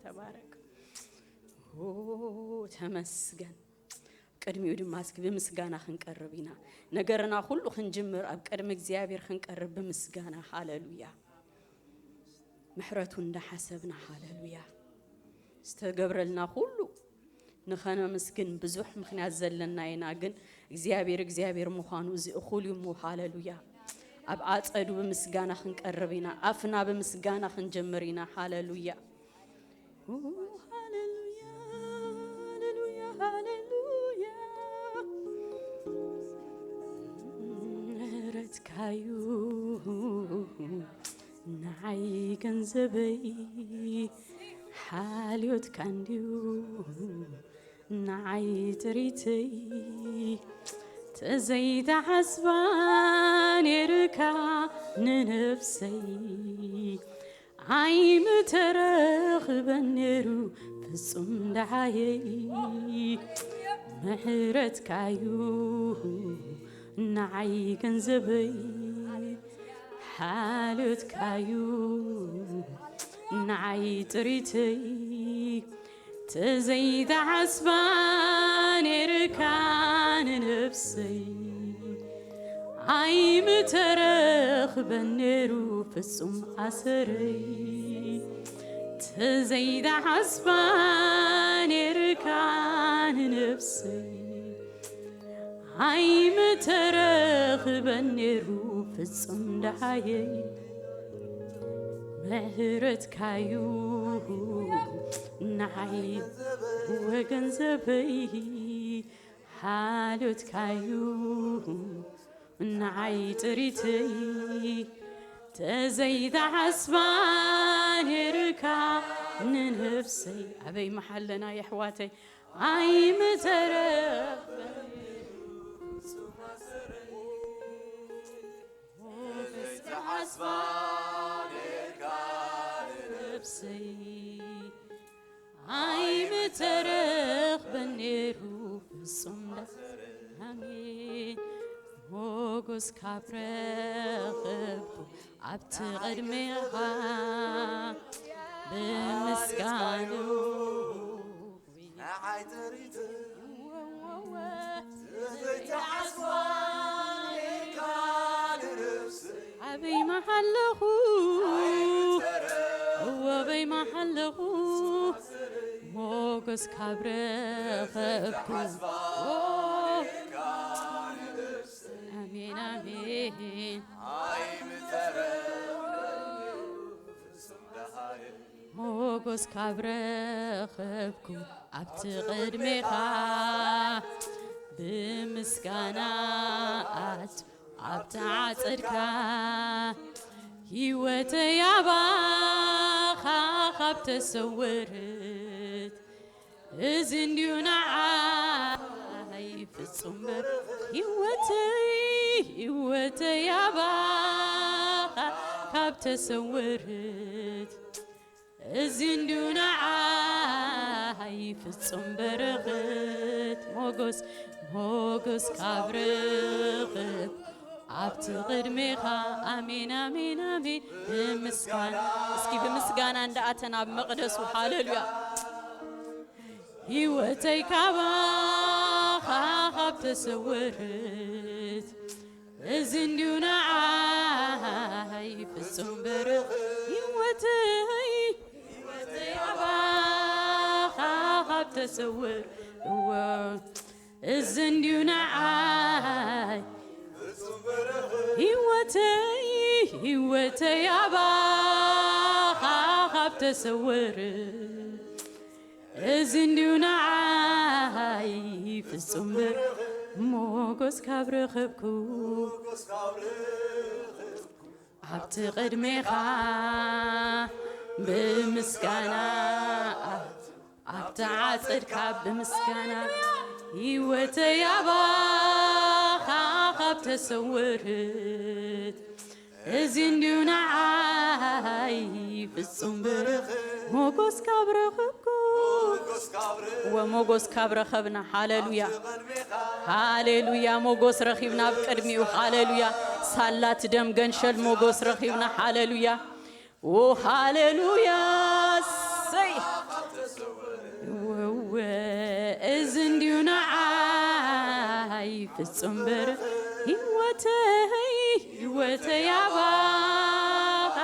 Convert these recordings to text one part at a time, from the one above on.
ተባረክ። ኦ፣ ተመስገን። ቅድሚኡ ድማ እስኪ ብምስጋና ክንቀርብ ኢና። ነገርና ኩሉ ክንጅምር ኣብ ቅድሚ እግዚኣብሔር ክንቀርብ ብምስጋና። ሃሌሉያ። ምሕረቱ እንዳሓሰብና፣ ሃሌሉያ፣ ዝተገብረልና ኩሉ ንኸነመስግን ብዙሕ ምኽንያት ዘለና ኢና፣ ግን እግዚኣብሔር እግዚኣብሔር ምዃኑ እዚ እኹል እዩ እሞ። ሃሌሉያ። ኣብ ኣጸዱ ብምስጋና ክንቀርብ ኢና። ኣፍና ብምስጋና ክንጀምር ኢና። ሃሌሉያ። ኦ፣ ሃሌሉያ፣ ሃሌሉያ፣ ሃሌሉያ። ምሕረትካዩ ንዓይ ገንዘበይ፣ ሓልዮትካ እንድዩ ንዓይ ጥሪተይ። ተዘይተሓስባ ነይርካ ንነፍሰይ፣ ኣይምተረኽበን ነይሩ ፍጹም ደሃየይ። ምሕረትካዩ ንዓይ ገንዘበይ፣ ሓልዮትካዩ ንዓይ ጥሪተይ። ተዘይተሓስባ ነይርካ ንነፍሰይ፣ ኣይምተረኽበን ነይሩ ፍጹም ኣሰረይ። ተዘይተሓስባ ነይርካ ንነፍሰይ፣ ኣይምተረኽበን ነይሩ ፍጹም ደሃየይ። ምሕረትካዩ ንዓይ ወገንዘበይ፣ ሓልዮትካዩ ንዓይ ጥሪተይ። ተዘይተሓስባ ነይርካ ንነፍሰይ። ኣበይ መሓለና የሕዋተይ፣ ኣይምተረኽበን ነፍሰይ፣ ኣይምተረኽበን ነይሩ ፍጹም ዳ-፣ ኣሜን። ሞጎስ ካብ ረኸብኩ ኣብቲ ቅድሜኻ ብምስጋኑ ንዓይ ጥሪት ዘይተሓስባ ኢልካ ንነፍሰይ ኣበይ መሓለኹ፣ እወ ኣበይ መሓለኹ፣ ሞጎስ ካብ ረኸብኩ። ኣሜን፣ ኣሜን። ሞጎስ ካብ ረኸብኩ ኣብቲ ቅድሜኻ ብምስጋና ኣት ኣብቲ ዓጸድካ ህይወተይ ኣባኻ ካብ ተሰወረት፣ እዚ እንድዩ ንዓይ ፍጹም በር-፣ ህይወተይ፣ ህይወተይ ኣባኻ ካብ ተሰወረት፣ እዚ እንድዩ ንዓይ ፍጹም በረኸት። ሞጎስ፣ ሞጎስ ካብ ረኽብ ኣብቲ ቅድሜኻ። ኣሜን፣ ኣሜን፣ ኣሜን። ብምስጋና፣ እስኪ ብምስጋና እንዳኣተና ኣብ መቕደሱ። ሃሌሉያ። ህይወተይ ካባኻ ካብ ተሰወረት፣ እዚ እንድዩ ንዓይ ፍጹም በረኸት። ህይወተይ፣ ህይወተይ ካባኻ ካብ ተሰወር፣ እወ፣ እዚ እንድዩ ንዓይ ህይወተይ፣ ህይወተይ ኣባኻ ካብ ተሰወር፣ እዚ እንድዩ ንዓይ ፍጹም በር-፣ ሞጎስ ካብ ረኸብኩ፣ ኣብቲ ቅድሜኻ ብምስጋና፣ ኣብቲ ዓጸድካ ብምስጋና፣ ህይወተይ ኣባኻ ካብ ተሰወረት፣ እዚ እንድዩ ንዓይ ፍጹም በረኸት። ሞጎስ ካብ ረኸብኩ፣ ወሞጎስ ካብ ረኸብና። ሃሌሉያ፣ ሃሌሉያ። ሞጎስ ረኺብና ኣብ ቅድሚኡ። ሃሌሉያ። ሳላት ደም ገንሸል ሞጎስ ረኺብና። ሃሌሉያ። ኦ፣ ሃሌሉያ። ሰይ፣ ፍጹም ብር ህይወተይ፣ ህይወተይ ኣባኻ።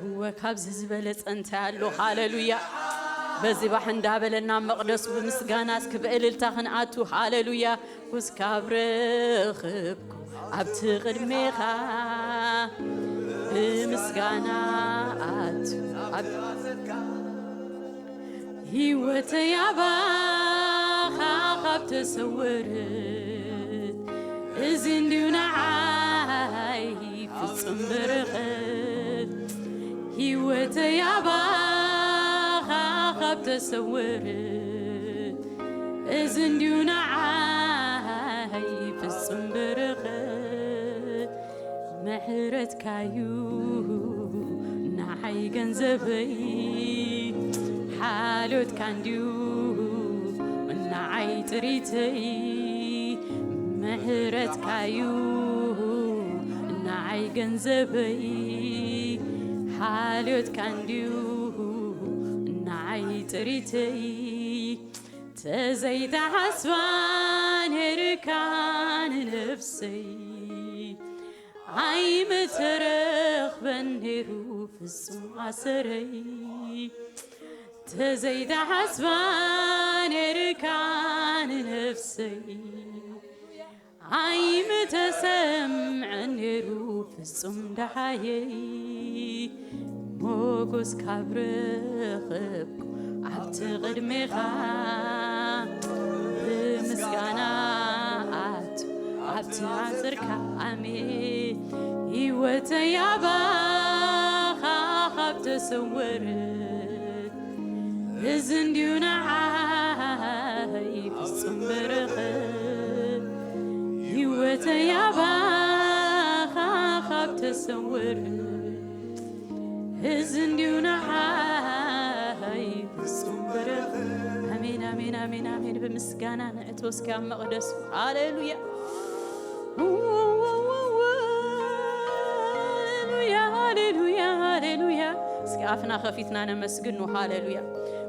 እወ፣ ካብዚ ዝበለጸ እንታይ ኣሎ? ሃሌሉያ። በዚ ባሕ እንዳበለና መቕደሱ ብምስጋና እስኪ ብእልልታ ክንኣቱ። ሃሌሉያ። እስካብ ረኸብኩ ኣብቲ ቅድሜኻ ብምስጋና ኣቱ። ኣብ ህይወተይ ኣባኻ ካብ ተሰወረት፣ እዚ እንድዩ ንዓይ ፍጹም በረኸት። ህይወተይ ኣባኻ ካብ ተሰወረት፣ እዚ እንድዩ ንዓይ ፍጹም በረኸት። ምሕረትካዩ ንዓይ ገንዘበይ፣ ሓልዮትካ እንድዩ ንዓይ ጥሪተይ። ምሕረትካዩ ንዓይ ገንዘበይ፣ ሓልዮትካ እንድዩ ንዓይ ጥሪተይ። ተዘይተሓስባ ነይርካ ንነፍሰይ፣ ኣይምተረኽበን ነይሩ ፍጹም ኣሰረይ። ተዘይተሓስባ ነይርካ ንነፍሰይ፣ ኣይምተሰምዐን ነይሩ ፍጹም ደሓየይ። ሞጎስ ካብ ረኸብኩ ኣብቲ ቅድሜኻ፣ ብምስጋና ኣቱ ኣብቲ ሓጽርካ። ኣሜን። ህይወተይ ኣባኻ ካብ ተሰወረት፣ እዚ እንድዩ ንዓይ ፍጹም በረኸት። ህይወተይ ኣባኻ ካብ ተሰወረት፣ እዚ እንድዩ ንዓይ ፍጹም በረኸት። ኣሜን፣ ኣሜን፣ ኣሜን፣ ኣሜን። ብምስጋና ንእቶ እስኪ ኣብ መቕደሱ። ሃሌሉያ። ሃሌሉያ፣ ሃሌሉያ፣ ሃሌሉያ። እስኪ ኣፍና ከፊትና ነመስግኑ። ሃሌሉያ።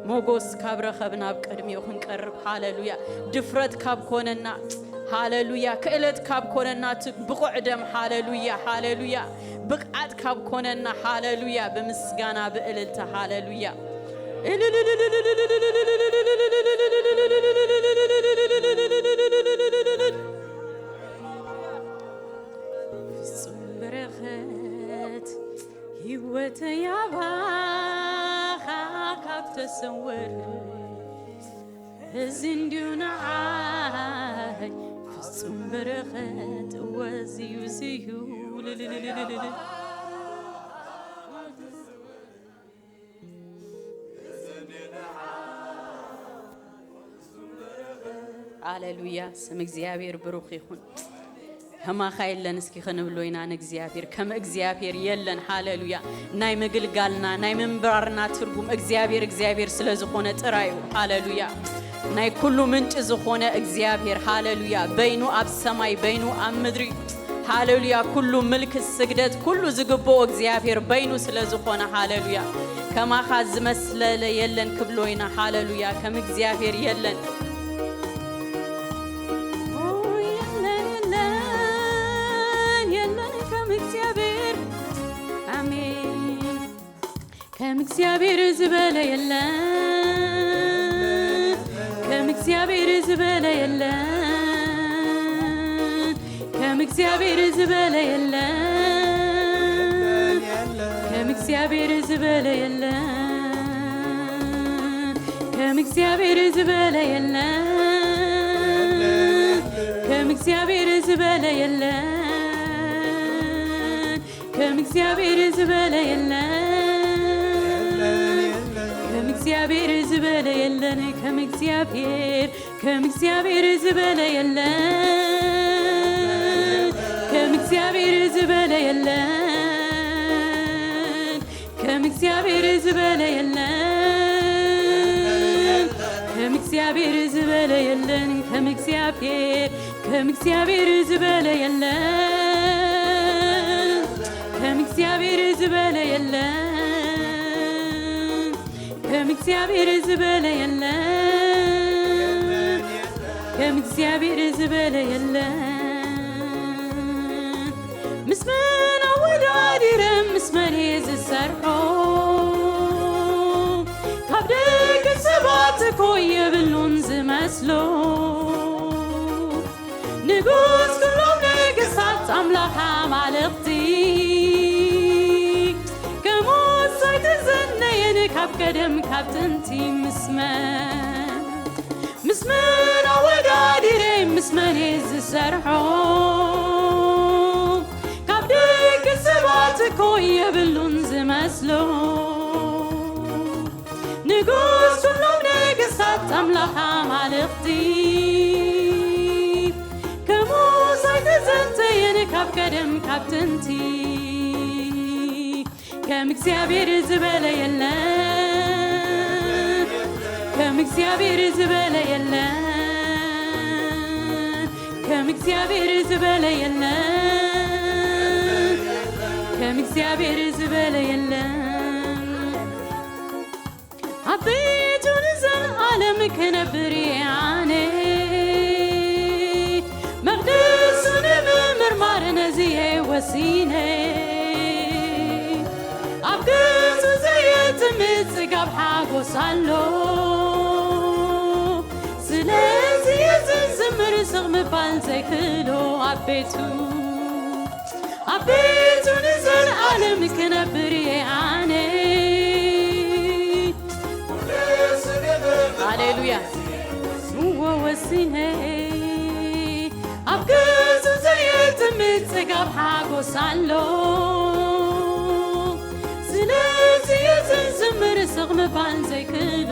ሞጎስ ካብ ረኸብና ኣብ ቅድሚኡ ክንቀርብ። ሃሌሉያ። ድፍረት ካብ ኮነና። ሃሌሉያ። ክእለት ካብ ኮነና፣ እቲ ብቑዕ ደም። ሃሌሉያ፣ ሃሌሉያ። ብቕዓት ካብ ኮነና። ሃሌሉያ። ብምስጋና፣ ብእልልታ። ሃሌሉያ። ፍጹም በረኸት ህይወተይ ኣባኻ ካብ ተሰወረ፣ እዚ እንድዩ ንዓይ ፍጹም በረኸት። እወ፣ እዚ እዩ፣ እዚ እዩ። ልልልልልልል። ሃሌሉያ፣ ስም እግዚኣብሔር ብሩኽ ይኹን። ከማኻ የለን እስኪ ክንብሎ ኢና ንእግዚኣብሔር። ከም እግዚኣብሔር የለን። ሃሌሉያ። ናይ ምግልጋልና፣ ናይ ምንባርና ትርጉም እግዚኣብሔር፣ እግዚኣብሔር ስለ ዝኾነ ጥራይ እዩ። ሃሌሉያ። ናይ ኩሉ ምንጪ ዝኾነ እግዚኣብሔር፣ ሃሌሉያ። በይኑ ኣብ ሰማይ፣ በይኑ ኣብ ምድሪ፣ ሃሌሉያ። ኩሉ ምልክ፣ ስግደት፣ ኩሉ ዝግብኦ እግዚኣብሔር በይኑ ስለ ዝኾነ፣ ሃሌሉያ። ከማኻ ዝመስለለ የለን ክብሎ ኢና፣ ሃሌሉያ። ከም እግዚኣብሔር የለን። ኦ፣ የለን፣ የለን፣ የለን ከም እግዚኣብሔር። ኣሜን። ከም እግዚኣብሔር ዝበለ የለን። ከም እግዚኣብሔር ዝበለ የለን። ከም እግዚኣብሔር ዝበለ የለን። ከም እግዚኣብሔር ዝበለ የለን። ከም እግዚኣብሔር ዝበለ የለን። ከም እግዚኣብሔር ዝበለ የለን። ከም እግዚኣብሔር ዝበለ የለን። ከም እግዚኣብሔር ዝበለ የለን። ከም እግዚኣብሔር፣ ከም እግዚኣብሔር ዝበለ የለን። ከም እግዚኣብሔር ዝበለ የለን። ከም እግዚኣብሔር ዝበለ የለን። ከም እግዚኣብሔር ዝበለ የለን። ከም እግዚኣብሔር፣ ከም እግዚኣብሔር ዝበለ የለን። ከም እግዚኣብሔር ዝበለ የለን። ከም እግዚኣብሔር ዝበለ የለን። ከም እግዚኣብሔር ዝበለ የለን። ምስ መን ኣወዳዲረ ምስ መን እየ ዝሰርሖ? ካብ ደቂ ሰባት እኮ የብሉን ዝመስሎ። ንጉስ ኩሎም ነገስታት ኣምላኽ ኣማልኽቲ። ከሙስ ኣይተዘነየን ካብ ቀደም ካብ ጥንቲ ምስ መን ምስ መን ኣወዳዲረ ምስ መን እየ ዝሰርሖ? ካብ ደቂ ሰባት እኮ የብሉን ዝመስሎ። ንጉስ ኩሎም ነገስታት ኣምላኽ ኣማልኽቲ። ከሙስ ኣይተዘንተየን ካብ ቀደም ካብ ጥንቲ። ከም እግዚኣብሔር ዝበለ የለን። ከም እግዚኣብሔር ዝበለ የለን። ከም እግዚኣብሔር ዝበለ የለን። ከም እግዚኣብሔር ዝበለ የለን። ኣብ ቤቱ ንዘለዓለም ክነብር እየ ኣነ። መቕደሱ ንምምርማር ነዚ እየ ወሲነ። ኣብ ገጹ ዘየጥምት ጽጋብ ሓጎስ ኣሎ። ስለዚ እየ ዝዝምር ስቕ ምባል ዘይክእሎ ኣብ ቤቱ። ኣብ ቤቱ ንዘለዓለም ክነብር እየ ኣነ። ሃሌሉያ። እወ ወሲነ። ኣብ ገጹ ዘየጥምት ጽጋብ ሓጎስ ኣሎ። ስለዚ እየ ዝዝምር ስቕ ምባል ዘይክእሎ።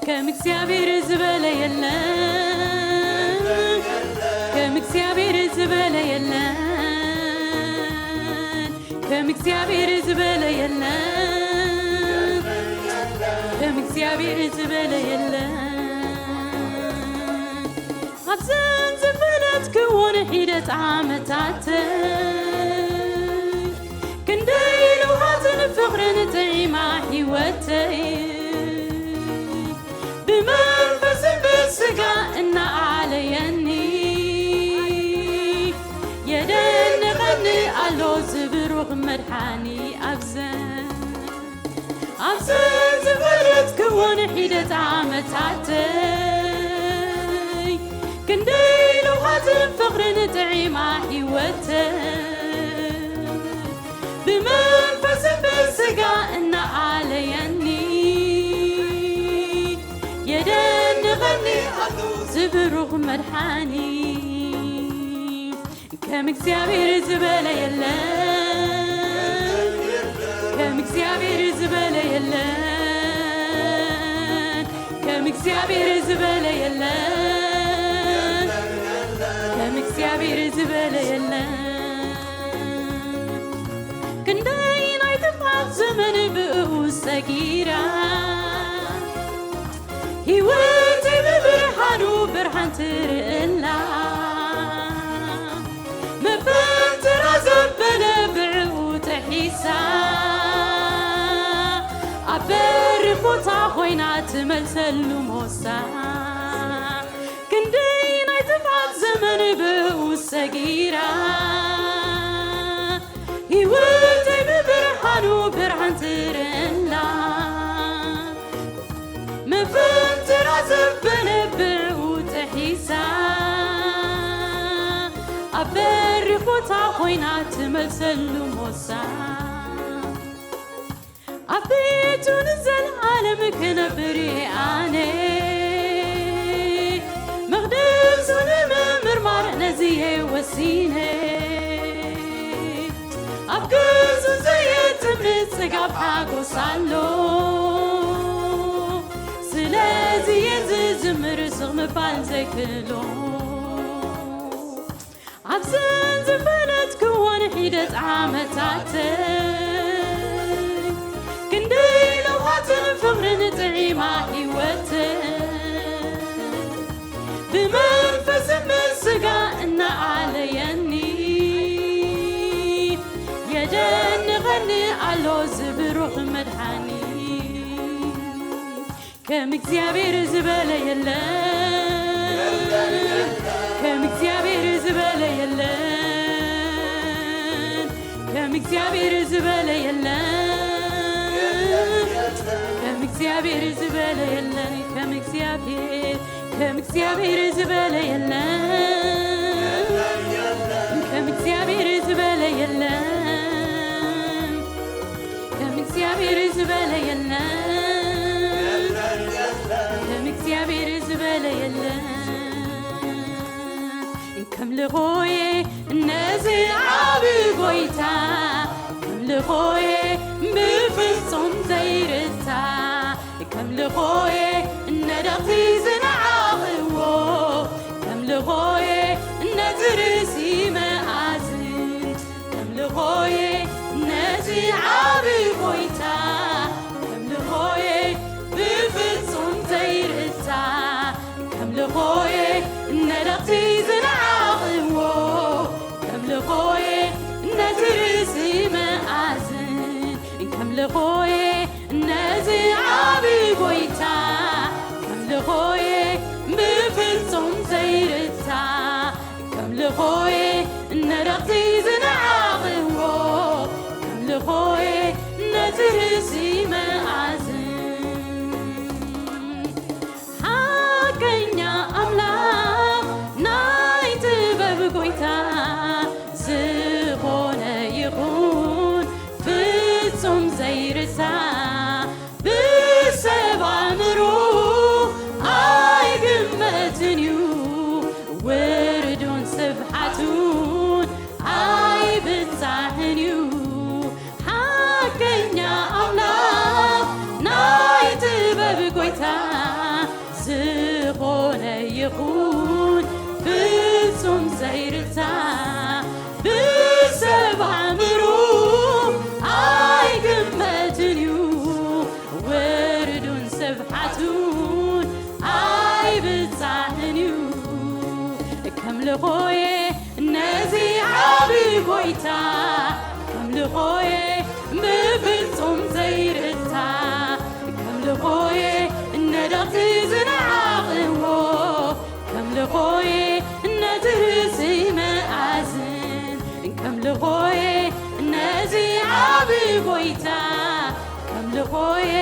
ከም እግዚኣብሔር ዝበለ የለን። ከም እግዚኣብሔር ዝበለ የለን። ከም እግዚኣብሔር ዝበለ የለን። ከም እግዚኣብሔር ዝበለ የለን። ኣብዘን ዝፈለጥክወን ሒደት ዓመታተይ ክንደይ ለውሃትን ፍቕርን ጥዒማ ህይወተይ። ብመንፈስን ብስጋ እናኣለየኒ የደንቐኒ ኣሎ ዝብሩኽ መድሓኒ ኣብዘን ኣብዘን ዝፈለጥክወን ሒደት ዓመታተይ ክንደይ ለውሃትን ፍቕርን ጥዒማ ህይወተይ። ብመንፈስን ብስጋ እናኣለየኒ የደንቐኒ ኣሎ ዝብሩኽ መድሓኒ። ከም እግዚኣብሔር ዝበለ የለን። ከም እግዚኣብሔር ዝበለ የለን። ከም እግዚኣብሔር ዝበለ የለን። ከም እግዚኣብሔር ዝበለ የለን። ክንደይ ናይ ጥፍኣት ዘመን ብእኡ ሰጊራ፣ ህይወተይ ብብርሃኑ ብርሃን ትርእላ። መፈንጠራ ዘበለ ብዕኡ ተሒሳ፣ ኣብ በሪ ቦታ ኮይና ትመልሰሉ ሞሳ። ክንደይ ናይ ጥፍኣት ዘመን ብእኡ ሰጊራ፣ ህይወተይ ብብርሃኑ ብርሃን ትርእላ። መፈንጠራ ዘበለ ብዕኡ ተሒዛ፣ ኣብ በሪ ቦታ ኮይና ትመልሰሉ ሞሳ። ኣብ ቤቱ ንዘለዓለም ክነብር እየ ኣነ። መቕደሱ ንምምርማር ነዚ እየ ወሲነ። ኣብ ገጹ ዘየጥምት ጽጋብ ሓጎስ ኣሎ። ስለዚ እየ ዝዝምር ስቕ ምባል ዘይክእሎ። ኣብዘን ዝፈለጥክወን ሒደት ዓመታተይ ክንደይ ለውሃትን ፍቕርን ጥዒማ ህይወተይ። ብመንፈስን ብስጋ እናኣለየኒ የደንቐኒ ኣሎ ዝብሩኽ መድሓኒ። ከም እግዚኣብሔር ዝበለ የለን። ከም እግዚኣብሔር ዝበለ የለን፣ ከም እግዚኣብሔር ዝበለ የለን፣ ከም እግዚኣብሔር ዝበለ የለን፣ ከም እግዚኣብሔር፣ ከም እግዚኣብሔር ዝበለ የለን፣ ከም እግዚኣብሔር ዝበለ የለን፣ ከም እግዚኣብሔር ዝበለ የለን፣ ከም እግዚኣብሔር ዝበለ የለን። ከም ልኾየ ነዚ ዓቢ ጎይታ፣ ከም ልኾየ ብፍጹም ዘይርታ፣ ከም ልኾየ ነደቕቲ ዝነዓቕዎ፣ ከም ልኾየ ነዚ ርእሲ መኣዝን፣ ከም ልኾየ ነዚ ዓቢ ጎይታ፣ ከም ልኾየ ብፍጹም ዘይርታ፣ ከም ልኾየ ነደቕቲ ዝነዓቕዎ፣ ከም ልኾየ ነቲ ርእሲ መኣዝን፣ ከም ልኾየ ነዚ ዓቢ ጎይታ፣ ከም ልኾየ ብፍጹም ዘይርታ፣ ከም ልኾየ ነደቕቲ ዝነዓቕዎ፣ ከም ልኾየ ነቲ ርእሲ መኣዝን። ሓቀኛ ኣምላኽ ናይ ጥበብ ጎይታ፣ ዝኾነ ይኹን ፍጹም ዘይርሳዕ፣ ብሰብ ኣእምሮ ኣይግመትን እዩ፣ ውርዱን ስብሓቱን ኣይብጻሕን እዩ። ሓቀኛ ኣምላኽ ናይ ጥበብ ጎይታ፣ ዝኾነ ይኹን ፍጹም ዘይርታ፣ ብሰብ ኣእምሮ ኣይግመትን እዩ፣ ውርዱን ስብሓቱን ኣይብጻሕን እዩ። ከም ልኾየ ነዚ ዓቢ ጎይታ፣ ከም ልኾየ ብፍጹም ዘይርታ፣ ከም ልኾየ ነደቕቲ ዝነዓቕዎ፣ ከም ልኾየ ነቲ ርእሲ መኣዝን፣ ከም ልኾየ ነዚ ዓቢ ጎይታ፣ ከም ልኾየ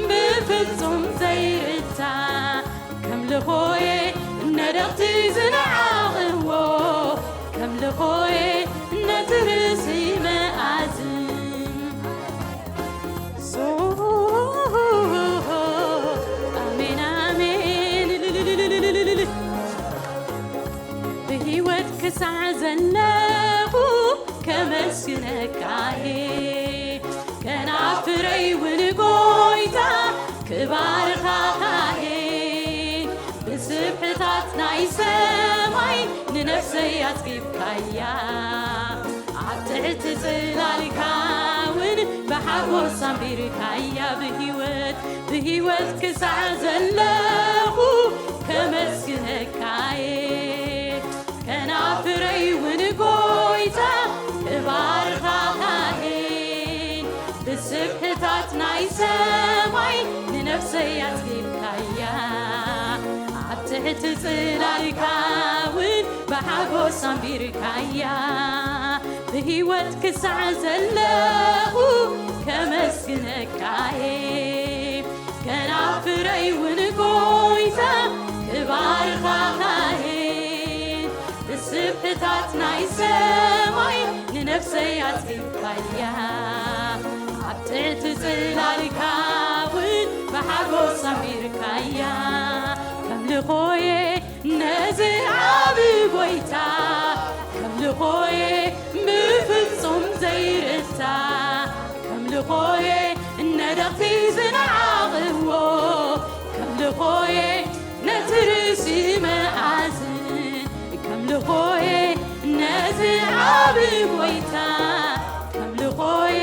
ብፍጹም ዘይርታ፣ ከም ልኾየ ነደቕቲ ዝነዓቕዎ፣ ከም ልኾየ ነቲ ርእሲ መኣዝን። ኣሜን፣ ኣሜን። ብህይወት ክሳዕ ዘለኹ ከመስግነካ እየ። ከናፍረይ እውን ጎይታ ክባርኻኻ እየ። ብስብሕታት ናይ ሰማይ ንነፍሰይ ኣጽጊብካያ። ኣብ ትሕቲ ጽላልካ እውን ብሓጎስ ኣንቢርካያ። ብህይወት፣ ብህይወት ክሳዕ ዘለኹ ከመስግነካ እየ። ከናፍረይ እውን ጎይታ ክባርኻኻ እየ። ብስብሕታት ናይ ሰማይ ንነፍሰይ ኣጽጊብካያ። ኣብ ትሕቲ ጽላልካ እውን ብሓጎስ ኣንቢርካያ። ብህይወት ክሳዕ ዘለኹ ከመስግነካ እየ። ከናፍረይ እውን ጎይታ ክባርኻኻ እየ። ብስብሕታት ናይ ሰማይ ንነፍሰይ ኣጽጊብካያ። ኣብ ትሕቲ ጽላልካ እውን ብሓጎስ ኣንቢርካያ። ከም ልኾየ ነዚ ዓቢ ጎይታ፣ ከም ልኾየ ብፍጹም ዘይርታ፣ ከም ልኾየ ነደቕቲ ዝነዓቕዎ፣ ከም ልኾየ ነቲ ርእሲ መኣዝን፣ ከም ልኾየ ነዚ ዓቢ ጎይታ፣ ከም ልኾየ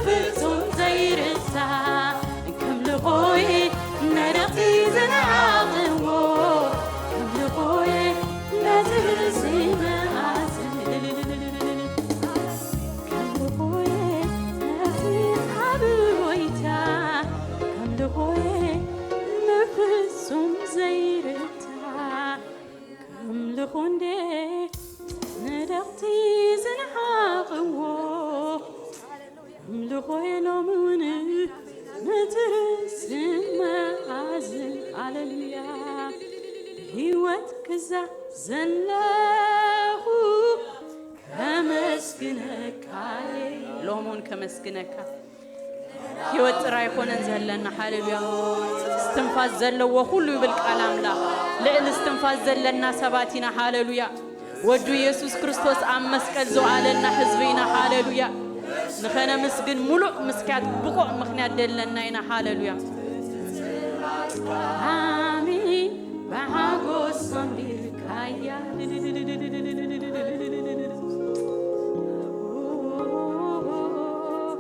ብፍጹም ዘይርታ፣ ከም ልኾየ ነደቕቲ ዝነዓቕዎ፣ ከም ልኾየ ነቲ ርእሲ መኣዝን፣ ከም ልኾየ ነዚ ዓቢ ጎይታ፣ እንዴ ንደቕቲ ዝነሓቕዎ ኣምልኾ የሎም እውን ንትርስም መኣዝን። ሃሌሉያ። ህይወት ክዛ ዘለኹ ከመስግነካ እየ። ሎሙን ከመስግነካ። ህይወት ጥራይ ኣይኮነን ዘለና። ሃሌሉያ። እስትንፋስ ዘለዎ ኩሉ ይብል ቃል ኣምላኽ። ልዕሊ እስትንፋስ ዘለና ሰባት ኢና። ሃሌሉያ። ወዱ ኢየሱስ ክርስቶስ ኣብ መስቀል ዝወዓለልና ህዝቢ ኢና። ሃሌሉያ። ንኸነመስግን ሙሉእ ምስክያት ብቑዕ ምኽንያት ደለና ኢና። ሃሌሉያ። ኣሜን። ብሓጎስ ኣንቢርካያ።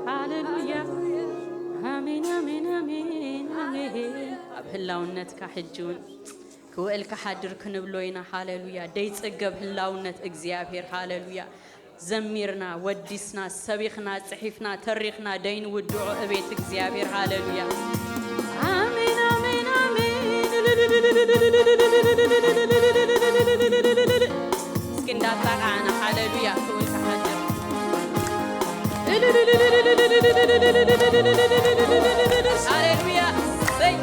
ሃሌሉያ። ኣሜን፣ ኣሜን፣ ኣሜን፣ ኣሜን። ኣብ ህላውነትካ ሕጂ እውን ክውዕል ክሓድር ክንብሎ ኢና። ሃሌሉያ። ደይጽገብ ህላውነት እግዚኣብሔር። ሃሌሉያ። ዘሚርና፣ ወዲስና፣ ሰቢኽና፣ ጽሒፍና፣ ተሪኽና፣ ደይንውድዖ እቤት እግዚኣብሔር። ሃሌሉያ። ኣሜን፣ ኣሜን፣ ኣሜን። እስኪ እንዳጣቃዕና፣ ሃሌሉያ ክብል ክሓድር። ሃሌሉያ። ሰይ።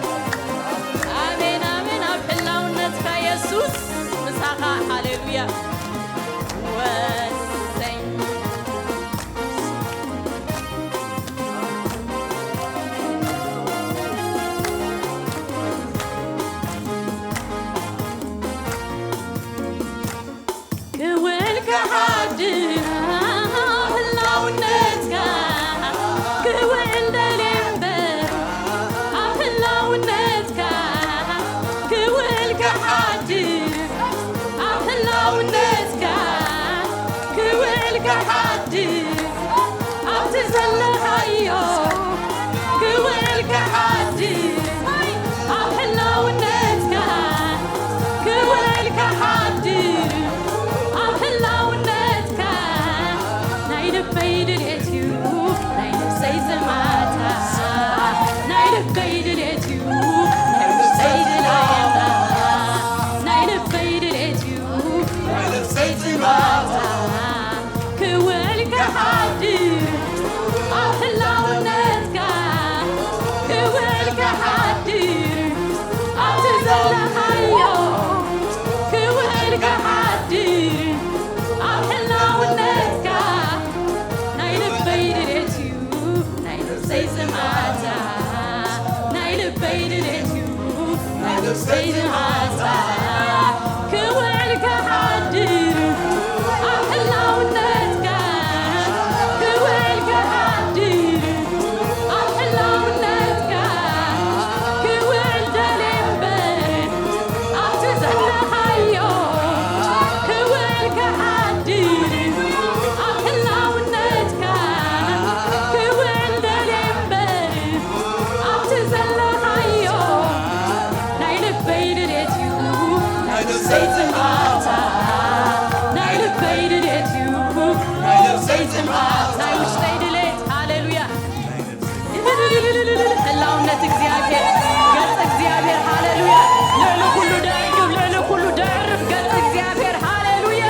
ኣሜን፣ ኣሜን። ኣብ ሕላውነትካ የሱስ ምሳኻ። ሃሌሉያ። ወሰይ። ክውዕል ክሓድር ህላውነትካ፣ ክውዕል ደልየ እምበር ኣብ ህላውነትካ፣ ክውዕል ክሓድር ኣብ ህላውነትካ፣ ክውዕል ክሓድር ኣብቲ ዘለኻዮ ክውዕል ክሓድር ኣብ ህላውነትካ ክውዕል ክሓድር ኣብ ህላውነትካ ናይ ልበይ ድሌት እዩ ናይ ነፍሰይ ዝማታ ናይ ልበይ ድሌት እዩ ናይ ነፍሰይ ድሌት ናይ ልበይ ድሌት እዩ ናይ ነፍሰይ ዝማታ ክውዕል ክሓድር ኣብ ህላውነትካ ክውዕል ክሓድር ኣብቲ ዘለኻዮ ክውዕል ክሓድር ኣብ ህላውነትካ ናይ ልበይ ድሌት እዩ ናይ ነፍሰይ ዝማታ ናይ ልበይ ድሌት እዩ ናይ ነፍሰይ ዝማታ ክውዕል ክሓድር ኣብ ህላውነትካ ክውዕል ክሓድር ኣብ ህላውነትካ ክውዕል ደልየ እምበር ኣብቲ ዘለኻዮ ክውዕል ክሓድር ኣብ ህላውነትካ ክውዕል ደልየ እምበር ኣብቲ ዘለኻዮ ናይ ልበይ ድሌት እዩ ናይ ነፍሰይ ጽምኣታ ናይ ልበይ ድሌት እዩ ናይ ነፍሰይ ጽምኣታ ናይ ውሽጠይ ድሌት ሃሌሉያ ህላውነት እግዚኣብሔር ገጽ እግዚኣብሔር ሃሌሉያ ልዕሊ ኩሉ ደርግብ ልዕሊ ኩሉ ደርፍ ገጽ እግዚኣብሔር ሃሌሉያ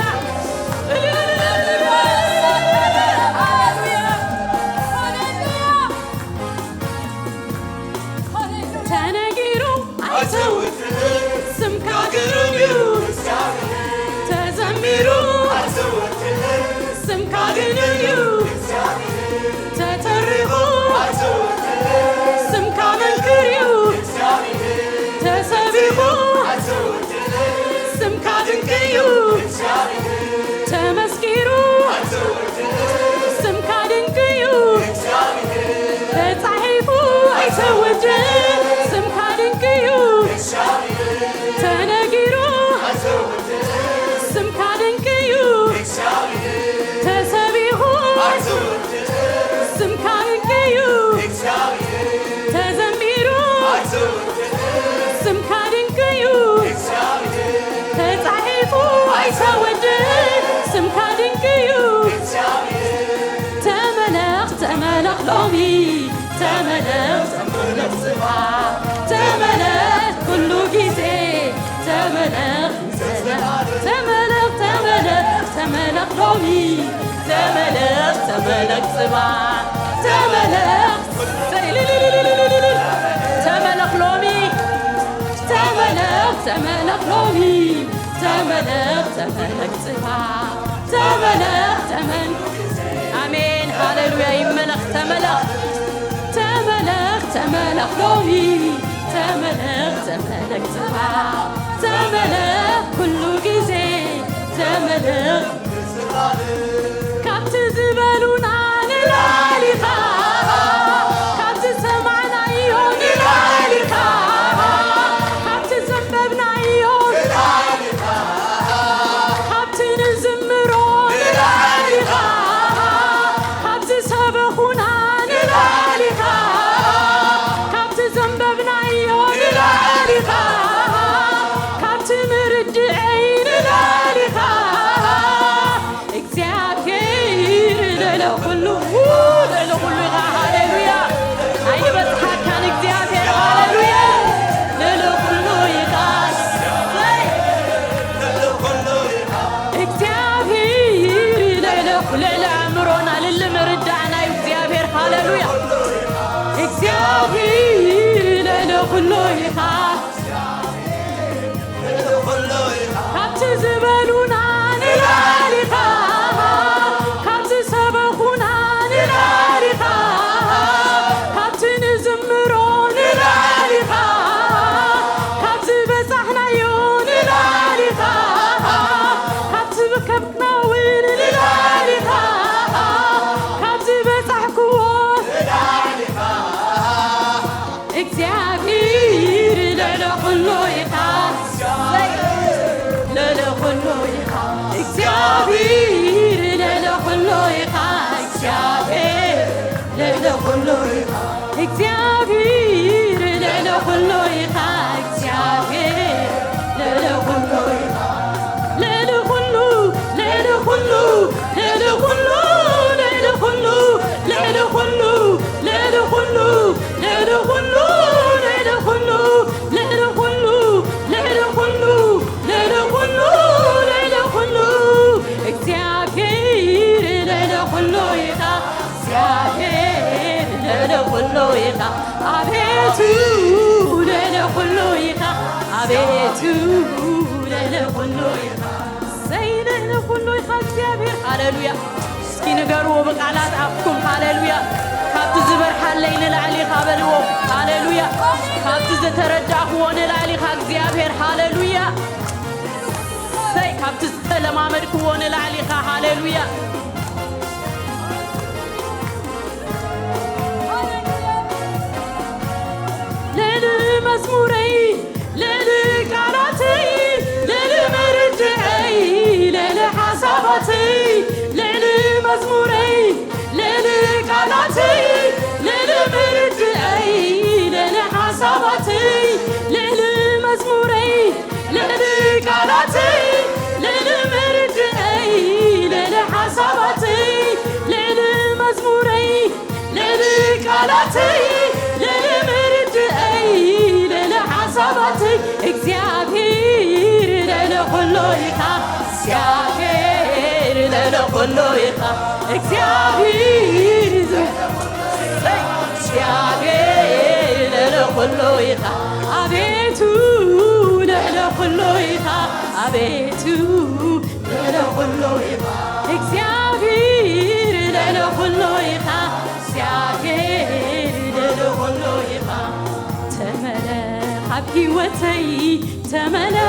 ተነጊሩ ኣይተውት ስምካ ግሩም እዩ ተዘሚሩ ስምካ ግኑን እዩ ተተሪኹ ስምካ መንክር እዩ ተሰቢኹ ስምካ ድንቅ እዩ ተመስኪሩ ስምካ ድንቅ እዩ ተጻሒፉ ኣይተወድን ስምካ ድንቅ እዩ ተነጊሩ ስምካ ድንቅ እዩ ተሰቢኹ ስምካ ድንቅ እዩ ተዘሚሩ ስምካ ድንቅ እዩ ተጻሒፉ ኣይተወድን ስምካ ድንቅ እዩ ተመለኽ ተመለኽ ሎሚ ተመለኽ ተመለኽ ጽባሕ ተመለኽ ኩሉ ግዜ ተመለኽ ንዘለኣለም ተመለኽ ተመለኽ ሎሚ፣ ተመለኽ፣ ተመለኽ ጽባሕ፣ ተመለኽ፣ ተመለኽ ሎሚ፣ ተመለኽ፣ ተመለኽ ሎሚ፣ ተመለኽ፣ ተመለኽ ጽባሕ፣ ተመለኽ፣ ተመለኽ። ኣሜን፣ ሃሌሉያ። ይመለኽ፣ ተመለኽ፣ ተመለኽ፣ ተመለኽ ሎሚ፣ ተመለኽ፣ ተመለኽ ጽባሕ፣ ተመለኽ ኩሉ ግዜ፣ ተመለኽ። ካብቲ ዝበሉና ንላዕሊ ኢኻ፣ ካብቲ ዝሰማዕናዮ ንላዕሊ ኢኻ፣ ካብቲ ዘንበብናዮ ንላዕሊ ኢኻ፣ ካብቲ ንዝምሮ ንላዕሊ ኢኻ፣ ካብ ዝሰበኹና ንላዕሊ ኢኻ፣ ካብቲ ዘንበብናዮ ንላዕሊ ኢኻ፣ ካብቲ ምርድዐይ ንላዕሊ ኢኻ። እግዚኣብሔር ልዕሊ ኩሉ፣ ልዕሊ ኩሉ ኢኻ። ሃሌሉያ። ኣይንበጽሓካን እግዚኣብሔር። ሃሌሉያ። ልዕሊ ኩሉ ኢኻ። እሰይ። እግዚኣብሔር ልዕሊ፣ ልዕሊ ኣእምሮና፣ ልዕሊ ምርዳእና እዩ እግዚኣብሔር። ሃሌሉያ። እግዚኣብሔር ልዕሊ ኩሉ ኢኻ። ካብቲ ዝበሉና ንላዕሊ ኢኻ፣ ካብቲ ሰበኹና ንላዕሊ ኢኻ፣ ካብቲ ንዝምሮ ንላዕሊ ኢኻ፣ ካብቲ በጻሕናዮ ንላዕሊ ኢኻ፣ ካብቲ ዝከብና እውን ንላዕሊ ኢኻ፣ ካብቲ በጻሕክዎ እግዚኣብሔር ልዕሊ ኩሉ ኢኻ። ልዕሊ ኩሉ ኢኻ። እግዚኣብሔር ልዕሊ ኩሉ ኢኻ። እግዚኣብሔር ልዕሊ ኩሉ ኢኻ። እግዚኣብሔር ልዕሊ ኩሉ ኢኻ። እግዚኣብሔር ልዕሊ ኩሉ ኢኻ። ልዕሊ ኩሉ፣ ልዕሊ ኩሉ፣ ልዕሊ ኩሉ፣ ልዕሊ ኩሉ፣ ልዕሊ ኩሉ፣ ልዕሊ ኩሉ፣ ልዕሊ ኩሉ፣ ልዕሊ ኩሉ፣ ልዕሊ ኩሉ፣ ልዕሊ ኩሉ፣ ልዕሊ ኩሉ፣ ልዕሊ ኩሉ፣ እግዚኣብሔር ልዕሊ ኩሉ ኢኻ። እግዚኣብሔር ልዕሊ ኩሉ ኢኻ። ኣቤቱ ልዕሊ ኩሉ ኢኻ። ኣቤቱ ልዕሊ ኩሉ ኢኻ። እሰይ፣ ልዕሊ ኩሉ ኢኻ እግዚኣብሔር። ሃሌሉያ። እስኪ ንገርዎ ብቃላት ኣፍኩም። ሃሌሉያ። ካብቲ ዝበርሃለይ ንላዕሊ ኢኻ በልዎ። ሃሌሉያ። ካብቲ ዝተረዳእክዎ ንላዕሊ ኢኻ እግዚኣብሔር። ሃሌሉያ። እሰይ፣ ካብቲ ዝተለማመድክዎ ንላዕሊ ኢኻ። ሃሌሉያ። ልዕሊ መዝሙረይ፣ ልዕሊ ቃላተይ፣ ልዕሊ ምርድዐይ፣ ልዕሊ ሓሳባተይ፣ ልዕሊ መዝሙረይ፣ ልዕሊ ቃላተይ፣ ልዕሊ ምርድዐይ፣ ልዕሊ ሓሳባተይ፣ ልዕሊ መዝሙረይ፣ ልዕሊ ቃላተይ፣ ልዕሊ ምርድዐይ፣ ልዕሊ ሓሳባተይ፣ ልዕሊ መዝሙረይ፣ ልዕሊ ቃላተይ፣ ልዕሊ ምርድዐይ፣ ልዕሊ ሓሳባተይ፣ እግዚኣብሔር ልዕሊ ኩሉ ኢኻ። እግዚኣብሔር ልዕሊ ኩሉ ኢኻ። እግዚኣብሔር ዝ-፣ እግዚኣብሔር ልዕሊ ኩሉ ኢኻ። ኣቤቱ ልዕሊ ኩሉ ኢኻ። ኣቤቱ ልዕሊ ኩሉ ኢኻ። እግዚኣብሔር ልዕሊ ኩሉ ኢኻ። እግዚኣብሔር ልዕሊ ኩሉ ኢኻ። ተመለኽ ኣብ ህይወተይ፣ ተመለኽ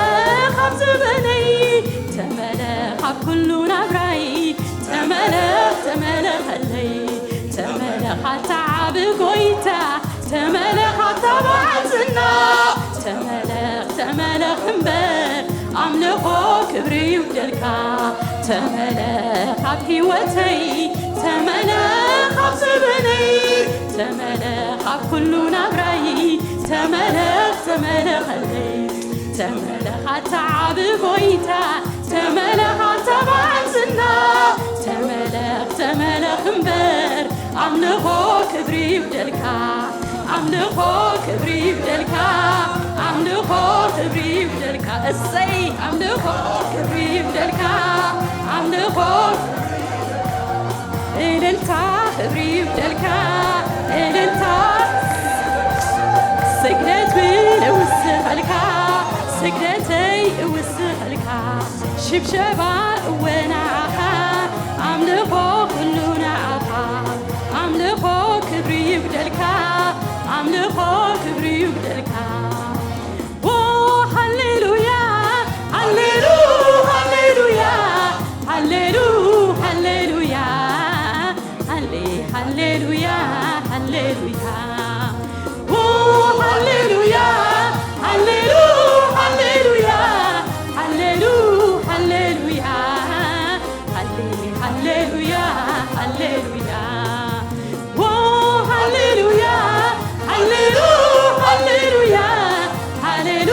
ኣብ ዘበነይ፣ ተመለኽ ኣብ ኩሉ ናብራይ፣ ተመለኽ ተመለኸለይ። ተመለኽ ኣታ ዓቢ ጎይታ፣ ተመለኽ ኣታ በዓል ዝና፣ ተመለኽ ተመለኽ እምበር ኣምልኾ ክብሪ ይውደልካ። ተመለኽ ኣብ ህይወተይ፣ ተመለኽ ኣብ ዘበነይ፣ ተመለኽ ኣብ ኩሉ ናብራይ፣ ተመለኽ ተመለኸለይ። ተመለኽ ኣታ ዓቢ ጎይታ፣ ተመለኽ ኣታ በዓል ዝና፣ ተመለኽ ተመለኽ እምበር ኣምልኾ ክብሪ ይውደልካ። ኣምልኾ ክብሪ ይብደልካ፣ ኣምልኾ ክብሪ ይብደልካ። እሰይ ኣምልኾ ክብሪ ይብደልካ፣ ኣምልኾ እልልታ ክብሪ ይብደልካ፣ እልልታ ስግደት እውን እውስኸልካ፣ ስግደተይ እውስኸልካ፣ ሽብሸባ እወ ንዓኻ፣ ኣምልኾ ኩሉ ንዓኻ፣ ኣምልኾ ክብሪ ይብደልካ፣ ኣምልኾ ክብሪ ይብደልካ። ኦ ሃሌሉያ፣ ሃሌሉ፣ ሃሌሉያ፣ ሃሌሉ፣ ሃሌሉያ፣ ሃሌ፣ ሃሌሉያ፣ ሃሌሉያ። ኦ ሃሌሉያ፣ ሃሌሉ፣ ሃሌሉያ፣ ሃሌሉ፣ ሃሌሉያ፣ ሃሌ፣ ሃሌሉያ፣ ሃሌሉያ። ኦ ሃሌሉያ፣ ሃሌሉ፣ ሃሌሉያ፣ ሃሌሉ፣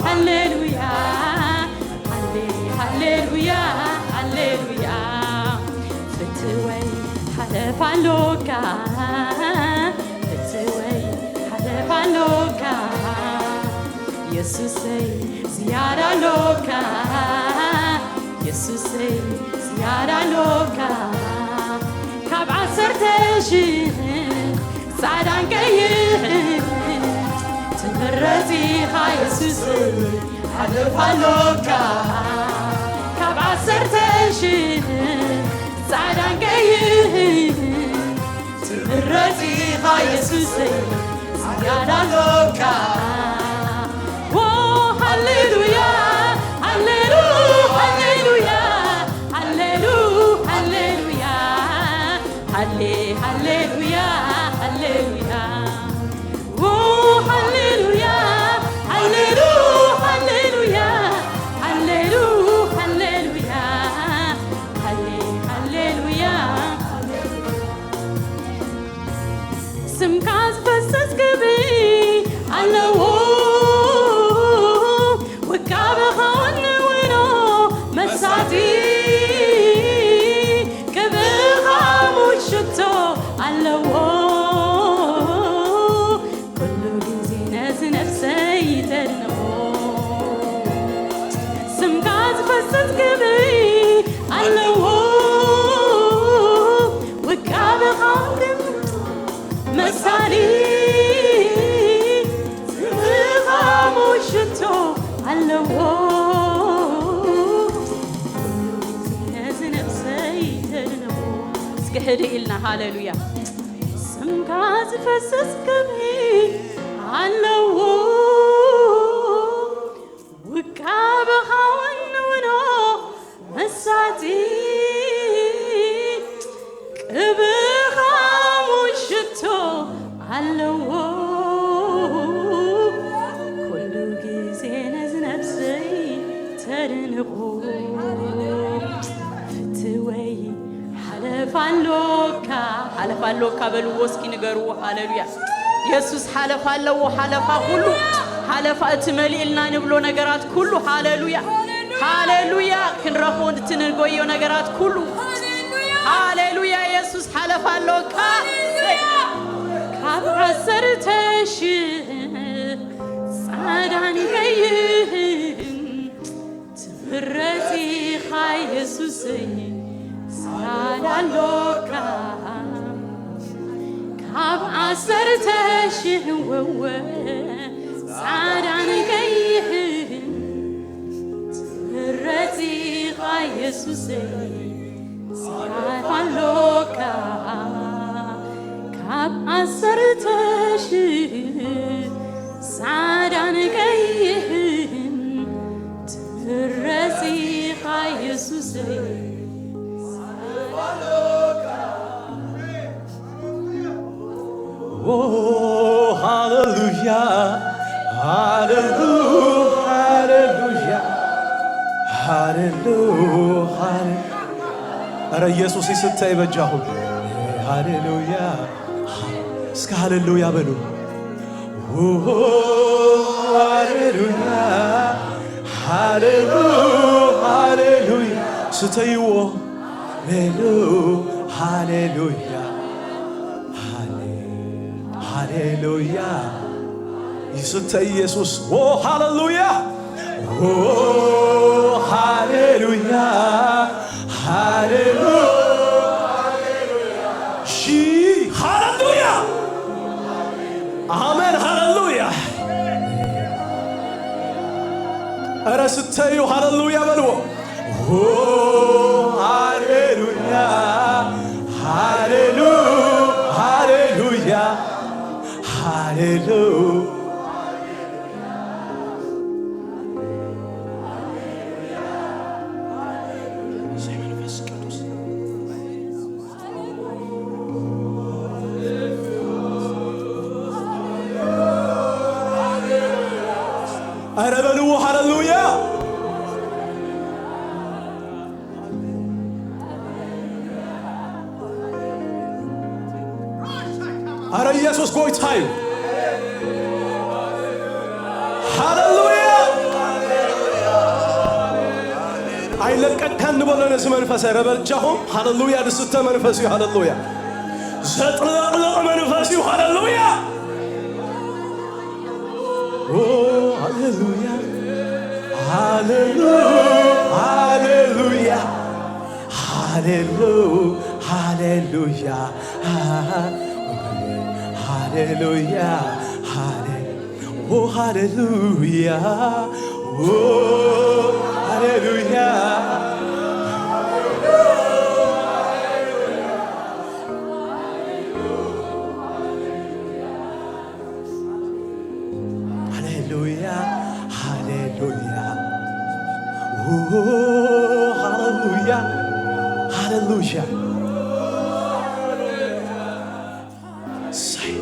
ሃሌሉያ፣ ሃሌ፣ ሃሌሉያ፣ ሃሌሉያ። ፍትወይ ሓለፋ ኣሎካ፣ ፍትወይ ሓለፋ ኣሎካ፣ የሱሰይ ዝያዳ ኣሎካ፣ የሱሰይ ዝያዳ ኣሎካ፣ ካብ ዓሰርተ ሽሕ ጻዕዳን ቀይሕን ትምረጽ ኢኻ የሱስ፣ ሓለፋ ኣሎካ፣ ካብ ዓሰርተ ሽሕ ጻዕዳን ቀይሕን ትምረጽ ኢኻ የሱሰይ፣ ዝያዳ ኣሎካ። ኦ ሃሌሉያ፣ ሃሌሉ፣ ሃሌሉያ፣ ሃሌሉ፣ ሃሌሉያ፣ ሃሌ፣ ሃሌሉያ፣ ሃሌሉያ። ኦ ሃሌሉያ፣ ሃሌሉ፣ ሃሌሉያ፣ ሃሌሉ፣ ሃሌሉያ፣ ሃሌ፣ ሃሌሉያ። ስምካ ዝፈስስ ክብሪ ኣለዎ፣ ውቃበኻ ወንውኖ መሳጢ፣ ክብርኻ ሙሽቶ ኣለዎ። ኩሉ ግዜ ነዚ ነፍሰይ ተድንቆ፣ ስምካ ዝፈስስ ክብሪ ኣለዎ፣ ውቃበኻ ግን መሳሊ፣ ዝኻሙ ሽቶ ኣለዎ። ነዚ ነፍሰይ ተድንቆ። እስኪ ህድእ ኢልና ሃሌሉያ። ስምካ ዝፈስስ ክብሪ ኣለዎ፣ ውቃበኻ ወንውኖ መሳጢ፣ ቅብኻ ሙሽቶ ኣለዎ። ኩሉ ግዜ ነዚ ነፍሰይ ተድንቆ። ፍትወይ ሓለፋ ኣሎካ፣ ሓለፋ ኣሎካ በልዎ እስኪ ንገርዎ። ሃሌሉያ። የሱስ ሓለፋ ኣለዎ። ሓለፋ ኩሉ፣ ሓለፋ እቲ መሊእልና ንብሎ ነገራት ኩሉ። ሃሌሉያ፣ ሃሌሉያ። ክንረኽቦ እቲ ንጎዮ ነገራት ኩሉ። ሃሌሉያ። የሱስ ሓለፋ ኣለካ። ካብ ዓሰርተ ሽሕ ጻዕዳን ቀይሕን ትምረጽ ኢኻ የሱሰይ፣ ጻዕዳ ኣሎካ። ካብ ዓሰርተ ሽሕ ወወ ጻዕዳን ቀይሕን ትምረጽ ኢኻ የሱሰይ፣ ጻዕዳ ኣሎካ። ካብ ዓሰርተ ሽሕ ጻዕዳን ቀይሕን ትምረጽ ኢኻ የሱሰይ። ኦ ሃሌሉያ፣ ሃሌሉ፣ ሃሌሉያ፣ ሃሌሉ፣ ሃሌ-፣ ኧረ ኢየሱስ ይስተይ በጃኹም። ሃሌሉያ። እስከ ሃሌሉያ በሉ። ኦ ሃሌሉያ፣ ሃሌሉ፣ ሃሌሉያ። ስተይዎ። ሃሌሉ፣ ሃሌሉያ፣ ሃሌ-፣ ሃሌሉያ። ይስተ ኢየሱስ። ኦ ሃሌሉያ፣ ኦ ሃሌሉያ፣ ሃሌሉያ። ሺ-፣ ሃሌሉያ። ኣሜን። ሃሌሉያ። ኧረ ስተዩ ሃሌሉያ በልዎ። ኦ፣ ሃሌሉያ፣ ሃሌሉ-፣ ሃሌሉያ፣ ሃሌሉ-፣ ኧረ በልዎ ሃሌሉያ። ኧረ ኢየሱስ ጎይታ እዩ። ሃሌሉያ። ኣይለቀቅካን ንበሎ ነዚ መንፈስ። ኧረ በጃኹም ሃሌሉያ። ዝስተ መንፈስ እዩ። ሃሌሉያ። ዘጥለቕለቕ መንፈስ እዩ። ሃሌሉያ። ኦ፣ ሃሌሉያ፣ ሃሌሉ-፣ ሃሌሉያ፣ ሃሌሉ-፣ ሃሌሉያ፣ ሃሌሉያ፣ ሃሌ-፣ ኦ፣ ሃሌሉያ፣ ኦ፣ ሃሌሉያ። ሃሌሉያ፣ ሃሌሉያ፣ ው-፣ ሃሌሉያ፣ ሃሌሉያ። እሰይ፣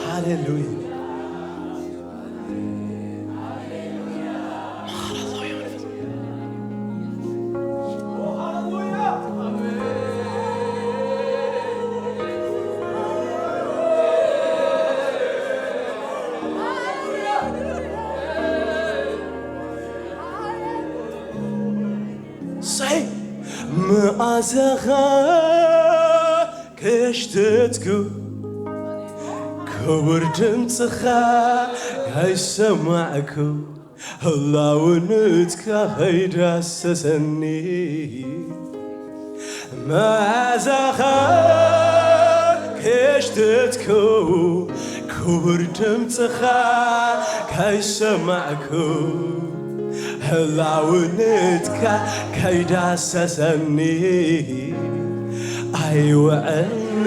ሃሌሉያ። ሃሌሉያ። ሰይ መኣዛኻ ከሽተትኩ ክቡር ድምፅኻ ኣይሰማዕኩ ህላውነትካ ከይዳሰሰኒ መኣዛኻ ከሽተትኩ ክቡር ድምፅኻ ከይሰማዕኩ ህላውነትካ ከይዳሰሰኒ ኣይውዕልኒ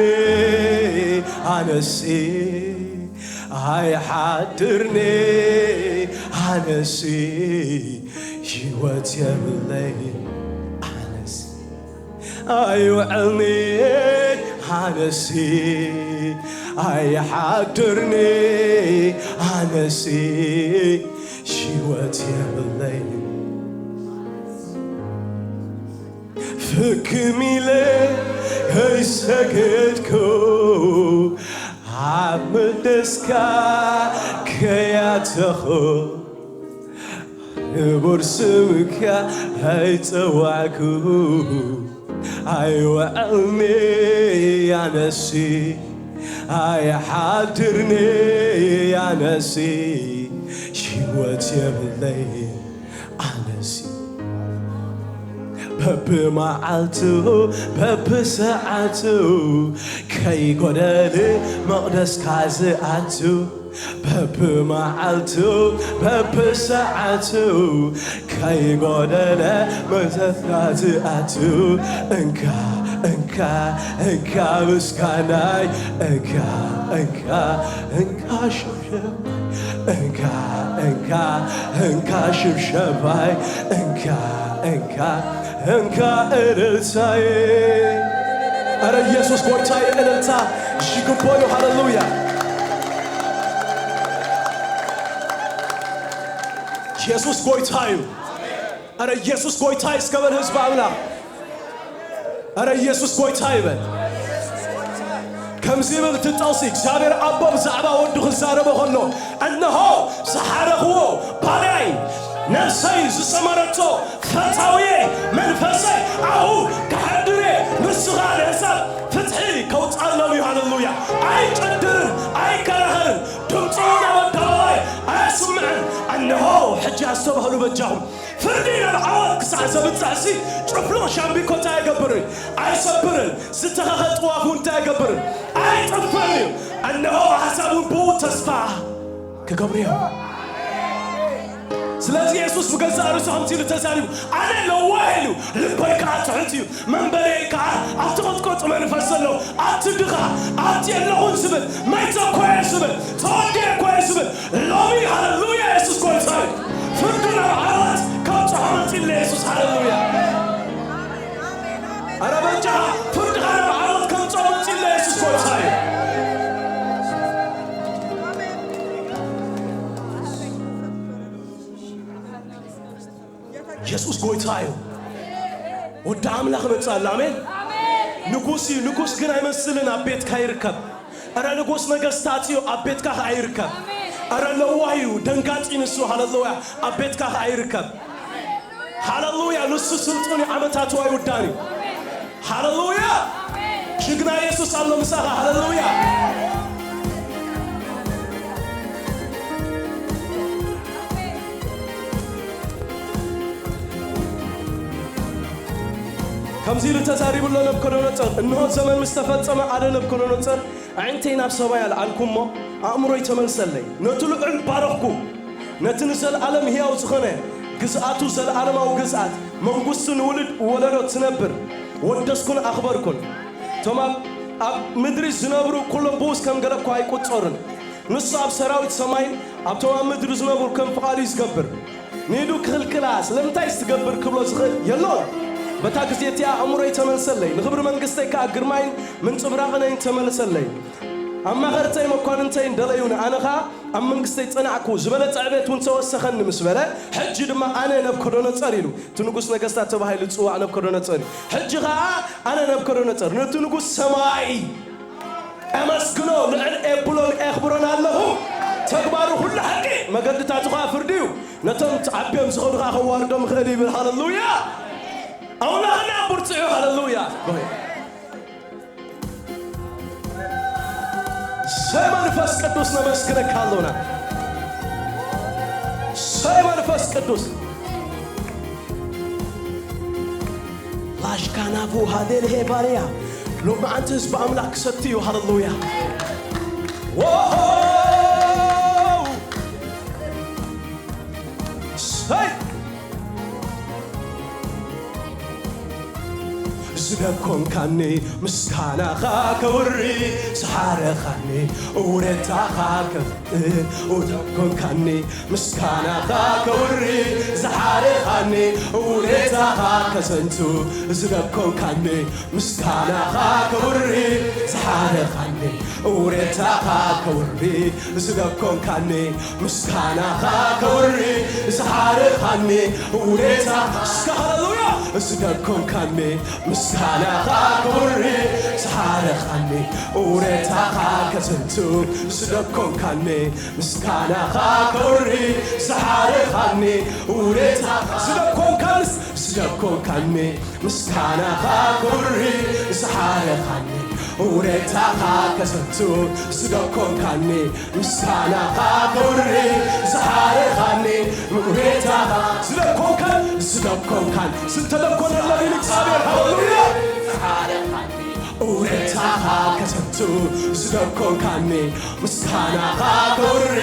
ኣነሲ ኣይሓድርኒ ኣነሲ ህይወት የብለይ ኣነሲ ኣይውዕልኒ ኣነሲ ኣይሓድርኒ ኣነሲ ህይወት የብለይ ፍክም ኢለ ከይሰገድኩ ኣብ መቅደስካ ከያተኹ ክቡር ስምካ ኣይጸዋዕኩ ኣይውዕልኒ ኣነሲ ኣይሓድርኒ ኣነሲ ህይወት የብለይ ኣነሲ በብመዓልቱ በብሰዓቱ ከይጎደል መቕደስካ ዝኣቱ በብመዓልቱ በብሰዓቱ ከይጎደለ መቕደስካ ዝኣቱ እንካ እንካ እንካ ምስጋናይ እንካ እንካ እንካ ሽብሸብ እንካ እንካ እንካ ሽብሸባይ እንካ እንካ እንካ እልልታዬ። ኧረ ኢየሱስ ጎይታዬ እልልታ ይግባዋል። ሃሌሉያ። ኢየሱስ ጎይታ እዩ። ኧረ ኢየሱስ ጎይታ እስከ በል ህዝብ ኣምላኽ። ኧረ ኢየሱስ ጎይታ ይበል። ከምዚ ይብል እቲ ጥቕሲ፣ እግዚኣብሔር ኣቦ ብዛዕባ ወዱ ክዛረቦ ከሎ፣ "እንሆ ዝሓረኽዎ ባርያይ፣ ነፍሰይ ዝሰመረቶ ፈታውየይ፣ መንፈሰይ ኣብኡ ከሕድር እየ፣ ንሱ ኸኣ ንሕሳብ ፍትሒ ከውጽኣሎም እዩ።" ሃሌሉያ። ኣይጭድርን፣ ኣይከራኸርን፣ ድምፁ ናብ ኣደባባይ ኣየስምዕን። እንሆ ሕጂ ኣስተባህሉ በጃኹም። ፍርዲ ናብ ዓወት ክሳዕ ዘብጽሕሲ፣ ጭፍሉቕ ሻምብቆ እንታይ ኣይገብርን? ኣይሰብርን። ዝተኸኸ ጥዋፍ እውን እንታይ ኣይገብርን? ኣይጥፍእን እዩ። እነሆ ኣሕዛብ እውን ብኡ ተስፋ ክገብሩ እዮም። ስለዚ የሱስ ብገዛእ ርእሱ ከምዚ ኢሉ ተዛሪቡ፣ "ኣነ ለዋህ ኢሉ፣ ልበይ ከኣ ትሑት እዩ፣ መንበረይ ከኣ ኣብ ትቕጥቀጡ መንፈስ ዘሎ፣ ኣብቲ ድኻ፣ ኣብቲ የለኹን ዝብል፣ መይተ እኮ እየ ዝብል፣ ተወዲኤ እኮ እየ ዝብል፣ ሎሚ ሃለሉያ የሱስ ጎይታ እዩ። ፍርዱ ናብ ዓወት ከምጽሖ መጺእለ የሱስ፣ ሃለሉያ። ኣረ በጃኻ ፍርድኻ ናብ ዓወት ከምጽሖ መጺእለ የሱስ ጎይታ እዩ." የሱስ ጎይታ እዩ። ወዲ ኣምላኽ መጽእ ኣሎ። ኣሜን። ንጉስ እዩ። ንጉስ ግን ኣይመስልን ኣብ ቤትካ ይርከብ። እረ ንጉስ ነገስታት እዩ ኣብ ቤትካ ከኣ ይርከብ። እረ ለዋህ እዩ፣ ደንጋጺ ንሱ። ሃለሉያ። ኣብ ቤትካ ከኣ ይርከብ። ሃለሉያ። ንሱ ስልጡን እዩ፣ ዓመታቱ ኣይውዳን እዩ። ሃለሉያ። ጅግና የሱስ ኣሎ ምሳኻ። ሃለሉያ። ከምዚ ኢሉ ተዛሪቡ ኣሎ ነብኮዶነጾር፣ "እንሆ ዘመን ምስ ተፈጸመ ኣነ ነብኮዶነጾር ኣዒንተይ ናብ ሰማይ ኣልዓልኩ እሞ ኣእምሮይ ተመልሰለይ፣ ነቲ ልዑል ባረኽኩ፣ ነቲ ንዘለኣለም ህያው ዝኾነ ግዝኣቱ ዘለኣለማዊ ግዝኣት መንግስቱ ንውሉድ ወለዶ ትነብር ወደስኩን ኣኽበርኩን። እቶም ኣብ ኣብ ምድሪ ዝነብሩ ኩሎም ብኡስ ከም ገለ እኳ ኣይቁጸሩን። ንሱ ኣብ ሰራዊት ሰማይን ኣብቶም ኣብ ምድሪ ዝነብሩ ከም ፍቓዱ እዩ ዝገብር። ንኢዱ ክኽልክላ ስለምንታይ ትገብር ክብሎ ዝኽእል የሎን። በታ ግዜ እቲኣ ኣእምሮይ ተመልሰለይ፣ ንኽብሪ መንግስተይ ከኣ ግርማይን ምንጽብራቕነይን ተመልሰለይ። ኣማኸርተይ መኳንንተይን ደለዩኒ፣ ኣነ ኸኣ ኣብ መንግስተይ ጸናዕኩ፣ ዝበለጸ ዕቤት እውን ተወሰኸኒ ምስ በለ፣ ሕጂ ድማ ኣነ ነብኮዶነጸር ኢሉ፣ እቲ ንጉስ ነገስታት ተባሂሉ ዝጽዋዕ ነብኮዶነጸር እዩ። ሕጂ ኸኣ ኣነ ነብኮዶነጸር ነቲ ንጉስ ሰማይ ኣመስግኖ፣ ልዕል ኤብሎን ኤኽብሮን ኣለኹ። ተግባሩ ኩሉ ሓቂ፣ መገድታቱ ኸኣ ፍርዲ እዩ። ነቶም ተዓብዮም ዝኸዱ ኸኣ ከዋርዶም ይኽእል ይብል። ሃለሉያ! ኣምላኽና ብርቱዕ እዩ። ሃለሉያ! ሰይ መንፈስ ቅዱስ ነመስግነካ ኣሎና። ሰይ መንፈስ ቅዱስ ላሽካናቡ ሃሌል ሄባርያ ሎማዓንቲ ህዝቢ ኣምላኽ ክሰቲ እዩ። ሃለሉያ። ዎው! ሰይ! ዝደኮንካኒ ምስጋናኻ ከውሪ፣ ዝሓረኻኒ ውረታኻ ከፍጥን። ዝደኮንካኒ ምስጋናኻ ከውሪ፣ ዝሓረኻኒ ውረታኻ ከዘንቱ። ዝደኮንካኒ ምስጋናኻ ከውሪ፣ ዝሓረኻኒ ውረታኻ ከውሪ። ዝደኮንካኒ ምስጋናኻ ከውሪ፣ ዝሓረኻኒ ውረታ። እስከ ሃሌሉያ! ዝደኮንካኒ ምስጋናኻ ከውሪ፣ ዝሓረኻኒ ውረታኻ ከዘንቱ። ዝደኮንካኒ ምስጋናኻ ከውሪ፣ ዝሓረኻኒ ውረታ። ዝደኮንካንስ፣ ዝደኮንካኒ ምስጋናኻ ከውሪ፣ ዝሓረኻኒ ውረታኻ ከዘንቱ። ዝደኮንካኒ ምስጋናኻ ከውሪ፣ ዝሓረኻኒ ውረታኻ። ዝደኮንካን፣ ዝደኮንካን፣ ዝተደኮነለን እግዚኣብሔር። ሃሌሉያ! ዝሓረኻኒ ውረታኻ ከዘንቱ። ዝደኮንካኒ ምስጋናኻ ከውሪ፣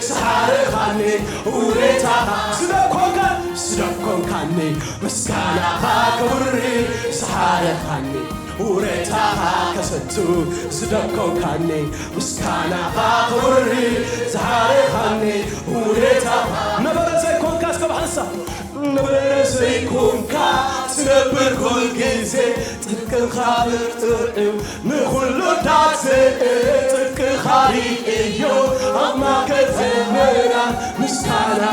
ዝሓረኻኒ ውረታኻ። ዝደኮንካን፣ ዝደኮንካኒ ምስጋናኻ ከውሪ፣ ዝሓረኻኒ ውረታኻ ከዘንቱ። ዝደኮንካኒ ምስጋናኻ ከውሪ፣ ዝሓረኻኒ ውረታኻ። ነበረ ዘይኮንካ እስከ ብሓንሳብ ነበረ ዘይኮንካ ትነብር ኩል ግዜ ጽድቅኻ ብርቱዕ እዩ ንኹሉ ዳሴ ጽድቅኻ ርእዮ ኣብ ማእከል ዘመና ምስጋና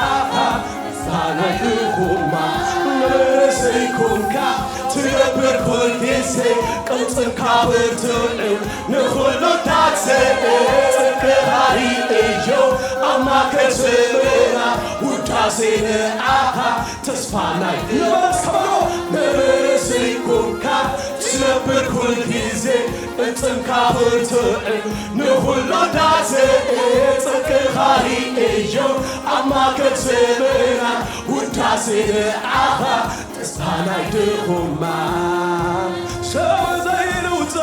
ኣኻ ምስጋና ይኹማ ነበረ ዘይኮንካ ትነብር ኩል ግዜ ቅጽልካ ብርቱዕ እዩ ንኹሉ ዳሴ ጽድቅኻ ርእዮ ኣብ ማእከል ዘመና ውዳሴ ንኣኻ ተስፋ ናይ ነበረ እስከ በሎ ነበረ ዘይኮንካ ነብር ኩል ግዜ እጥንካ ብርቱዕ ንኹሉ ዳዘ ጽድቅኻ ርእዮ ኣብ ማእከል ዘመና ውዳሴ ንዓኻ ተስፋ ናይ ድኹማ ሰብ ዘይልውጦ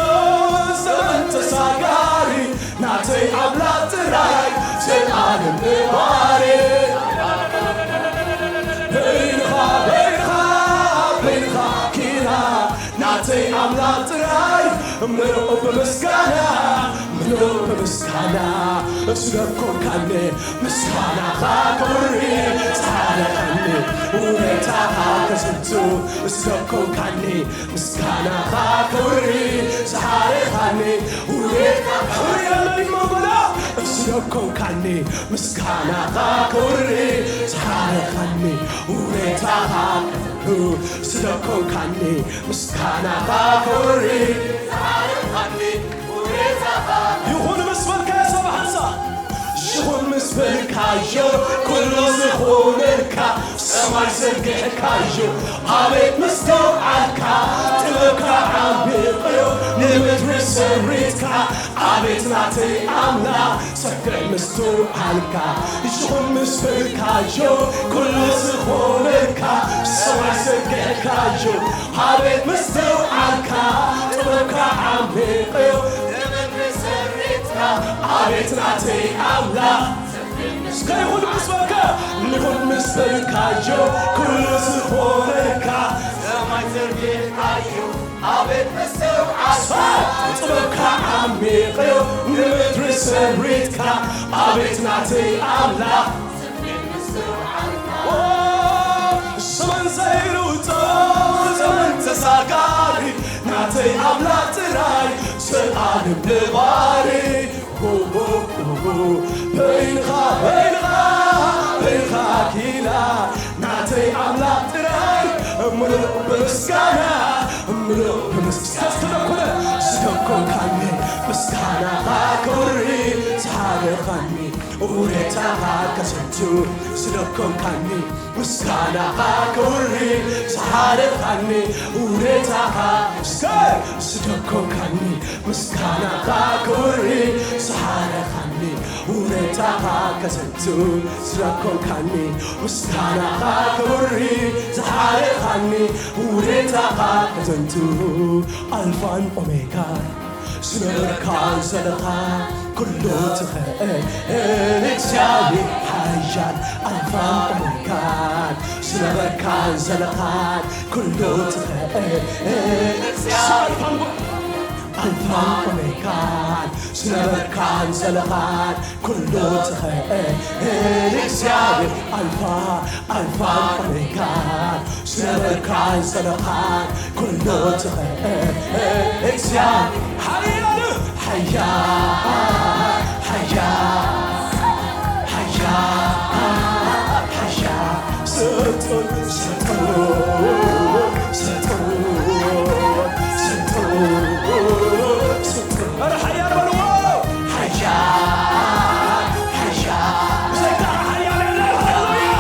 ዘመን ተሳጋሪ ናተይ ኣምላኽ ጥራይ ዘልኣለም ነባሪ በይንኻ በይንኻ በይንኻ ኪና ናተይ ኣምላኽ ጥራይ ምሉእ ብምስጋና ምሉእ ብምስጋና ስለ ኮንካኒ ምስጋናኻ ክብሪ ዝሓረኻኒ ውለታኻ ከዘንቱ ስለ ኮንካኒ ምስጋናኻ ክብሪ ዝሓረኻኒ ውለታ ክብሪ ኣለኒ መጎና ስለ ኮንካኒ ምስጋናኻ ክብሪ ዝሓረኻኒ ውለታኻ ክብሪ ስለ ኮንካኒ ምስጋናኻ ክብሪ ይኹን ምስ በልካዮ ሰብ ሓንሳ ይኹን ምስ በልካዮ ኩሉ ዝኾነልካ ሰማይ ዘርጊሕካዮ ኣቤት ምስትውዓልካ ጥበብካ ዓሚቕዮ ንምድሪ ሰሪትካ ኣቤት ናተይ ኣምላኽ ሰፊሕ ምስትውዓልካ ይኹን ምስ በልካዮ ኩሉ ዝኾነልካ ሰማይ ዘርጊሕካዮ ኣቤት ምስትውዓልካ ጥበብካ ዓሚቕዮ ንምድሪ ሰሪትካ ኣቤት ናተይ ኣምላኽ እስከ ይኹን ምስ በልካ ይኹን ምስ በልካዮ ኩሉ ዝኾነልካ ሰማይ ዘርጊሕካዮ ኣቤት መስተውዓልካ ጥበብካ ዓሚቕዮ ንምድሪ ሰሪትካ ኣቤት ናተይ ኣምላኽ ዘመን ዘይልውጦ ዘመን ተሳጋሪ ናተይ ኣምላኽ ጥራይ ዘልኣለም ነባሪ በይንኻ በይንኻ በይንኻ ኪላ ናተይ ኣምላኽ ጥራይ ምሉእ ብምስጋና ምሉእ ብምስጋና ዝተደኮነ ዝተኮንካኒ ምስጋናኻ ክብሪ ዝሓረኻኒ ውለታኻ ከሰቱ ስለኮንካኒ ምስጋናኻ ክብሪ ዝሓረኻኒ ውለታኻ እስከ ስለኮንካኒ ምስጋናኻ ክብሪ ዝሓረኻኒ ውለታኻ ከሰቱ ስለኮንካኒ ምስጋናኻ ክብሪ ዝሓረኻኒ ውለታኻ ከሰቱ ኣልፋን ኦሜጋ ዝነበርካን ዘለኻ ኩሉ ትኽእል እግዚኣብሔር ሓያል ኣልፋን ኦሜጋን ዝነበርካን ዘለኻን ኩሉ ትኽእል ኣልፋን ኣልፋን ኦሜጋን ዝነበርካን ዘለኻን ኩሉ ትኽእል እግዚኣብሔር ኣልፋ ኣልፋን ኦሜጋን ዝነበርካን ዘለኻን ኩሉ ትኽእል እግዚኣብሔር ሓያል ሓያል ሓያል ሓያል ሓያል ስልጡን ስልጡን ስልጡን ስልጡን ስልጡን ኧረ ሓያል በልዎ ሓያል ሓያል ብዘይካ ሓያል የለን ሃሌሉያ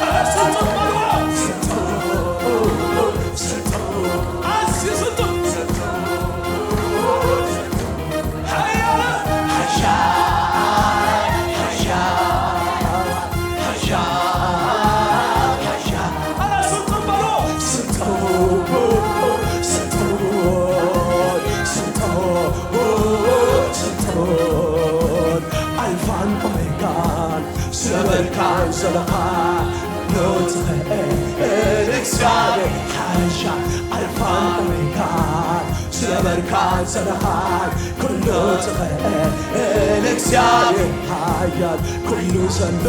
ኧረ ስልጡን በልዎ ስልጡን ስልጡን ኣዝዩ ስልጡን ስልጡን ሓያል ሓያል ሓያል ሓያል ሓያል ኣረ ስልጡን በሎ ስልጡን ስልጡን ስልጡን ስልጡን ኣልፋን ኦሜጋን ዝነበርካን ዘለኻን ኖትኸእል እግዚኣብሔር ሓሻ ኣልፋን ኦሜጋን ዝነበርካን ዘለኻን ኩሉ ትኽእል እግዚኣብሔር ሓያል ኩሉ ዘሎ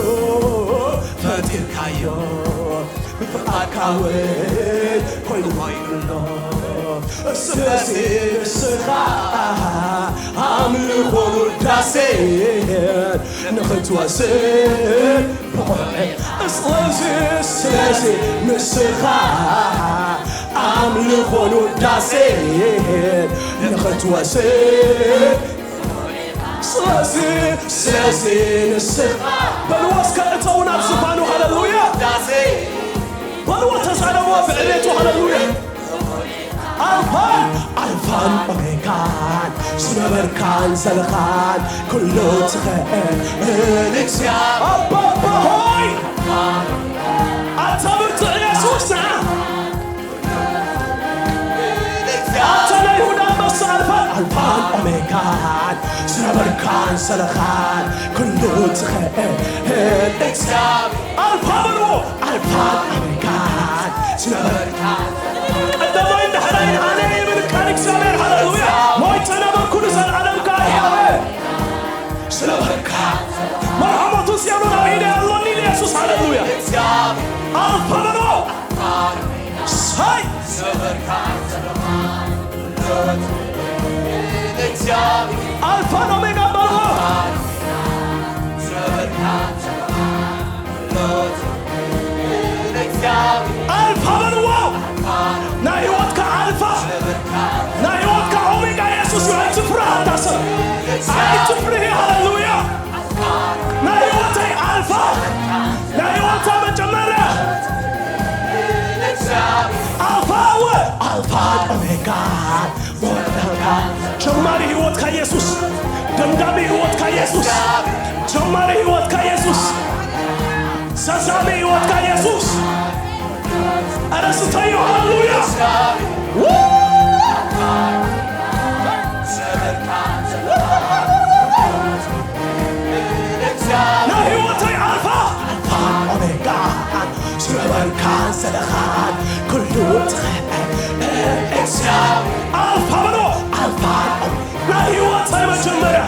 ፈጢርካዮ ብፍቓድካ እውን ኮይኑ ኮይኑ ኣሎ ስለዚ ንስኻ ኣምልኾን ውዳሴን ንኽትወስድ ብቑዕ ስለዚ ስለዚ ንስኻ ኣምልኾን ውዳሴን ንኽትወስድ ስለዚ ስለዚ ንስኻ በልዎ እስከ እተው ናብ ዝፋኑ ሃለሉያ በልዎ ተዛረብዎ ብዕቤቱ ሃለሉያ ኣልፋን ኣልፋን ኦሜጋን ዝነበርካን ዘለኻን ኩሉ ትኽእል እግዚኣብሔር ኣቦቦ ሆይ ኣታ ብርቱዕ ኢየሱስ ንዓ ኣታ ናይ ይሁዳ ኣንበሳ ኣልፋን ኣልፋን ኦሜጋን ዝነበርካን ዘለኻን ኩሉ ትኽእል እግዚኣብሔር ኣልፋ በልዎ ኣልፋን ኦሜጋን ዝነበርካን ቀዳማይን ዳሕራይን ኣነ እየ ይብል ቃል እግዚኣብሔር ሃሌሉያ ሞይተ ነበርኩ ንዘለኣለም ከኣ ሕያው እየ ዝነበርካ መርሃሞቱ ሲያኑ ናብ ኢደ ኣሎኒ ኢየሱስ ሃሌሉያ ኣልፋ በልዎ ሳይ ኣልፋን ኦሜጋ በልዎ ኣልፋ በልዎ ናይ ህይወትካ ኣልፋ ናይ ህይወትካ ኦሜጋ ኢየሱስ እዩ ኣይትፍርህ ኣታ ሰብ ኣይትፍርህ ሃሌሉያ ናይ ህይወተይ ኣልፋ ናይ ህይወታ መጀመርያ ኣልፋ እወ ኣልፋ ኦሜጋ ጀማሪ ህይወትካ ኢየሱስ ደምዳሚ ህይወትካ ኢየሱስ ጀማሪ ህይወትካ ኢየሱስ ዘዛሚ ህይወትካ ኢየሱስ ኧረ ስተዩ ሃሌሉያ ናይ ህይወተይ ኣልፋ ኣልፋን ኦሜጋን ዝነበርካን ዘለኻን ኩሉ ትኽእል እግዚኣብሔር ኣልፋ በሎ ኣልፋን ኦሜጋ ናይ ህይወተይ መጀመርያ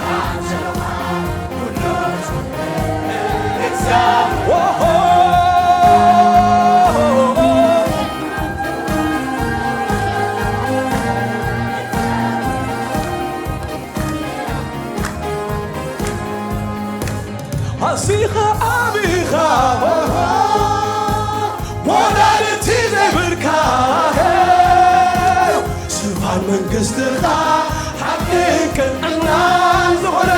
ኣዚኻ ዓቢኻ ወላዲቲ ዘይብልካ ዙፋን መንግስትኻ ሓቅን ቅንዕናን ዝኾነ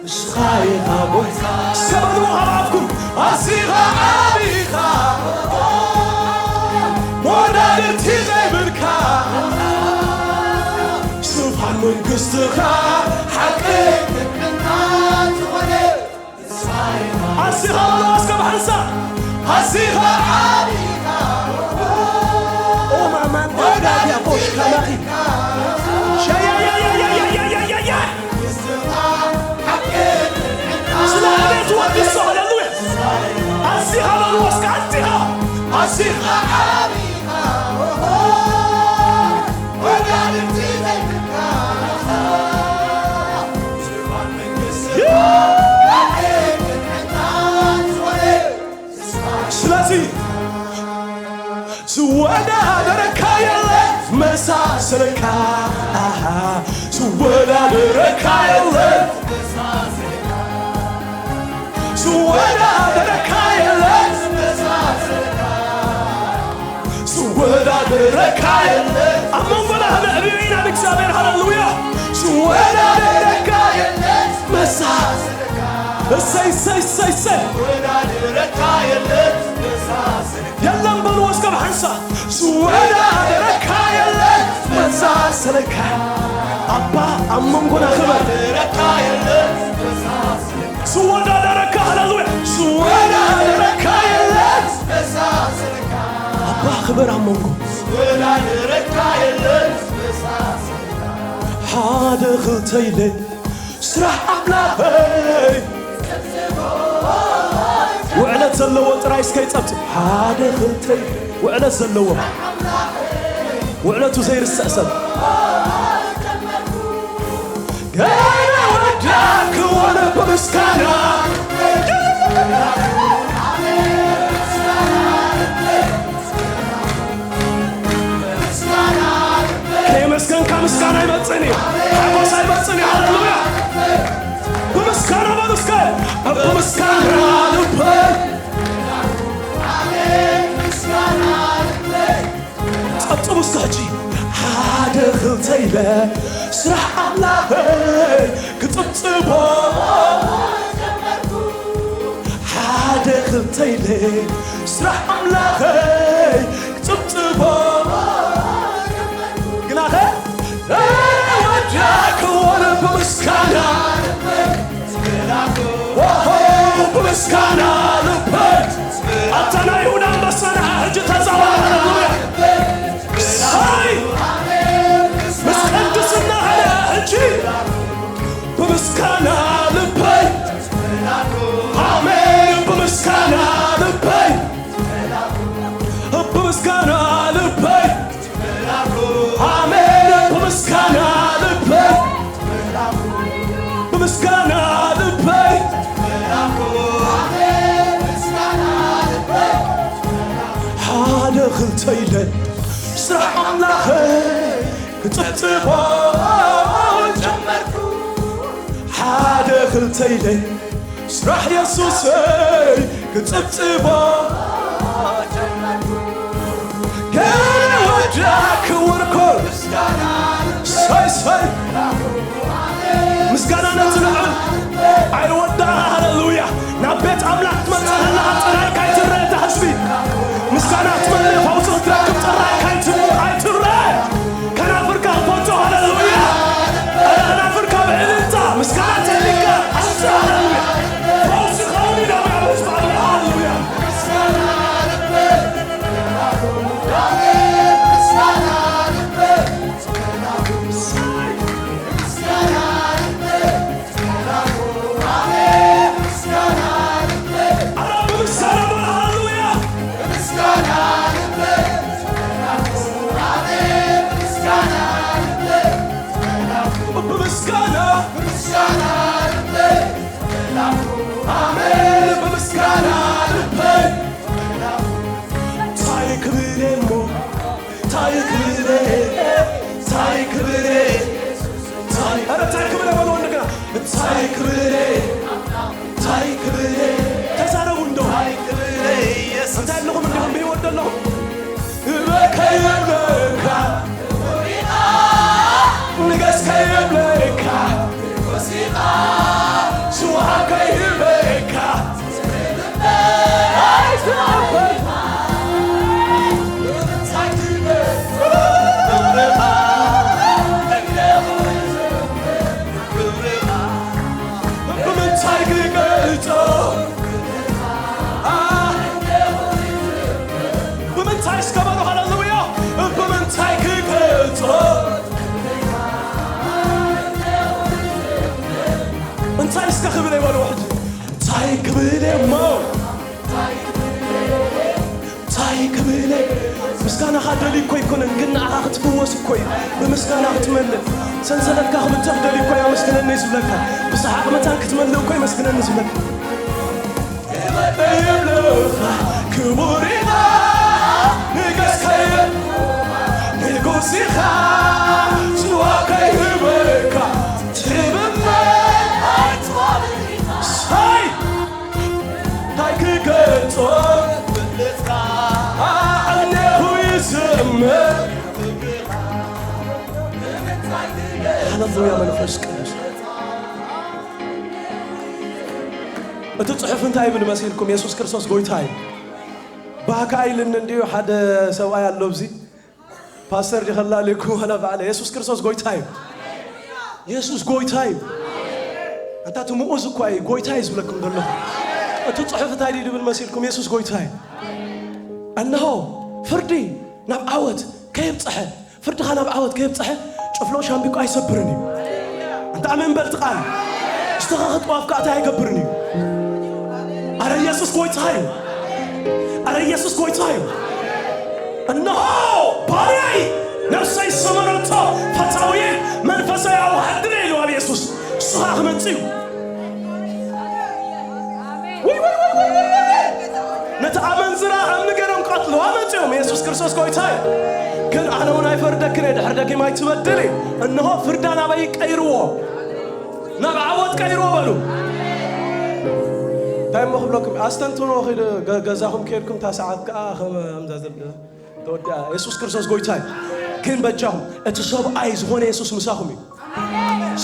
ንስኻ ኢኻ ጎይታ ሰበሉ ኣብ ኣፍኩም ኣዚኻ ዓቢኻ ወላዲቲ ዘይብልካ ዙፋን መንግስትኻ ሓቂ ቅንዕናን ዝኾነ ኣዚኻ በሎ እስከ ብሓንሳብ ኣዚኻ ዓቢኻ ኦማማን ዳዳድያ ቦሽ ካላኺ ሸያያያያያያያያያ ስለ ኣቤት ወዲ ሰው ሃሌሉያ ኣዚኻ በልዎ እስከ ኣዚኻ ኣዚኻ ዓቢኻ ወዳድርቲ ዘይትካ ስለዚ ዝወዳደረካ የለ መሳሰለካ ዝወዳደረካ የለ ዝወዳደረካ የለ ዝወዳደረካ የለ ኣብ መንጎና ክነዕብዮ ኢና ንእግዚኣብሔር ሃሌሉያ ዝወዳደረካ የለ መሳሰለካ እሰይ እሰይ እሰይ እሰይ ዝወዳደረካ የለ መሳሰለካ የለን በልዎ እስከ ብሓንሳ ዝወዳደረካ የለን መሳሰለካ ኣባ ኣብ መንጎና ክበር ዝወዳደረካ የለን ዝወዳደረካ ሃሌሉያ ዝወዳደረካ የለን ኣባ ክበር ኣብ መንጎ ዝወዳደረካ የለን ሓደ ክልተ ኢለ ስራሕ ኣምላኸይ ውዕለት ዘለዎ ጥራይ እስከ ይጸብጽብ ሓደ ክልተ ውዕለት ዘለዎ ውዕለቱ ዘይርስዕ ሰብ ገና ወዳ ክወነ ብምስጋና ከየመስገንካ ምስጋና ኣይመጽእን እዩ ሓጎስ ኣይመጽእን እዩ ሃሌሉያ ብምስጋና በሉ እስከ ብምስጋና ልበይ ጸብጽቡ እስከ ሕጂ ሓደ ክልተ ኢለ ስራሕ ኣምላኸይ ክጽብጽቦ ሓደ ክልተ ኢለ ስራሕ ኣምላኸይ ክጽብጽቦ ምስጋና ልበይ ኣብታ ናይ ይሁዳ ኣንበሳ ንዓ ሕጂ ተዛወር። ሃሌሉያ። ሳይ ምስ ቅድስና ሃለ ሕጂ ብምስጋና ልበይ። ኣሜን። ብምስጋና ልበይ። ብምስጋና ልበይ። ኣሜን። ብምስጋና ልበይ። ብምስጋና ልበይ። ሓደ ክልተ ኢለ ስራሕ ኣምላኸይ ክጽብጽቦ ጀመርኩ። ሓደ ክልተ ኢለ ስራሕ የሱሰይ ክጽብጽቦ ገና ወዳ ክውርኮ ሳይ ሳይ ምስጋና ነቲ ልዑል ኣይወዳእ። ሃሌሉያ። ናብ ቤት ኣምላኽ ትመጽእ ከለኻ ጥራይ ካይትረአ እታ ህዝቢ ምስጋና ክትመልእ ፈውሲ ክትረክብ ጥራይ ካይትረአ። ከናፍርካ ክፈቶ። ሃሌሉያ። ከናፍርካ ብእልልታ ምስጋና ተሊካ ኣምጽእ። ሃሌሉያ። ፈውሲ ክኸውን እዩ። ሃሌሉያ። ብምስጋና ኣሜን። ብምስጋና ልበይ እንታይ ክብል እሞ እንታይ ክብል እንታይ ክብል እንታይ ኧረ እንታይ ክብል በሉ እንደገና እንታይ ክብል እንታይ ክብል ተዛረቡ እንዶ እንታይ ኣለኹም እንዲኹም ብህይወት ዘለኹም እበከይብለካ ንገስ ከይብለካ ስውሃብ ከይህበካ ብምንታይ ክገልጾ ብምንታይ እስከ በሉ ሃሌሉያ ብምንታይ ክገልጾ እንታይ እስከ ክብል ይበልዎ ሕጂ እንታይ ክብል እሞ እንታይ ክብል ምስጋናኻ ደልዩ እኮ ኣይኮነን ግን ንዓኻ ክትፍወስ እኮ እዩ ብምስጋና ክትመልእ ሰንሰለትካ ክብተኽ ደልዩ እኮ ኣመስግነኒ ዝብለካ ብሰሓቕ መታን ክትመልእ እኮ ይመስግነኒ ዝብለካ ክቡር ኢኻ ንገስ ከይብል ንጉስ ኢኻ ጽዋ ከይህበካ ትብመ ኣይትኾንን ኢኻ ሳይ እንታይ ክገልጾ ኣዕኔኹ ይዝምር ሃሌሉያ መንፈስ ቅዱስ እቲ ጽሑፍ እንታይ ይብል መሲልኩም? የሱስ ክርስቶስ ጎይታ እዩ። ባካ ኢልኒ እንድዩ ሓደ ሰብኣይ ኣሎ ኣብዚ ፓስተር ዲኸላልኩም ዋላ ባዕለ የሱስ ክርስቶስ ጎይታ እዩ። የሱስ ጎይታ እዩ። ኣንታ እቲ ምኡዝ እኳ እዩ ጎይታ እዩ ዝብለኩም ዘለኹ። እቲ ጽሑፍ እንታይ ድዩ ዝብል መሲልኩም? የሱስ ጎይታ እዩ። እነሆ ፍርዲ ናብ ዓወት ከየብጽሐ ፍርድኻ ናብ ዓወት ከየብጽሐ ጭፍሎ ሻምቢቆ ኣይሰብርን እዩ። ኣንታ ኣሜን በል እቲ ቃል። ዝተኸኸ ጥዋፍ ከኣ እንታይ ኣይገብርን እዩ። ኣረ ኢየሱስ ጎይታ እዩ። ኣረ ኢየሱስ ጎይታ እዩ። እነሆ ባርያይ ነፍሰይ ዝሰመረቶ ፈታውየይ መንፈሰይ ኣዋሃድነ ኢሉ ኣብ ኢየሱስ እሱ ኸኣ ክመጽእ እዩ። ነቲ ኣመንዝራ እምኒ ገይሮም ክቐትልዋ መጺኦም። የሱስ ክርስቶስ ጎይታ እዩ። ግን ኣነ እውን ኣይፈርደክን እየ፣ ድሕሪ ደጊም ኣይትበድሊ። እንሆ ፍርዳ ናበይ ቀይርዎ፣ ናብ ዓወት ቀይርዎ በሉ። እንታይ እሞ ክብለኩም፣ ኣስተንትኖ ኺድ ገ-፣ ገዛኹም ከይድኩም እታ ሰዓት ከኣ ከም፣ ከምዛ ዘብል ተወዲኣ። የሱስ ክርስቶስ ጎይታ እዩ። ግን በጃኹም እቲ ሰብኣይ ዝኾነ የሱስ ምሳኹም እዩ።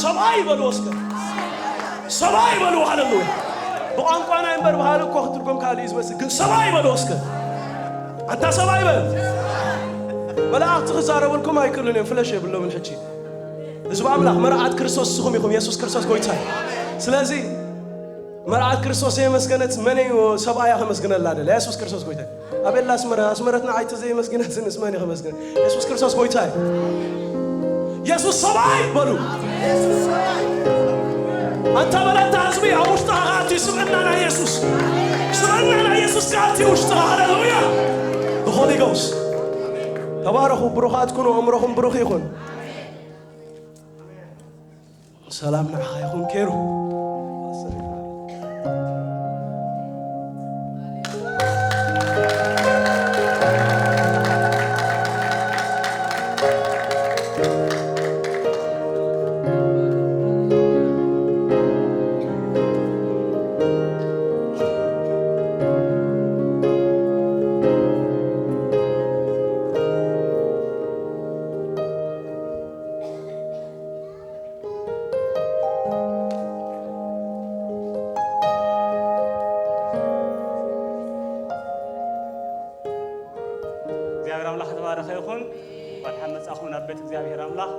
ሰብኣይ በልዎ እስከ። ሰብኣይ በልዎ። ሃሌሉያ። ብቋንቋና እምበር ብኻልእ እኮ ክትርጎም ካልእ እዩ ዝመስል፣ ግን ሰብኣይ በልዎ እስከ። ኣንታ ሰብኣይ በል። መላእኽቲ ክዛረበልኩም ኣይክእሉን እዮም፣ ፍለሽ የብሎምን። ሕጂ ህዝቢ ኣምላኽ መርዓት ክርስቶስ ንስኹም ኢኹም። የሱስ ክርስቶስ ጎይታ እዩ። ስለዚ መርዓት ክርስቶስ ዘየመስገነት መን እዩ ሰብኣያ ከመስግነላ ደለ? የሱስ ክርስቶስ ጎይታ። ኣቤላ ኣስመረ ኣስመረትና ዓይተ ዘየመስገነት ንስ መን እዩ ከመስግን? የሱስ ክርስቶስ ጎይታ እዩ። የሱስ ሰብኣይ በሉ። ኣንታ በላታ ህዝቢ ኣብ ውሽጥኻ ከኣቲ ስብዕና ናይ የሱስ፣ ስብዕና ናይ የሱስ ከኣቲ ውሽጥኻ። ሃሌሉያ። ብሆሊ ጎስ ተባረኹ፣ ብሩኻት ኩኑ፣ ኣእምሮኹም ብሩኽ ይኹን። ሰላም ንዓኻ ይኹን ኬሩ። እግዚኣብሔር ኣምላኽ ዝተባረኸ ይኹን። እንኳን ደሓን መጻኹም ናብ ቤት እግዚኣብሔር ኣምላኽ።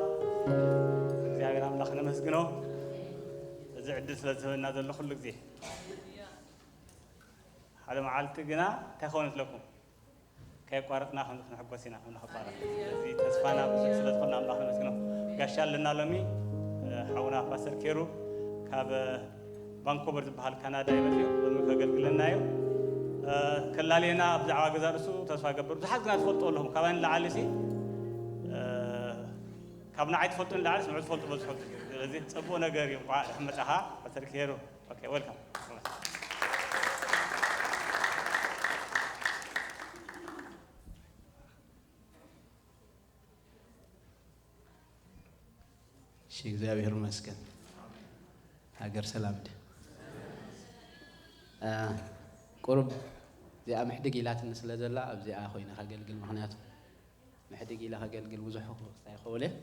እግዚኣብሔር ኣምላኽ ነመስግኖ፣ እዚ ዕድል ስለ ዝህበና ዘሎ ኩሉ ግዜ። ሓደ መዓልቲ ግና እንታይ ክኸውን ይመስለኩም? ከየቋረጽና ከምዚ ክንሕጎስ ኢና፣ ኣምላኽ ይባረኽ። ስለዚ ተስፋና ብዙሕ ስለ ዝኾነ ኣምላኽ ነመስግኖ። ጋሻ ኣለና ሎሚ፣ እ፣ ሓውና ፓስተር ኬሩ ካብ፣ እ፣ ቫንኮቨር ዝበሃል ካናዳ እዩ መጺኡ፣ ሎሚ ከገልግለና እዩ። እ፣ ከላልየና ብዛዕባ ገዛ ርእሱ ተስፋ ገብር። ብዙሓት ግና ትፈልጡ ኣለኹም፣ ካባይ ንላዕሊ ሲ፣ እ፣ ካብ ንዓይ ትፈልጡ ንላዕሊ ንዑ ትፈልጡ በዝሑ። ስለዚ ጽቡቕ ነገር እዩ። እንኳዕ ደሓን መጻኻ ፓስተር ኬሩ። ኦኬ፣ ዌልካም። እሺ፣ እግዚኣብሔር ይመስገን። ሃገር ሰላም ድያ? አ፣ ቁሩብ እዚኣ ምሕድግ ኢላትኒ ስለ ዘላ ኣብዚኣ ኮይነ ከገልግል፣ ምኽንያቱ ምሕድግ ኢለ ከገልግል ብዙሕ ክኽእል ኣይኽእልን።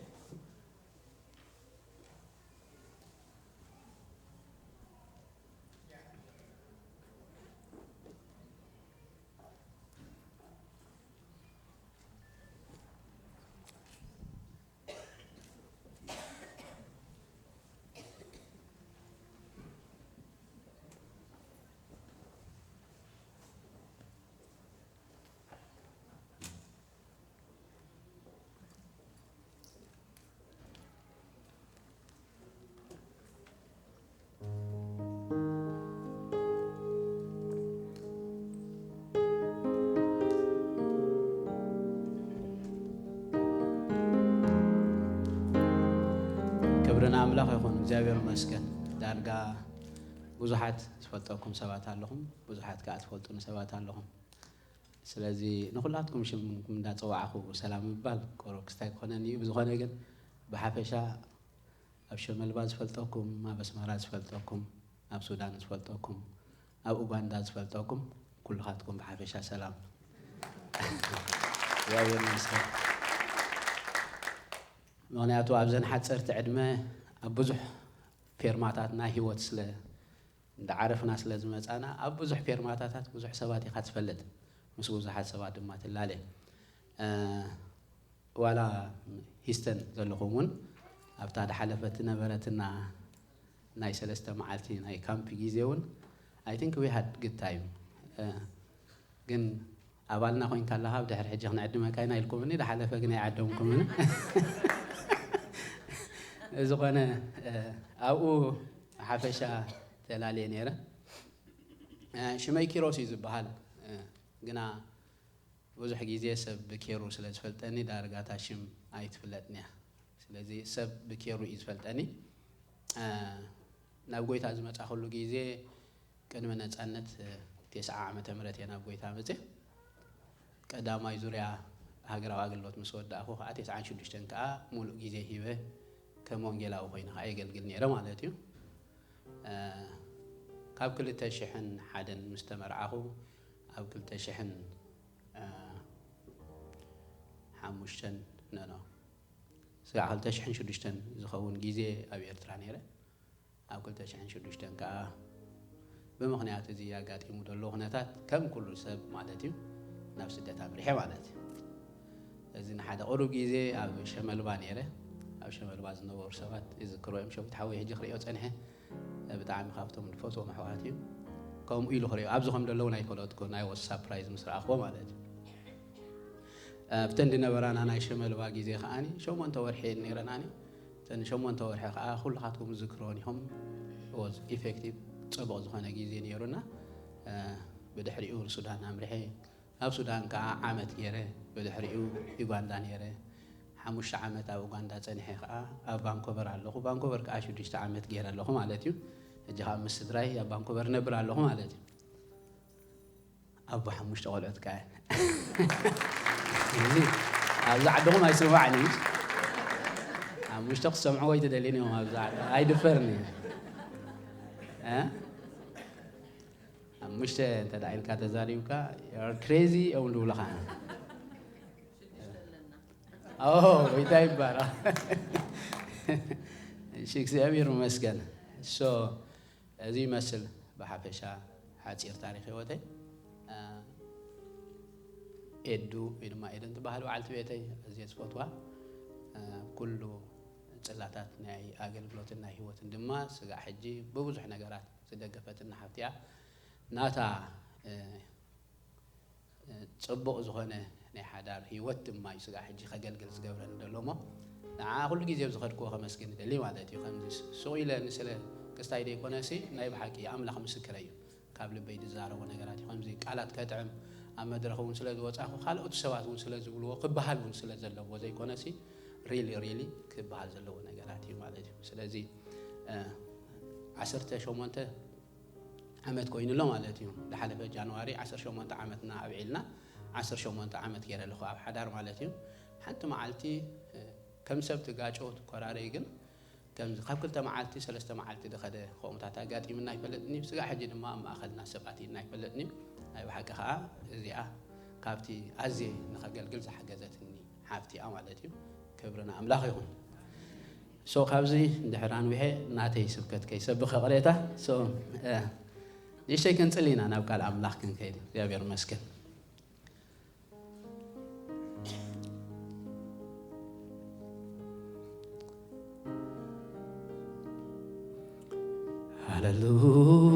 ክብሪ ንኣምላኽ ይኹን፣ እግዚኣብሔር ይመስገን። ዳርጋ ብዙሓት ዝፈልጠኩም ሰባት ኣለኹም፣ ብዙሓት ከኣ ትፈልጡኒ ሰባት ኣለኹም። ስለዚ ንኹላትኩም ሽምኩም እንዳጸዋዕኹ ሰላም ምባል ቁሩብ ክስታይ ክኾነኒ እዩ። ብዝኾነ ግን ብሓፈሻ ኣብ ሸመልባ ዝፈልጠኩም፣ ኣብ ኣስመራ ዝፈልጠኩም፣ ኣብ ሱዳን ዝፈልጠኩም፣ ኣብ ኡጋንዳ ዝፈልጠኩም፣ ኩልኻትኩም ብሓፈሻ ሰላም። እግዚኣብሔር ይመስገን። ምኽንያቱ ኣብዘን ሓጸርቲ ዕድመ ኣብ ብዙሕ ፌርማታት ናይ ህይወት ስለ እንዳዓረፍና ስለ ዝመጻና፣ ኣብ ብዙሕ ፌርማታታት ብዙሕ ሰባት ኢኻ ትፈልጥ፣ ምስ ብዙሓት ሰባት ድማ ትላለ። እ፣ ዋላ ሂስተን ዘለኹም እውን ኣብታ ድሓለፈት ነበረትና ናይ ሰለስተ መዓልቲ ናይ ካምፕ ግዜ እውን፣ I think we had good time። እ፣ ግን ኣባልና ኮይንካ ኣለኻ፣ ኣብ ድሕሪ ሕጂ ክንዕድመካ ኢና ኢልኩምኒ፣ ድሓለፈ ግን ኣይዓደምኩምኒ። ዝኾነ፣ እ፣ ኣብኡ ሓፈሻ ተላልየ ነይረ። እ፣ ሽመይ ኪሮስ እዩ ዝበሃል። እ፣ ግና ብዙሕ ግዜ ሰብ ብኬሩ ስለ ዝፈልጠኒ ዳርጋ እታ ሽም ኣይትፍለጥን እያ። ስለዚ ሰብ ብኬሩ እዩ ዝፈልጠኒ። እ፣ ናብ ጎይታ ዝመጻኹሉ ግዜ ቅድሚ ነጻነት፣ እ፣ ተስዓ ዓመተ ምህረት እየ ናብ ጎይታ መጽየ። ቀዳማይ ዙርያ ሃገራዊ ኣገልግሎት ምስ ወዳእኹ ከኣ፣ ተስዓን ሽዱሽተን ከኣ ሙሉእ ግዜ ሂበ ከም ወንጌላዊ ኮይነ ከኣ የገልግል ነይረ ማለት እዩ። እ፣ ካብ ክልተ ሽሕን ሓደን ምስ ተመርዓኹ፣ ኣብ ክልተ ሽሕን፣ እ፣ ሓሙሽተን፣ ኖ፣ ኖ፣ ስጋዕ ክልተ ሽሕን ሽዱሽተን ዝኸውን ግዜ ኣብ ኤርትራ ነይረ። ኣብ ክልተ ሽሕን ሽዱሽተን ከኣ ብምኽንያት እዚ ኣጋጢሙ ዘሎ ኩነታት ከም ኩሉ ሰብ ማለት እዩ ናብ ስደት ኣምሪሐ ማለት እዩ። እዚ ንሓደ ቁሩብ ግዜ ኣብ ሸመልባ ነይረ። ኣብ ሸመልባ ዝነበሩ ሰባት ይዝክሮ እዮም። ሸዊት ሓወይ ሕጂ ክርእዮ ጸኒሐ። ብጣዕሚ ካብቶም ዝፈትዎም ኣሕዋት እዩ። ከምኡ ኢሉ ክሪኦ ኣብዚ ከም ዘለዉ ናይ ፈለጥኩ ናይ ወስ ሳፕራይዝ ምስ ረኣኽዎ ማለት እዩ። ኣብተን ዝነበራና ናይ ሸመልባ ግዜ ከዓኒ ሸሞንተ ወርሒ እየን ነይረናኒ። እተን ሸሞንተ ወርሒ ከዓ ኩልኻትኩም ዝክሮን ኢኹም። ወዝ ኢፌክቲቭ ፅቡቕ ዝኾነ ግዜ ነይሩና። ብድሕሪኡ ሱዳን ኣምርሐ። ኣብ ሱዳን ከዓ ዓመት ገይረ። ብድሕሪኡ ዩጋንዳ ነይረ። ሓሙሽተ ዓመት ኣብ ኡጋንዳ ፀኒሐ ከዓ ኣብ ቫንኮቨር ኣለኹ። ቫንኮቨር ከዓ ሽዱሽተ ዓመት ገይረ ኣለኹ ማለት እዩ። ሕጂ ከዓ ምስ ስድራይ ኣብ ቫንኮቨር ነብር ኣለኹ ማለት እዩ። ኣቦ ሓሙሽተ ቆልዑት ከዓ ኣብዚ ዓድኹም ኣይስማዕን እዩ። ሓሙሽተ ክሰምዕዎ ኣይትደልን እዮም ኣብዚ ዓዲ ኣይድፈርን እዩ። ሓሙሽተ እንተ ኢልካ ተዛሪብካ ክሬዚ እዮም ዝብሉኻ። ኦ፣ ጎይታ ይባረኽ። እሺ፣ እግዚኣብሔር ይመስገን። ሶ እዚ ይመስል ብሓፈሻ ሓፂር ታሪክ ህይወተይ። ኤዱ ወይ ድማ ኤደን ትበሃል በዓልቲ ቤተይ ኣዝየ ዝፈትዋ። ኩሉ ፅላታት ናይ ኣገልግሎትን ናይ ህይወትን ድማ ስጋዕ ሕጂ ብብዙሕ ነገራት ዝደገፈትና ሓፍቲ እያ። ናታ ፅቡቕ ዝኾነ ናይ ሓዳር ህይወት ድማ እዩ ስጋዕ ሕጂ ከገልግል ዝገብረኒ ዘሎ እሞ ንዓ ኩሉ ግዜ ብዝኸድክዎ ከመስግን ይደሊ ማለት እዩ። ከምዚ ሱቕ ኢለ ንስለ ክስታይ ደይኮነሲ ናይ ብሓቂ ኣምላኽ ምስክረ እዩ። ካብ ልበይ ዝዛረቦ ነገራት እዩ። ከምዚ ቃላት ከጥዕም ኣብ መድረኽ እውን ስለ ዝወፃኹ ካልኦት ሰባት እውን ስለ ዝብልዎ ክበሃል እውን ስለ ዘለዎ ዘይኮነሲ ሪሊ ሪሊ ክበሃል ዘለዎ ነገራት እዩ ማለት እዩ። ስለዚ ዓሰርተ ሸሞንተ ዓመት ኮይኑ ኣሎ ማለት እዩ። ዝሓለፈ ጃንዋሪ ዓሰርተ ሸሞንተ ዓመትና ኣብዒልና ዓሰርተ ሸሞንተ ዓመት ገይረ ኣለኹ ኣብ ሓዳር ማለት እዩ። ሓንቲ መዓልቲ ከም ሰብ ትጋጨው ትኮራረይ ግን ከምዚ ካብ ክልተ መዓልቲ ሰለስተ መዓልቲ ዝኸደ ከምኡታት ኣጋጢምና ኣይፈለጥን እዩ። ስጋዕ ሕጂ ድማ ኣብ ማእኸልና ሰብ ኣትይና ኣይፈለጥን እዩ። ናይ ብሓቂ ከዓ እዚኣ ካብቲ ኣዝየ ንኸገልግል ዝሓገዘትኒ ሓፍቲ እያ ማለት እዩ። ክብሪ ንኣምላኽ ይኹን። ሶ ካብዚ ድሕር ኣንዊሐ ናተይ ስብከት ከይሰብኽ ይቕሬታ። ሶ ንእሽተይ ክንጽሊ ኢና ናብ ቃል ኣምላኽ ክንከይድ። እግዚኣብሔር ይመስገን። ሃሌሉያ።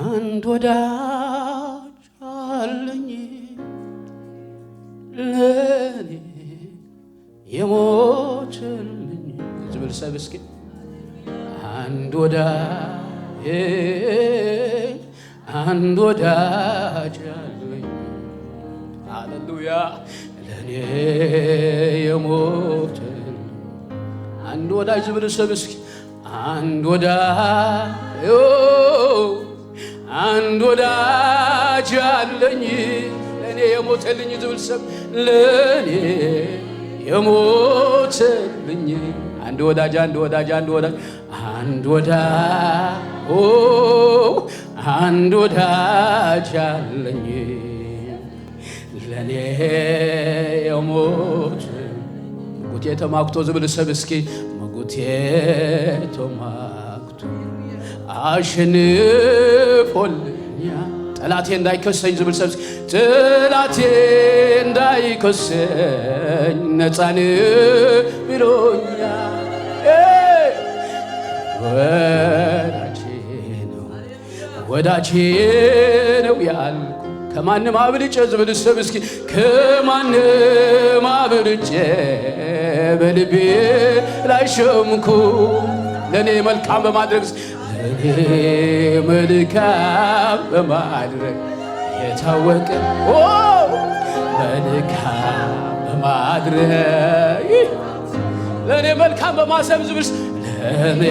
አንድ ወዳጅ አለኝ ለኔ የሞተልኝ ዝብል ሰብ እስኪ አንድ ወዳጅ አንድ ወዳጅ አለኝ። ሃሌሉያ። ለኔ የሞተልኝ አንድ ወዳጅ ዝብል ሰብ እስኪ አንድ ወዳጅ አንድ ወዳጅ አለኝ ለኔ የሞተልኝ ዝብል ሰብ ለኔ የሞተልኝ አንድ ወዳጅ አንድ ወዳጅ አንድ ወዳጅ አንድ ወዳጅ አንድ ወዳጅ አለኝ ለኔ የሞተ ምጉቴ ተማክቶ ዝብል ሰብ እስኪ ምጉቴ ተማክቶ አሸንፎልኛ ጠላቴ እንዳይከሰኝ ዝብል ሰብ እስኪ ጠላቴ እንዳይከሰኝ ነፃን ብሎኛ ወዳጄ ነው ወዳጄ ነው ያልኩ ከማንም አብልጬ ዝብል ሰብ እስኪ ከማንም አብልጬ በልቤ ላይ ሸምኩ ለእኔ መልካም በማድረግ ለእኔ መልካም በማድረግ የታወቀ ኦ መልካም በማድረግ ለእኔ መልካም በማሰብ ዝብል ለእኔ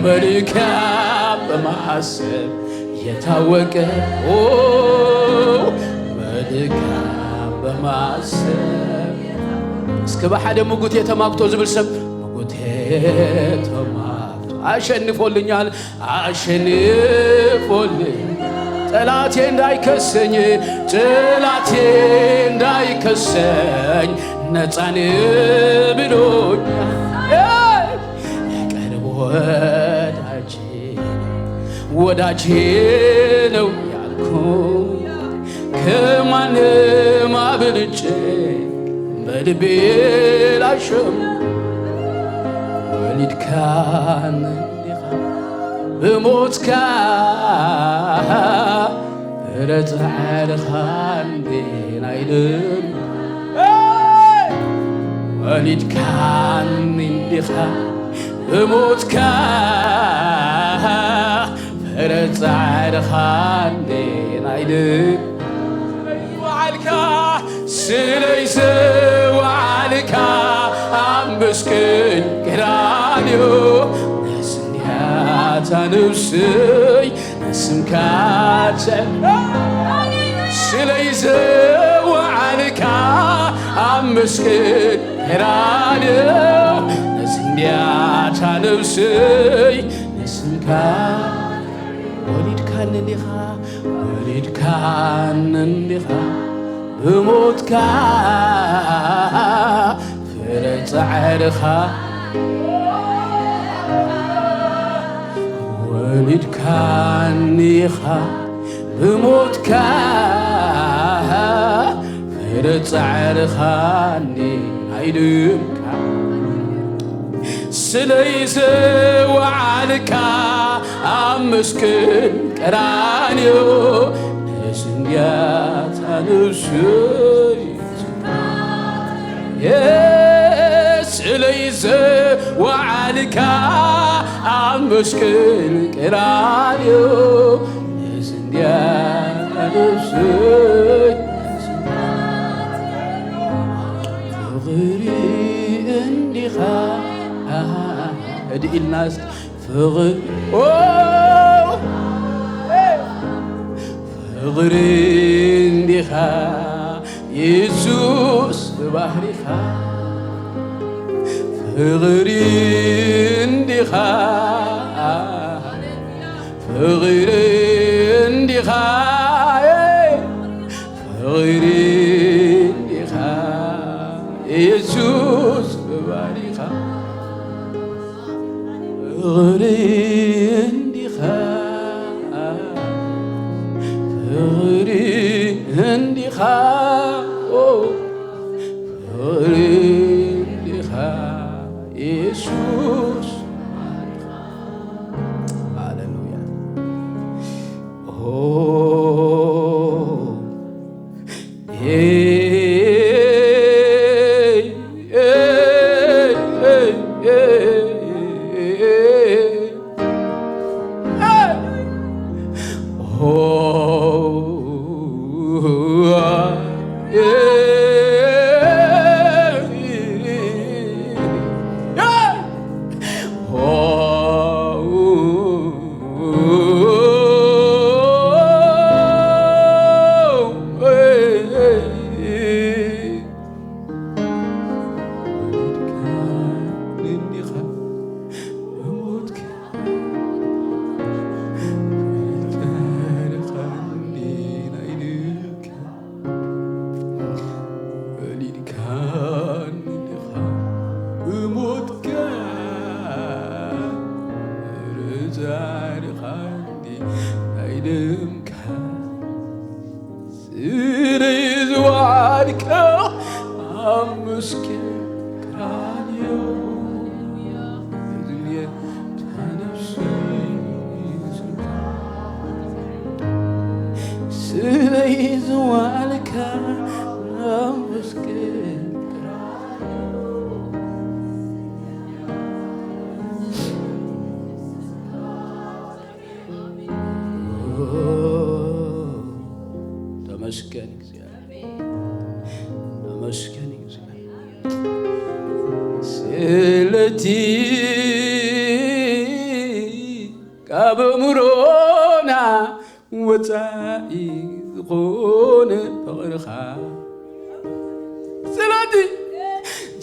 መልካም በማሰብ የታወቀ ኦ መልካም በማሰብ እስከ ብሓደ ምጉት የተማክቶ ዝብል ሰብ ምጉት የተማክቶ አሸንፎልኛል አሸንፎልኝ ጠላቴ እንዳይከሰኝ ጠላቴ እንዳይከሰኝ ነፃን ብሎኛል የቅርብ ወዳጄ ነው ወዳጄ ነው ያልኩ ከማንም አብልጬ በልቤ ላሸም ወሊድካን እንዲኻ ብሞትካ ፍረ ጻዕርኻ እንዴ ናይ ልብ ወሊድካን እንዲኻ ብሞትካ ፍረ ጻዕርኻ እንዴ ናይ ልብ ወዓልካ ስለይ ዘወዓልካ ኣብ መስቀል ቀራንዮ ነስንያታ ነብሰይ ንስምካ ጸ ስለይ ዘወዓልካ ኣብ መስቀል ቀራንዮ ነስንያታ ነብሰይ ንስምካ ወሊድካኒ እንዲኻ ወሊድካኒ እንዲኻ ብሞትካ ፍረ ጻዕርኻ ወሊድካኒ ኢኻ ብሞትካ ፍረ ጻዕርኻ እንዲ ኣይድምካ ስለይ ዘወዓልካ ኣብ መስቀል ቀራንዮ ነስንያታ ነብሰይ ስለይ ዘወዓልካ ኣብ መስቀል ቀራንዮ ነስንያታ ነብሰይ ፍቕሪ እንዲኻ እድኢልና እስኪ ፍቕሪ ኦ፣ ፍቕሪ እንዲኻ የሱስ ብባህሪኻ ፍቕሪ እንዲኻ ፍቕሪ እንዲኻ ፍቕሪ እንዲኻ የሱስ ብባህሪኻ ፍቕሪ እንዲኻ ፍቕሪ እንዲኻ ኦ፣ ፍቕሪ እንዲኻ የሱስ ሃሌሉያ ኦ ተመስገን እግዚኣብሔር ተመስገን እግዚኣብሔር ስለቲ ካብ እምሮና ወፃኢ ዝኾነ ፍቕርኻ ስለቲ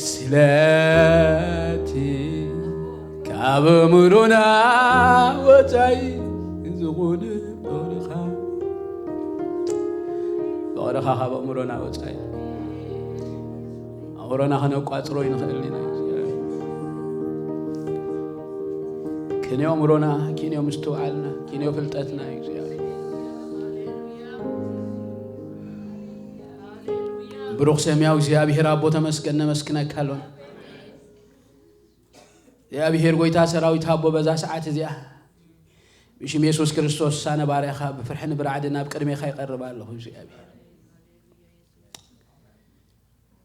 ስለቲ ካብ እምሮና ወፃኢ ዝኾነ ፍቕርኻ ፍቕርኻ ካብ እምሮና ወፃኢ ኣእምሮና ከነቋፅሮ ይንኽእል ኢና ክንዮ እምሮና ክንዮ ምስትውዓልና ክንዮ ፍልጠትና እዩ እግዚኣብሔር ብሩኽ ሰማያዊ እግዚኣብሔር ኣቦ ተመስገን ነመስግነካ ኣሎና እግዚኣብሔር ጎይታ ሰራዊት ኣቦ፣ በዛ ሰዓት እዚኣ ብሽም የሱስ ክርስቶስ ኣነ ባርያኻ ብፍርሕን ብራዕድን ኣብ ቅድሜኻ ይቐርብ ኣለኹ እግዚኣብሔር።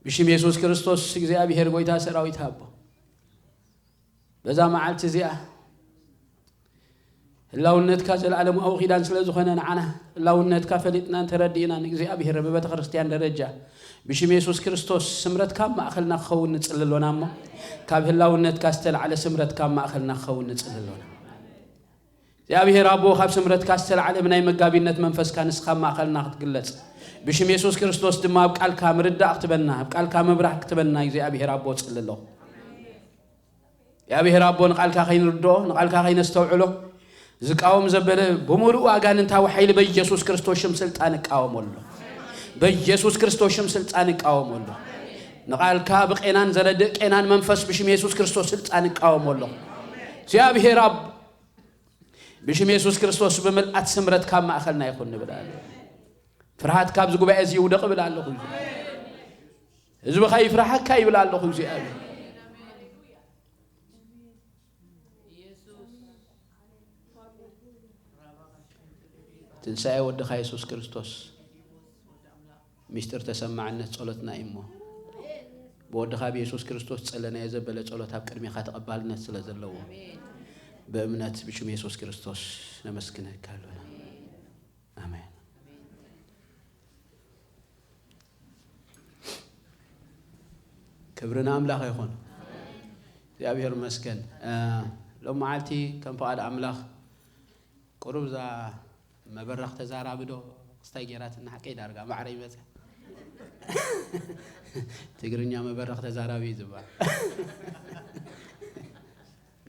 ብሽም የሱስ ክርስቶስ እግዚኣብሔር ጎይታ ሰራዊት ኣቦ፣ በዛ መዓልቲ እዚኣ ህላውነትካ ዘለዓለማዊ ኪዳን ስለ ዝኾነ ንዓና ህላውነትካ ፈሊጥናን ተረዲእናን እግዚኣብሔር ብቤተ ክርስቲያን ደረጃ ብሽም የሱስ ክርስቶስ ስምረትካ ኣብ ማእኸልና ክኸውን ንጽሊ ኣሎና እሞ ካብ ህላውነትካ ዝተላዕለ ስምረትካ ኣብ ማእኸልና ክኸውን ንጽሊ ኣሎና። እግዚኣብሔር ኣቦ ካብ ስምረትካ ዝተላዕለ ብናይ መጋቢነት መንፈስካ ንስኻ ኣብ ማእኸልና ክትግለጽ ብሽም የሱስ ክርስቶስ ድማ ኣብ ቃልካ ምርዳእ ክትበና ኣብ ቃልካ ምብራህ ክትበና እግዚኣብሔር ኣቦ ጽሊ ኣለኹ። እግዚኣብሔር ኣቦ ንቓልካ ከይንርድኦ ንቓልካ ከይነስተውዕሎ ዝቃወም ዘበለ ብምሉእ ኣጋንንታዊ ሓይሊ በኢየሱስ ክርስቶስ ሽም ስልጣን እቃወሞ ኣሎ። በኢየሱስ ክርስቶስ ሽም ስልጣን እቃወሞ ኣሎ። ንቓልካ ብቄናን ዘረድእ ቄናን መንፈስ ብሽም የሱስ ክርስቶስ ስልጣን እቃወሞ ኣሎ። እግዚኣብሔር ኣብ ብሽም የሱስ ክርስቶስ ብምልኣት ስምረት ካብ ማእኸልና ይኹን ንብል ኣለ። ፍርሃት ካብዚ ጉባኤ እዚ ይውደቕ እብል ኣለኹ። ህዝብኻ ይፍርሃካ ይብል ኣለኹ እግዚኣብሔር። ትንሳኤ ወድኻ የሱስ ክርስቶስ ምስጢር ተሰማዕነት ጸሎትና እዩ እሞ ብወድኻ ብየሱስ ክርስቶስ ጸለናዮ ዘበለ ጸሎት ኣብ ቅድሜኻ ተቐባልነት ስለ ዘለዎ ብእምነት ብሽም የሱስ ክርስቶስ ነመስግነካ ኣሎና። ኣሜን። ክብሪ ንኣምላኽ ይኹን። እግዚኣብሔር ይመስገን። እ፣ ሎም መዓልቲ ከም ፍቓድ ኣምላኽ ቁሩብ እዛ መበረኽ ተዛራቢ ዶ ክስታይ ጌራትና ሓቀይ ዳርጋ ማዕረ ይመጸ። ትግርኛ መበረኽ ተዛራቢ እዩ ዝበሃል።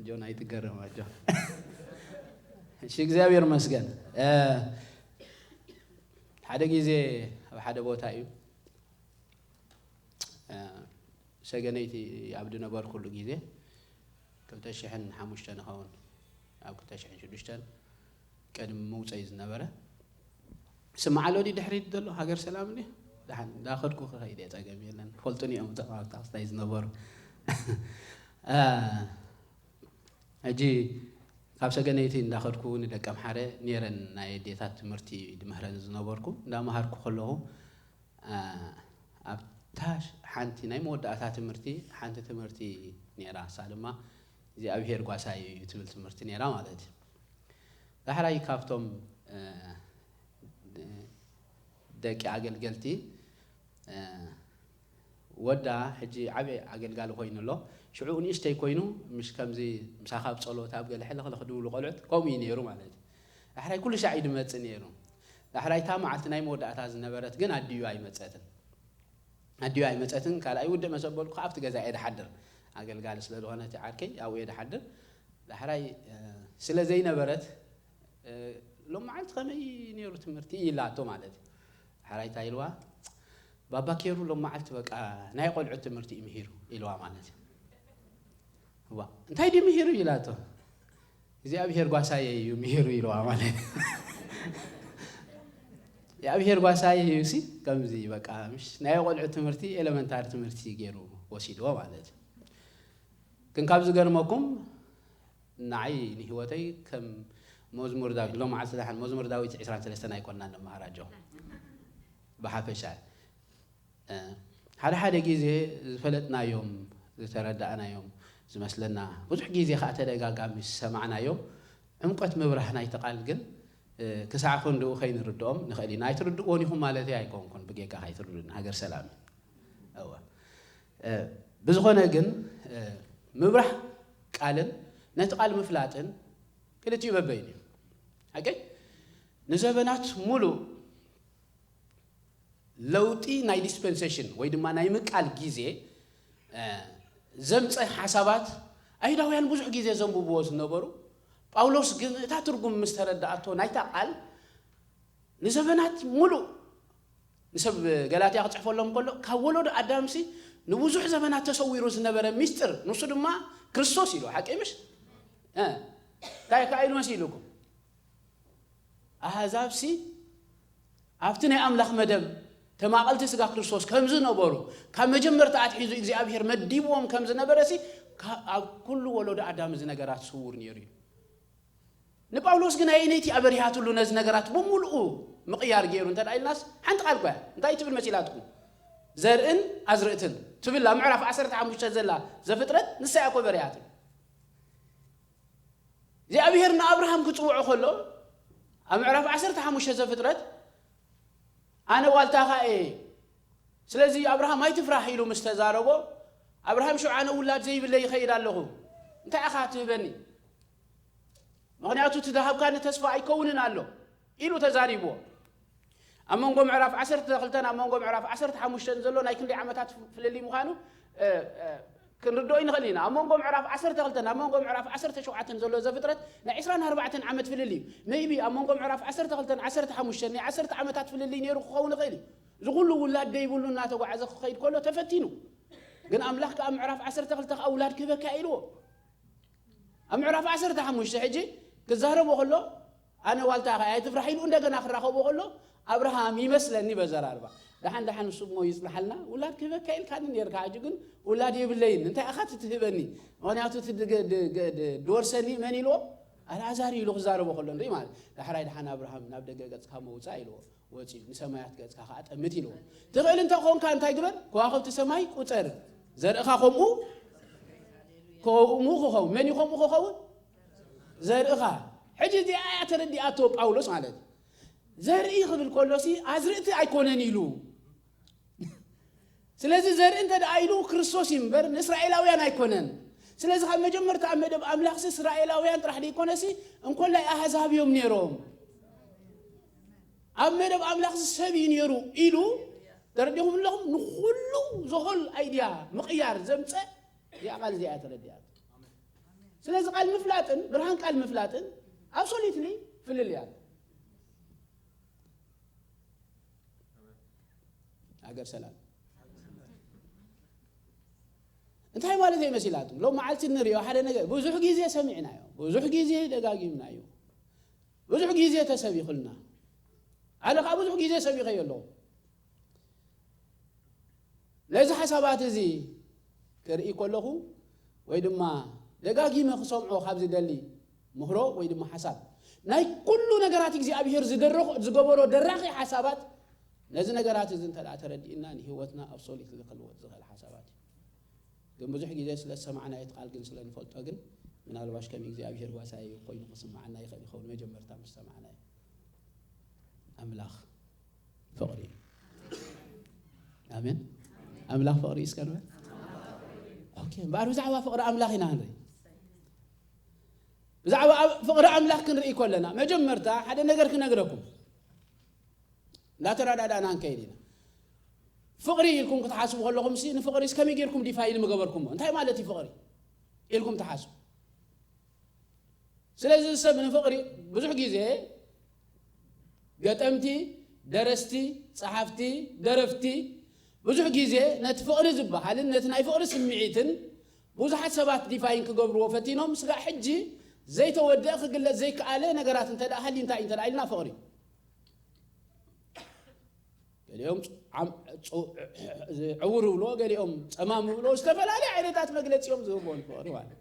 ጆን ኣይትገረም ኣጆ። እሺ እግዚኣብሔር ይመስገን። እ፣ ሓደ ግዜ ኣብ ሓደ ቦታ እዩ እ፣ ሰገነይቲ ኣብ ዝነበርኩሉ ግዜ ክልተ ሽሕን ሓሙሽተን ይኸውን ኣብ ክልተ ሽሕን ሽዱሽተን ቅድሚ ምውፀይ ዝነበረ ስምዓሎ ድዩ ድሕሪት ዘሎ ሃገር ሰላም ድዩ? ደሓን እንዳኸድኩ ክኸይድ እየ ፀገም የለን ፈልጡኒ እዮም እቶም ኣብታ ክስታይ ዝነበሩ እ፣ ሕጂ ካብ ሰገነይቲ እንዳኸድኩ ንደቂ ኣምሓረ ነይረን ናይ ኣዴታት ትምህርቲ ድምህረን ዝነበርኩ እንዳመሃርኩ ከለኹ እ፣ ኣብታ ሓንቲ ናይ መወዳእታ ትምህርቲ ሓንቲ ትምህርቲ ነይራ እሳ ድማ እግዚኣብሔር ጓሳይ እዩ ትብል ትምህርቲ ነይራ ማለት እዩ ዳሕራይ ካብቶም እ፣ ደቂ ኣገልገልቲ እ፣ ወዳ ሕጂ ዓብዪ ኣገልጋሊ ኮይኑ ኣሎ ሽዑ ንእሽተይ ኮይኑ ምሽ ከምዚ ምሳኻ ኣብ ፀሎት ኣብ ገለ ሕልኽልኽ ድብሉ ቆልዑት ከምኡ እዩ ነይሩ ማለት እዩ ዳሕራይ ኩሉ ሻዕ እዩ ድመፅእ ነይሩ ዳሕራይ እታ መዓልቲ ናይ መወዳእታ ዝነበረት ግን ኣዲኡ ኣይመፀትን ኣዲኡ ኣይመፀትን ካልኣይ ውድእ መሰበልኩ ኣብቲ ገዛ እየ ድሓድር ኣገልጋሊ ስለ ዝኾነ እቲ ዓርከይ ኣብኡ እየ ድሓድር ዳሕራይ እ፣ ስለ ዘይነበረት እ፣ ሎም መዓልቲ ከመይ ነይሩ ትምህርቲ ኢላቶ ማለት እዩ ዳሕራይ እንታይ ኢልዋ ባባ ኬሩ ሎም መዓልቲ በቃ ናይ ቆልዑ ትምህርቲ እዩ ምሂሩ ኢልዋ ማለት እዩ ዋ እንታይ ድዩ ምሂሩ ኢላቶ እግዚኣብሔር ጓሳየ እዩ ምሂሩ ኢልዋ ማለት እግዚኣብሔር ጓሳየ እዩ ሲ ከምዚ በቃ ምሽ ናይ ቆልዑ ትምህርቲ ኤለመንታሪ ትምህርቲ ገይሩ ወሲድዎ ማለት እዩ ግን ካብ ዝገርመኩም ንዓይ ንህይወተይ ከም መዝሙር ዳዊት ሎም መዓልቲ ደሓን መዝሙር ዳዊት ዕስራን ሰለስተን ኣይኮንና ንመሃር ኣጆ ብሓፈሻ ሓደ ሓደ ግዜ ዝፈለጥናዮም ዝተረዳእናዮም ዝመስለና ብዙሕ ግዜ ከዓ ተደጋጋሚ ዝሰማዕናዮም ዕምቆት ምብራህ ናይቲ ቃል ግን ክሳዕ ክንድኡ ከይንርድኦም ንኽእል ኢና ኣይትርድእዎን ኢኹም ማለት ኣይኮንኩን ብጌጋ ኣይትርድኡን ሃገር ሰላም እወ ብዝኾነ ግን ምብራህ ቃልን ነቲ ቃል ምፍላጥን ክልቲኡ በበይን እዩ ሓቀይ ንዘበናት ሙሉእ ለውጢ ናይ ዲስፐንሴሽን ወይ ድማ ናይ ምቃል ግዜ ዘምፀ ሓሳባት ኣይሁዳውያን ብዙሕ ግዜ ዘንብብዎ ዝነበሩ ጳውሎስ ግን እታ ትርጉም ምስ ተረዳኣቶ ናይታ ቃል ንዘበናት ሙሉእ ንሰብ ገላትያ ክፅሕፈሎም ከሎ ካብ ወለዶ ኣዳምሲ ንብዙሕ ዘበናት ተሰዊሩ ዝነበረ ሚስጥር ንሱ ድማ ክርስቶስ ኢሉ ሓቂ ምሽ እንታይ ከዓ ኢሉ መሲሉኩም ኣህዛብሲ ኣብቲ ናይ ኣምላኽ መደብ ተማቐልቲ ስጋ ክርስቶስ ከም ዝነበሩ ካብ መጀመርታ ኣትሒዙ እግዚኣብሔር መዲብዎም ከም ዝነበረ ሲ ካብ ኣብ ኩሉ ወለዶ ኣዳም እዚ ነገራት ስውር ነይሩ እዩ። ንጳውሎስ ግን ኣየነይቲ ኣበሪሃትሉ ነዚ ነገራት ብምሉኡ ምቕያር ገይሩ እንተ ደኣ ኢልናስ፣ ሓንቲ ቃል እኳ እያ። እንታይ ትብል መሲላትኩም? ዘርእን ኣዝርእትን ትብል ኣብ ምዕራፍ ዓሰርተ ሓሙሽተ ዘላ ዘፍጥረት፣ ንሳ እያ እኮ በሪሃትሉ። እግዚኣብሔር ንኣብርሃም ክጽውዖ ከሎ፣ ኣብ ምዕራፍ ዓሰርተ ሓሙሽተ ዘፍጥረት፣ "ኣነ ዋልታኻ እየ፣ ስለዚ ኣብርሃም ኣይትፍራህ" ኢሉ ምስ ተዛረቦ፣ ኣብርሃም ሽዑ "ኣነ ውላድ ዘይብለይ ይኸይድ ኣለኹ፣ እንታይ ኢኻ ትህበኒ? ምኽንያቱ እቲ ዝሃብካኒ ተስፋ ኣይከውንን ኣሎ" ኢሉ ተዛሪብዎ። ኣብ መንጎ ምዕራፍ ዓሰርተ ክልተን ኣብ መንጎ ምዕራፍ ዓሰርተ ሓሙሽተን ዘሎ ናይ ክንደይ ዓመታት ፍልልይ ምዃኑ፣ እ፣ እ፣ ክንርድኦ ይንኽእል ኢና። ኣብ መንጎ ምዕራፍ ዓሰርተ ክልተን ኣብ መንጎ ምዕራፍ ዓሰርተ ሸውዓተን ዘሎ ዘፍጥረት ናይ ዕስራን ኣርባዕተን ዓመት ፍልልይ እዩ። ሜይቢ ኣብ መንጎ ምዕራፍ ዓሰርተ ክልተን ዓሰርተ ሓሙሽተን ናይ ዓሰርተ ዓመታት ፍልልይ ነይሩ ክኸውን ይኽእል እዩ። እዚ ኩሉ ውላድ ደይብሉ እናተጓዓዘ ክኸይድ ከሎ ተፈቲኑ። ግን ኣምላኽ ከኣ ኣብ ምዕራፍ ዓሰርተ ክልተ ከኣ ውላድ ክህበካ ኢልዎ። ኣብ ምዕራፍ ዓሰርተ ሓሙሽተ ሕጂ ክዛረቦ ከሎ፣ "ኣነ ዋልታኻ ኣይትፍራሕ" ኢሉ እንደገና ክራኸቦ ከሎ፣ ኣብርሃም ይመስለኒ በዘራርባ፣ "ደሓን ደሓን ንሱ እሞ ይጽናሓልና፣ ውላድ ክህበካ ኢልካኒ ነርካ፣ ሕጂ ግን ውላድ የብለይን፣ እንታይ ኢኻ ትትህበኒ? ምኽንያቱ እቲ ድገ-፣ ድገ-፣ ድ-፣ ድወርሰኒ መን?" ኢልዎ፣ ኣልዓዛር ኢሉ ክዛረቦ ከሎ ንርኢ ማለት። ዳሕራይ ደሓን ኣብርሃም ናብ ደገ ገጽካ ምውጻእ ኢልዎ። ወጺኡ፣ "ንሰማያት ገጽካ ከኣ ጠምት" ኢልዎ። "ትኽእል እንተ ኾንካ እንታይ ግበር? ከዋኽብቲ ሰማይ ቁጸር። ዘርእኻ ከምኡ፣ ከምኡ ክኸውን። መን እዩ ከምኡ ክኸውን? ዘርእኻ።" ሕጂ እዚኣ እያ ተረዲኣቶ ጳውሎስ ማለት እዩ። ዘርኢ ክብል ከሎሲ ኣዝርእቲ ኣይኮነን ኢሉ። ስለዚ ዘርኢ እንተ ደኣ ኢሉ ክርስቶስ እዩ እምበር ንእስራኤላውያን ኣይኮነን። ስለዚ ካብ መጀመርታ ኣብ መደብ ኣምላኽሲ እስራኤላውያን ጥራሕ ደይኮነሲ እንኮላይ ኣህዛብ እዮም ነይሮም። ኣብ መደብ ኣምላኽሲ ሰብ እዩ ነይሩ ኢሉ ተረዲኹም ኣለኹም? ንኹሉ ዝኾል ኣይድያ ምቕያር ዘምፀ እዚኣ ቃል እዚኣ እያ ተረዲኣት። ስለዚ ቃል ምፍላጥን ብርሃን ቃል ምፍላጥን ኣብሶሉትሊ ፍልልይ ኣሎ። ሃገር ሰላም እንታይ ማለት እዩ መሲላትኩም? ሎም መዓልቲ እንሪኦ ሓደ ነገር ብዙሕ ግዜ ሰሚዕናዮ፣ ብዙሕ ግዜ ደጋጊምናዮ፣ ብዙሕ ግዜ ተሰቢኹልና። ኣነ ከዓ ብዙሕ ግዜ ሰቢኸዮ ኣለኹ። ነዚ ሓሳባት እዚ ክርኢ ከለኹ ወይ ድማ ደጋጊመ ክሰምዖ ካብ ዝደሊ ምህሮ ወይ ድማ ሓሳብ ናይ ኩሉ ነገራት እግዚኣብሔር ዝደረኾ ዝገበሮ ደራኺ ሓሳባት ነዚ ነገራት እዚ እንተ ደኣ ተረዲእና ንህይወትና ኣብሶሉትሊ ክልወጥ ዝኽእል ሓሳባት እዩ። ግን ብዙሕ ግዜ ስለ ዝሰማዕናዮ እቲ ቃል ግን ስለ ንፈልጦ ግን ምናልባሽ ከም እግዚኣብሔር ጓሳይ ኮይኑ ክስማዓና ይኽእል ይኸውን መጀመርታ ምስ ሰማዕናዮ። ኣምላኽ ፍቕሪ እዩ። ኣሜን። ኣምላኽ ፍቕሪ እዩ እስከ ንበል። ኦኬ፣ እምበኣር ብዛዕባ ፍቕሪ ኣምላኽ ኢና ክንርኢ። ብዛዕባ ኣብ-፣ ፍቕሪ ኣምላኽ ክንርኢ ከለና መጀመርታ ሓደ ነገር ክነግረኩም። እንዳተረዳዳእና ንከይድ ኢና። ፍቕሪ ኢልኩም ክትሓስቡ ከለኹም ሲ ንፍቕሪ ከመይ ጌርኩም ዲፋይን ምገበርኩሞ? እንታይ ማለት እዩ ፍቕሪ ኢልኩም ትሓስቡ? ስለዚ ሰብ ንፍቕሪ ብዙሕ ግዜ ገጠምቲ፣ ደረስቲ፣ ጸሓፍቲ፣ ደረፍቲ ብዙሕ ግዜ ነቲ ፍቕሪ ዝበሃልን ነቲ ናይ ፍቕሪ ስምዒትን ብዙሓት ሰባት ዲፋይን ክገብርዎ ፈቲኖም። ስጋዕ ሕጂ ዘይተወድአ ክግለጽ ዘይከኣለ ነገራት እንተ ደኣ ሃልዩ እንታይ እዩ እንተ ደኣ ኢልና ፍቕሪ። ገሊኦም ፅ-፣ ዓም-፣ ፅ-፣ ዕውር ይብልዎ፣ ገሊኦም ጸማም ይብልዎ፣ ዝተፈላለዩ ዓይነታት መግለጺ እዮም ዝህብዎ ንፍቕሪ ማለት።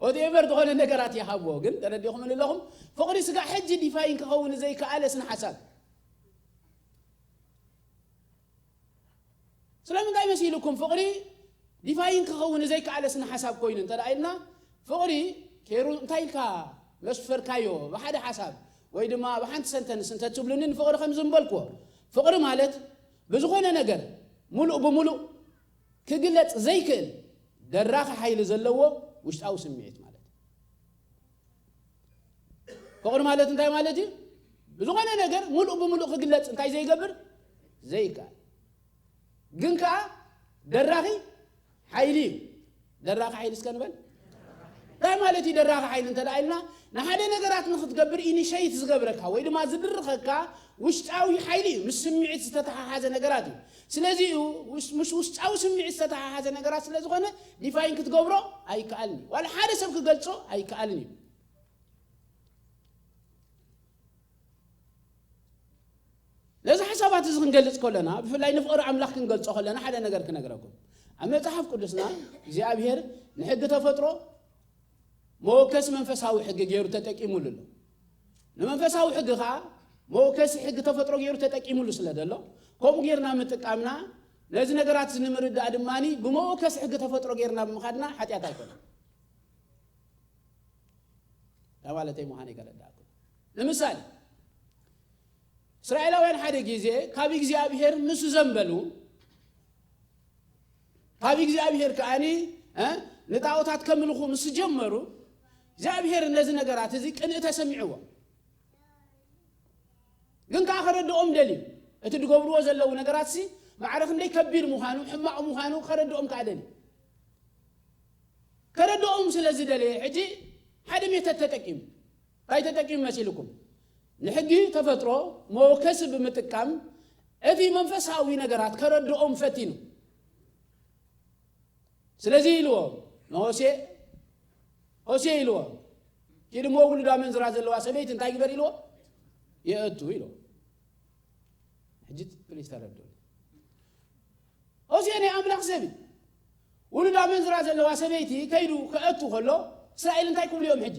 ወትኤቨር ዝኾነ ነገራት ይሃብዎ፣ ግን ተረዲኹም ኣለኹም? ፍቕሪ ስጋዕ ሕጂ ዲፋይን ክኸውን ዘይከኣለ ስነ ሓሳብ። ስለምንታይ መሲልኩም ፍቕሪ ዲፋይን ክኸውን ዘይከኣለ ስነ ሓሳብ ኮይኑ እንተ ደኣ ኢልና፣ ፍቕሪ ኬሩ እንታይ ኢልካ መስፈርካዮ ብሓደ ሓሳብ ወይ ድማ ብሓንቲ ሰንተንስ እንተ ትብሉኒ ንፍቕሪ ከም ዝምበልክዎ፣ ፍቕሪ ማለት ብዝኾነ ነገር ሙሉእ ብሙሉእ ክግለጽ ዘይክእል ደራኺ ሓይሊ ዘለዎ ውሽጣዊ ስምዒት ማለት እዩ። ፍቕሪ ማለት እንታይ ማለት እዩ? ብዝኾነ ነገር ሙሉእ ብሙሉእ ክግለጽ እንታይ ዘይገብር? ዘይከኣል። ግን ከኣ ደራኺ ሓይሊ እዩ። ደራኺ ሓይሊ እስከ ንበል። እንታይ ማለት እዩ ደራኺ ሓይሊ እንተ ደኣ ኢልና፣ ንሓደ ነገራት ንኽትገብር ኢኒሸይት ዝገብረካ ወይ ድማ ዝድርኸካ ውሽጣዊ ሓይሊ እዩ። ምስ ስምዒት ዝተተሓሓዘ ነገራት እዩ። ስለዚ እዩ ውስ-፣ ምስ ውሽጣዊ ስምዒት ዝተተሓሓዘ ነገራት ስለ ዝኾነ ዲፋይን ክትገብሮ ኣይከኣልን እዩ። ዋላ ሓደ ሰብ ክገልጾ ኣይከኣልን እዩ። ነዚ ሓሳባት እዚ ክንገልጽ ከለና፣ ብፍላይ ንፍቕሪ ኣምላኽ ክንገልጾ ከለና ሓደ ነገር ክነግረኩም። ኣብ መጽሓፍ ቅዱስና እግዚኣብሔር ንሕጊ ተፈጥሮ መወከሲ መንፈሳዊ ሕጊ ገይሩ ተጠቂሙሉ ኣሎ። ንመንፈሳዊ ሕጊ ኸዓ መወከሲ ሕጊ ተፈጥሮ ገይሩ ተጠቂሙሉ ስለ ዘሎ፣ ከምኡ ጌርና ምጥቃምና፣ ነዚ ነገራት እዚ ንምርዳእ ድማ ብመወከሲ ሕጊ ተፈጥሮ ጌርና ብምኻድና ሓጢኣት ኣይኮነን። እንታይ ማለተይ ምዃነይ ከረዳእኩም። ንምሳሌ፣ እስራኤላውያን ሓደ ግዜ ካብ እግዚኣብሔር ምስ ዘንበሉ፣ ካብ እግዚኣብሔር ከኣኒ፣ እ፣ ንጣዖታት ከምልኹ ምስ ጀመሩ፣ እግዚኣብሔር ነዚ ነገራት እዚ ቅንኢ ተሰሚዕዎ። ግን ከኣ ከረድኦም ደልዩ። እቲ ዝገብርዎ ዘለዉ ነገራትሲ ማዕረ ክንደይ ከቢድ ምዃኑ፣ ሕማቕ ምዃኑ ከረድኦም ከኣ ደልዩ። ከረድኦም ስለ ዝደለየ፣ ሕጂ ሓደ ሜተድ ተጠቂሙ። እንታይ ተጠቂሙ መሲልኩም? ንሕጊ ተፈጥሮ መወከሲ ብምጥቃም፣ እቲ መንፈሳዊ ነገራት ከረድኦም ፈቲኑ። ስለዚ ኢልዎ፣ ንሆሴ፣ ሆሴ ኢልዎ፣ ኪድ እሞ ውሉድ ኣመንዝራ ዘለዋ ሰበይቲ እንታይ ግበር ኢልዎ? የእቱ ኢልዎ። ሕጂ ፕሊስ ተረድኡኒ። ሆሴ ናይ ኣምላኽ ሰብ እዩ። ውሉድ ኣመንዝራ ዘለዋ ሰበይቲ ከይዱ ከእቱ ከሎ፣ እስራኤል እንታይ ክብሉ እዮም ሕጂ?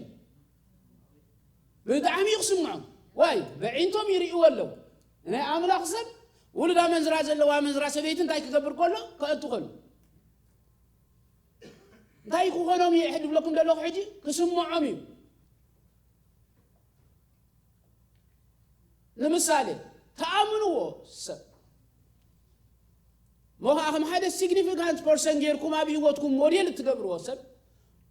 ብጣዕሚ እዩ ክስምዖም። ዋይ፣ በዒንቶም ይርእይዎ ኣለዉ። ናይ ኣምላኽ ሰብ ውሉድ ኣመንዝራ ዘለዋ ኣመንዝራ ሰበይቲ እንታይ ክገብር ከሎ? ከእቱ ከሎ። እንታይ ክኾኖም እየ ሕድ ብለኩም ዘለኹ ሕጂ? ክስምዖም እዩ። ንምሳሌ፣ ትኣምንዎ ሰብ እሞ ኸዓ ከም ሓደ ሲግኒፊካንት ፐርሰን ጌርኩም ኣብ ህይወትኩም ሞዴል እትገብርዎ ሰብ፣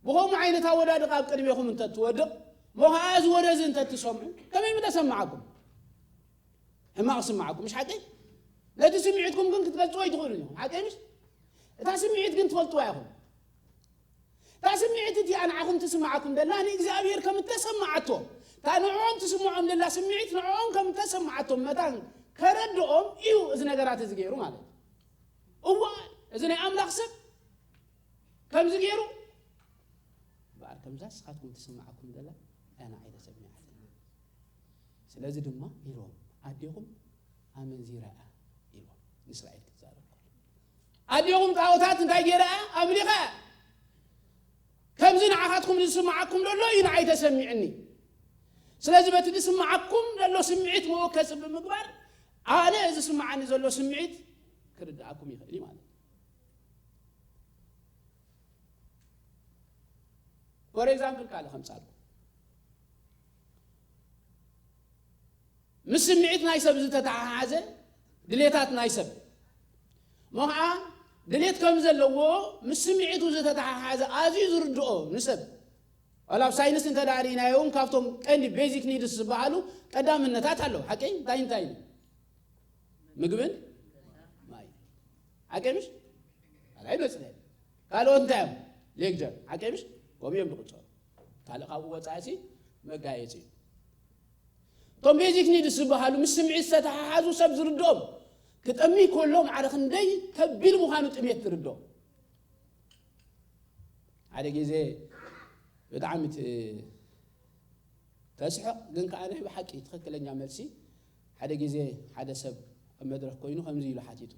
ብኸምኡ ዓይነት ኣወዳድቃ ኣብ ቅድሜኹም እንተትወድቕ፣ እሞ ኸዓ እዚ ወረ እዚ እንተትሰምዑ፣ ከመይ ምተሰማዓኩም? ሕማቕ ስምዓኩም፣ ምሽ ሓቂ? ነቲ ስምዒትኩም ግን ክትገልጽዎ ኣይትኽእሉን ኢኹም። ሓቂ ምሽ? እታ ስምዒት ግን ትፈልጥዋ ኢኹም። እታ ስምዒት እቲኣ ንዓኹም ትስምዓኩም ደላ ንእግዚኣብሔር ከም እተሰምዓቶ፣ እታ ንዕኦም ትስምዖም ደላ ስምዒት ንዕኦም ከም እተሰምዓቶም መታን ከረድኦም እዩ እዚ ነገራት እዚ ገይሩ ማለት እዩ። እዋ፣ እዚ ናይ ኣምላኽ ሰብ ከምዚ ገይሩ፣ እምበኣር ከምዛ ንስኻትኩም ትስምዓኩም ደላ እያ ንዓይ ተሰሚዓትኒ። ስለዚ ድማ ኢልዎም፣ ኣዴኹም ኣመንዚራ እያ ኢልዎም፣ ንእስራኤል ክዛረብ ከሎ። ኣዴኹም ጣዖታት እንታይ ገይራ እያ? ኣምሊኻ እያ። ከምዚ ንዓኻትኩም ዝስምዓኩም ዘሎ እዩ ንዓይ ተሰሚዕኒ። ስለዚ በቲ ዝስምዓኩም ዘሎ ስምዒት መወከሲ ብምግባር፣ ኣነ ዝስምዓኒ ዘሎ ስምዒት ክርድኣኩም ይኽእል እዩ ማለት እዩ። ፎር ኤግዛምፕል ካልእ ከምጻልኩም። ምስ ስምዒት ናይ ሰብ ዝተተሓሓዘ ድሌታት ናይ ሰብ። እሞ ኸዓ ድሌት ከም ዘለዎ ምስ ስምዒቱ ዝተተሓሓዘ ኣዝዩ ዝርድኦ ንሰብ። ዋላ ኣብ ሳይንስ እንተ ደኣ ርኢናዮ እውን ካብቶም ቀንዲ ቤዚክ ኒድስ ዝበሃሉ ቀዳምነታት ኣለዉ። ሓቀይ እንታይ እንታይ እዩ? ምግብን ማይ። ሓቀይ ምሽ? ካልኣይ መጽለሊ። ካልኦት እንታይ እዮም? ሌክቸር። ሓቀይ ምሽ? ከምኡ እዮም ዝቕጸሩ። ካልእ ካብኡ ወጻኢ ሲ መጋየጺ እዩ። እቶም ቤዚክ ኒድስ ዝበሃሉ ምስ ስምዒት ዝተተሓሓዙ ሰብ ዝርድኦም። ክጠሚ ከሎ ማዕረ ክንደይ ከቢድ ምዃኑ ጥሜት ዝርድኦም። ሓደ ግዜ ብጣዕሚ ት-፣ ተስሕቕ ግን ከኣ ናይ ብሓቂ ትኽክለኛ መልሲ። ሓደ ግዜ ሓደ ሰብ ኣብ መድረኽ ኮይኑ ከምዚ ኢሉ ሓቲቱ።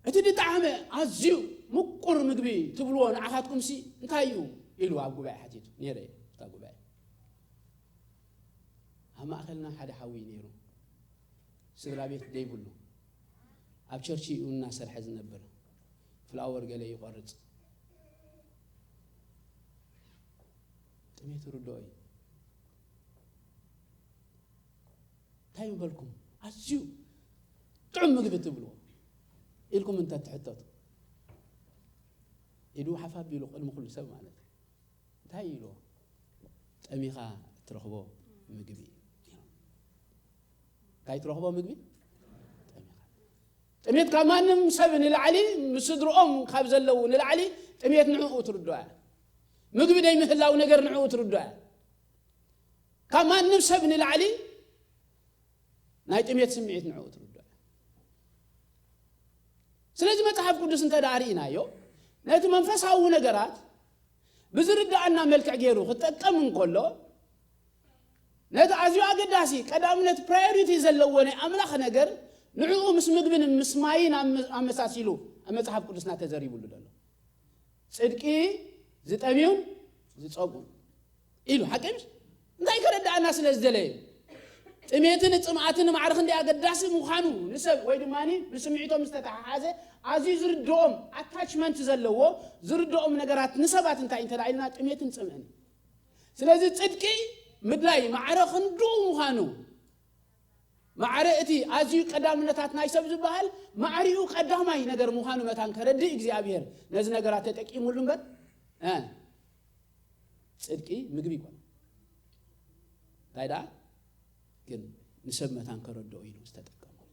እቲ ዝጠዓመ ኣዝዩ ምቁር ምግቢ ትብልዎ ንዓኻትኩምሲ እንታይ እዩ? ኢሉ ኣብ ጉባኤ ሓቲቱ። ነይረ እየ ኣብታ ጉባኤ። ኣብ ማእከልና ሓደ ሓዊ ነይሩ። ስድራ ቤት ዘይብሉ። ኣብ ቸርች እዩ እናሰርሐ ዝነብር። ፍላወር ገለ ይቖርጽ። ጥሜት ርድኦ እዩ። እንታይ ምበልኩም? ኣዝዩ ጥዑም ምግቢ ትብልዎ ኢልኩም እንተ ትሕተቱ፣ ኢዱ ሓፍ ኣቢሉ ቅድሚ ኩሉ ሰብ ማለት እዩ። እንታይ ኢልዎ? ጠሚኻ እትረኽቦ ምግቢ እዩ። እንታይ ትረኽቦ ምግቢ? ጠሚኻ። ጥሜት ካብ ማንም ሰብ ንላዕሊ፣ ምስ ስድርኦም ካብ ዘለዉ ንላዕሊ ጥሜት ንዕኡ ትርድኦ እያ። ምግቢ ደይ ምህላው ነገር ንዕኡ ትርድኦ እያ። ካብ ማንም ሰብ ንላዕሊ ናይ ጥሜት ስምዒት ንዕኡ ትርድኦ እያ። ስለዚ መጽሓፍ ቅዱስ እንተ ደኣ ርኢናዮ፣ ነቲ መንፈሳዊ ነገራት ብዝርድኣና መልክዕ ገይሩ ክጠቀም እንከሎ፣ ነቲ ኣዝዩ ኣገዳሲ ቀዳምነት ፕራዮሪቲ ዘለዎ ናይ ኣምላኽ ነገር ንዕኡ ምስ ምግብን ምስ ማይን ኣመ-፣ ኣመሳሲሉ ኣብ መጽሓፍ ቅዱስና ተዘሪቡሉ ዘሎ ጽድቂ ዝጠምዩን ዝጸምኡን ኢሉ ሓቂ ምሽ እንታይ ከረዳእና ስለ ዝደለየ ጥሜትን ጽምኣትን ማዕረ ክንደይ ኣገዳሲ ምዃኑ ንሰብ ወይ ድማ ብስምዒቶም ዝተተሓሓዘ ኣዝዩ ዝርድኦም ኣታችመንት ዘለዎ ዝርድኦም ነገራት ንሰባት እንታይ እንተ ኢልና ጥሜትን ጽምእን። ስለዚ ጽድቂ ምድላይ ማዕረ ክንድኡ ምዃኑ ማዕረ እቲ ኣዝዩ ቀዳምነታት ናይ ሰብ ዝበሃል ማዕሪኡ ቀዳማይ ነገር ምዃኑ መታን ከረድእ እግዚኣብሔር ነዚ ነገራት ተጠቂሙሉ እምበር እ፣ ጽድቂ ምግቢ ይኮነ እንታይ ደኣ ግን ንሰብ መታን ከረድኦ ኢሉ ዝተጠቀመሉ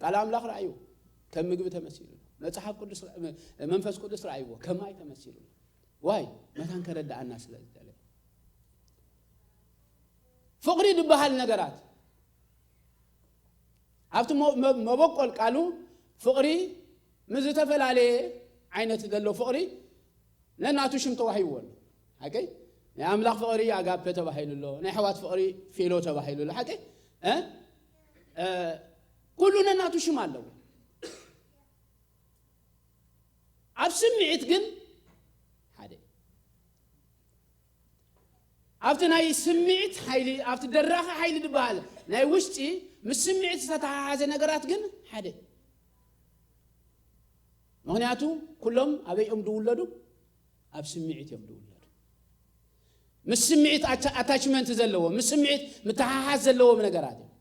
ቃል ኣምላኽ ረኣዩ ከም ምግቢ ተመሲሉ መጽሓፍ ቅዱስ መንፈስ ቅዱስ ረኣይዎ ከማይ ተመሲሉ ዋይ መታን ከረዳኣና ስለ ዝደለ ፍቕሪ ዝበሃል ነገራት ኣብቲ መ- መ- መበቆል ቃሉ ፍቕሪ ምስ ዝተፈላለየ ዓይነት ዘሎ ፍቕሪ ነናቱ ሽም ተዋሂብዎ ኣሎ ሓቀይ ናይ ኣምላኽ ፍቕሪ ኣጋፔ ተባሂሉ ኣሎ ናይ ኣሕዋት ፍቕሪ ፊሎ ተባሂሉ ኣሎ ሓቀይ እ? እ፣ ኩሉ ነናቱ ሽም ኣለዎ ኣብ ስምዒት ግን ሓደ ኣብቲ ናይ ስምዒት ሓይሊ ኣብቲ ደራኺ ሓይሊ ዝበሃል ናይ ውሽጢ ምስ ስምዒት ዝተተሓሓዘ ነገራት ግን ሓደ ምክንያቱ ኩሎም ኣበይ እዮም ዝውለዱ ኣብ ስምዒት እዮም ዝውለዱ ምስ ስምዒት ኣታችመንት ዘለዎ ምስ ስምዒት ምተሓሓዝ ዘለዎም ነገራት እዮም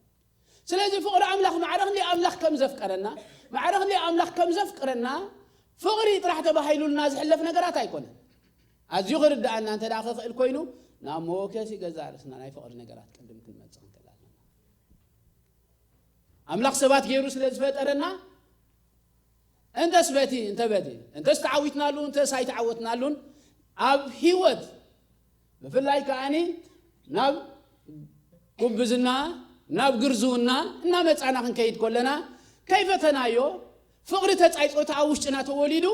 ስለዚ ፍቕሪ ኣምላኽ ማዕረ ክንደይ ኣምላኽ ከም ዘፍቀረና ማዕረ ክንደይ ኣምላኽ ከም ዘፍቅረና ፍቕሪ ጥራሕ ተባሂሉልና ዝሕለፍ ነገራት ኣይኮነን ኣዝዩ ክርድኣና እንተ ደኣ ክኽእል ኮይኑ ናብ መወከሲ ገዛ ርእስና ናይ ፍቕሪ ነገራት ቅድም ክንመጽእ ክንክእል ኣለና ኣምላኽ ሰባት ገይሩ ስለ ዝፈጠረና እንተስ በቲ እንተ በቲ እንተስ ተዓዊትናሉ እንተስ ኣይተዓወትናሉን ኣብ ህይወት ብፍላይ ከዓኒ ናብ ጉብዝና ናብ ግርዝውና እናመፃና ክንከይድ ከለና ከይፈተናዮ ፍቕሪ ተፃይፆታ ኣብ ውሽጥና ተወሊዱ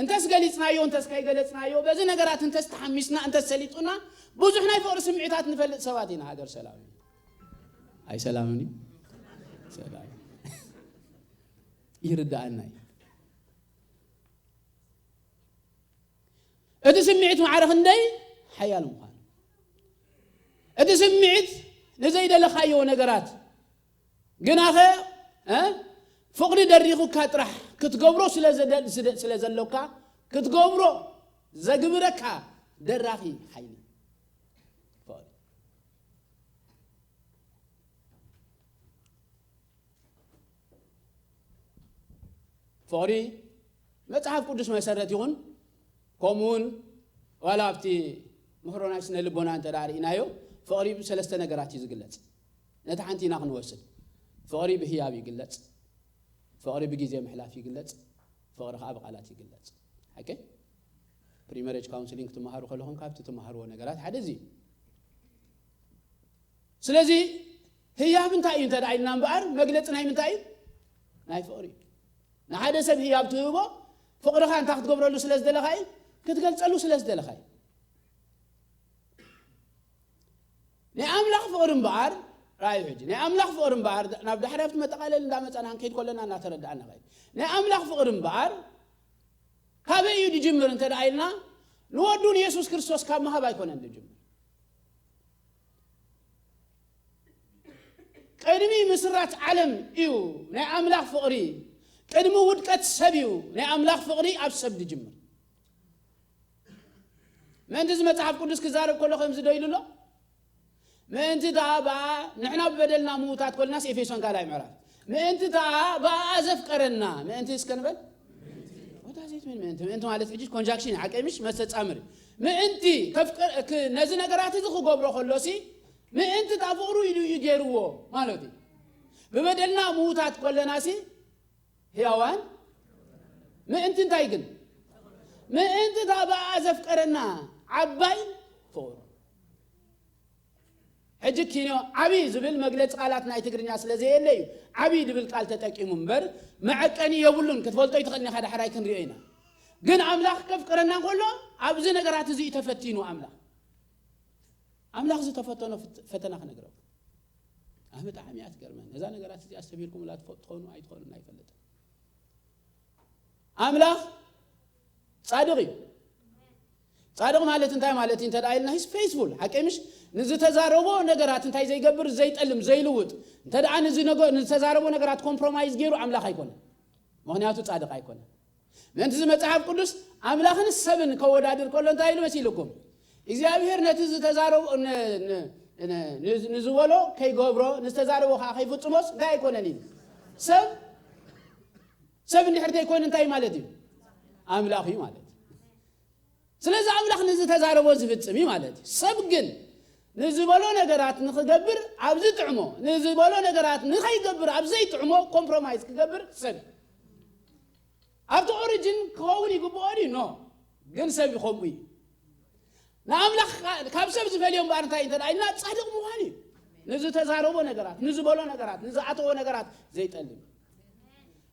እንተስ ገሊፅናዮ እንተስ ከይገለፅናዮ በዚ ነገራት እንተስ ተሓሚስና እንተስ ሰሊጡና ብዙሕ ናይ ፍቕሪ ስምዒታት ንፈልጥ ሰባት ኢና ሃገር ሰላም እዩ ኣይሰላምን እዩ ሰላም ይርዳኣና እዩ እቲ ስምዒት ማዕረ ክንደይ ሓያል ምዃኑ እቲ ስምዒት ንዘይደለኻዮ ነገራት ግናኸ እ? ፍቕሪ ደሪኹካ ጥራሕ ክትገብሮ ስለ ዘደ- ስለ- ስለ ዘሎካ ክትገብሮ ዘግብረካ ደራኺ ሓይሊ ፍቕሪ ፍቕሪ መጽሓፍ ቅዱስ መሰረት ይኹን ከምኡውን ዋላ ኣብቲ ምክሮ ናይ ስነ ልቦና እንተ ርኢናዮ ፍቕሪ ብሰለስተ ነገራት እዩ ዝግለጽ ነቲ ሓንቲ ኢና ክንወስድ ፍቕሪ ብህያብ ይግለጽ ፍቕሪ ብግዜ ምሕላፍ ይግለጽ ፍቕሪ ከዓ ብቃላት ይግለጽ ሓቂ ፕሪመሬጅ ካውንስሊንግ ክትመሃሩ ከለኹም ካብቲ ትመሃርዎ ነገራት ሓደ እዚ እዩ ስለዚ ህያብ እንታይ እዩ እንተ ኢልና እምበኣር መግለፂ ናይ ምንታይ እዩ ናይ ፍቕሪ እዩ ንሓደ ሰብ ህያብ ትህቦ ፍቕርኻ እንታይ ክትገብረሉ ስለ ዝደለኻ እዩ ክትገልፀሉ ስለ ዝደለኻ እዩ ናይ ኣምላኽ ፍቕሪ እምበኣር ራእዩ ሕጂ ናይ ኣምላኽ ፍቕሪ እምበኣር ናብ ዳሕሪ ኣብቲ መጠቓለል እንዳመፀና ክንከይድ ከለና እናተረዳእና ኸይድ ናይ ኣምላኽ ፍቕሪ እምበኣር ካበይ እዩ ዝጅምር እንተ ደኣ ኢልና ንወዱ ንየሱስ ክርስቶስ ካብ ምሃብ ኣይኮነን ዝጅምር ቅድሚ ምስራት ዓለም እዩ ናይ ኣምላኽ ፍቕሪ ቅድሚ ውድቀት ሰብ እዩ ናይ ኣምላኽ ፍቕሪ ኣብ ሰብ ዝጅምር ምእንቲ እዚ መጽሓፍ ቅዱስ ክዛረብ ከሎ ከምዚ ዶ ኢሉ ኣሎ ምእንቲ ደኣ ብኣ ንሕና ብበደልና ምዉታት ኮልናስ ኤፌሶን ካልኣይ ምዕራፍ ምእንቲ ደኣ ብኣ ዘፍቀረና ምእንቲ እስከ ንበል ቦታ ዘይትብል ምእንቲ ምእንቲ ማለት ሕጂ ኮንጃክሽን ሓቀይ ምሽ መስተጻምር ምእንቲ ነዚ ነገራት እዚ ክገብሮ ከሎሲ ምእንቲ እታ ፍቕሩ ኢሉ እዩ ገይርዎ ማለት እዩ ብበደልና ምዉታት ኮለናሲ ህያዋን ምእንቲ እንታይ ግን ምእንቲ እታ ብኣ ዘፍቀረና ዓባይ ፍቕሩ ሕጂ ኪንዮ ዓብዪ ዝብል መግለፂ ቃላት ናይ ትግርኛ ስለ ዘየለ እዩ ዓብዪ ዝብል ቃል ተጠቂሙ እምበር መዐቀኒ የብሉን ክትፈልጦ ይትኽእል ኢኻ ዳሕራይ ክንሪኦ ኢና ግን ኣምላኽ ከፍቅረና እንከሎ ኣብዚ ነገራት እዚ እዩ ተፈቲኑ ኣምላኽ ኣምላኽ ዝተፈተኖ ፈተና ክነግረኩም ብጣዕሚ እያ ትገርመን። ነዛ ነገራት እዚኣ ኣስተብሂልኩምላ ትፈልጡ ትኾኑ ኣይትኾኑን ኣይፈልጥን። ኣምላኽ ጻድቕ እዩ። ጻድቕ ማለት እንታይ ማለት እዩ እንተ ደኣ ኢልና፣ he's faithful፣ ሓቀይ ምሽ? ንዝተዛረቦ ነገራት እንታይ ዘይገብር፣ ዘይጠልም፣ ዘይልውጥ። እንተ ደኣ ንዝነገ-፣ ንዝተዛረቦ ነገራት ኮምፕሮማይዝ ገይሩ ኣምላኽ ኣይኮነን። ምኽንያቱ ጻድቕ ኣይኮነን። ምእንቲ እዚ መጽሓፍ ቅዱስ ኣምላኽን ሰብን ከወዳድር ከሎ እንታይ ኢሉ መሲልኩም? እግዚኣብሔር ነቲ ዝተዛረቦ፣ ን-፣ ን-፣ ን-፣ ንዝ-፣ ንዝበሎ ከይገብሮ፣ ንዝተዛረቦ ከዓ ከይፍጽሞስ እንታይ ኣይኮነን ኢሉ። ሰብ፣ ሰብ እንድሕር ዘይኮነ እንታይ ማለት እዩ? ኣምላኽ እዩ ማለት እዩ። ስለዚ ኣምላኽ ንዝተዛረቦ ዝፍጽም እዩ ማለት እዩ። ሰብ ግን ንዝበሎ ነገራት ንኽገብር ኣብ ዝጥዕሞ፣ ንዝበሎ ነገራት ንኸይገብር ኣብ ዘይጥዕሞ ኮምፕሮማይዝ ክገብር ሰብ ኣብቲ ኦሪጅን ክኸውን ይግብኦ ድዩ? ኖ። ግን ሰብ ይኸምኡ እዩ። ንኣምላኽ ካ-፣ ካብ ሰብ ዝፈልዮ እምበኣር እንታይ እንተ ደኣ ኢልና ጻድቕ ምዃን እዩ። ንዝተዛረቦ ነገራት፣ ንዝበሎ ነገራት፣ ንዝኣተዎ ነገራት ዘይጠልም።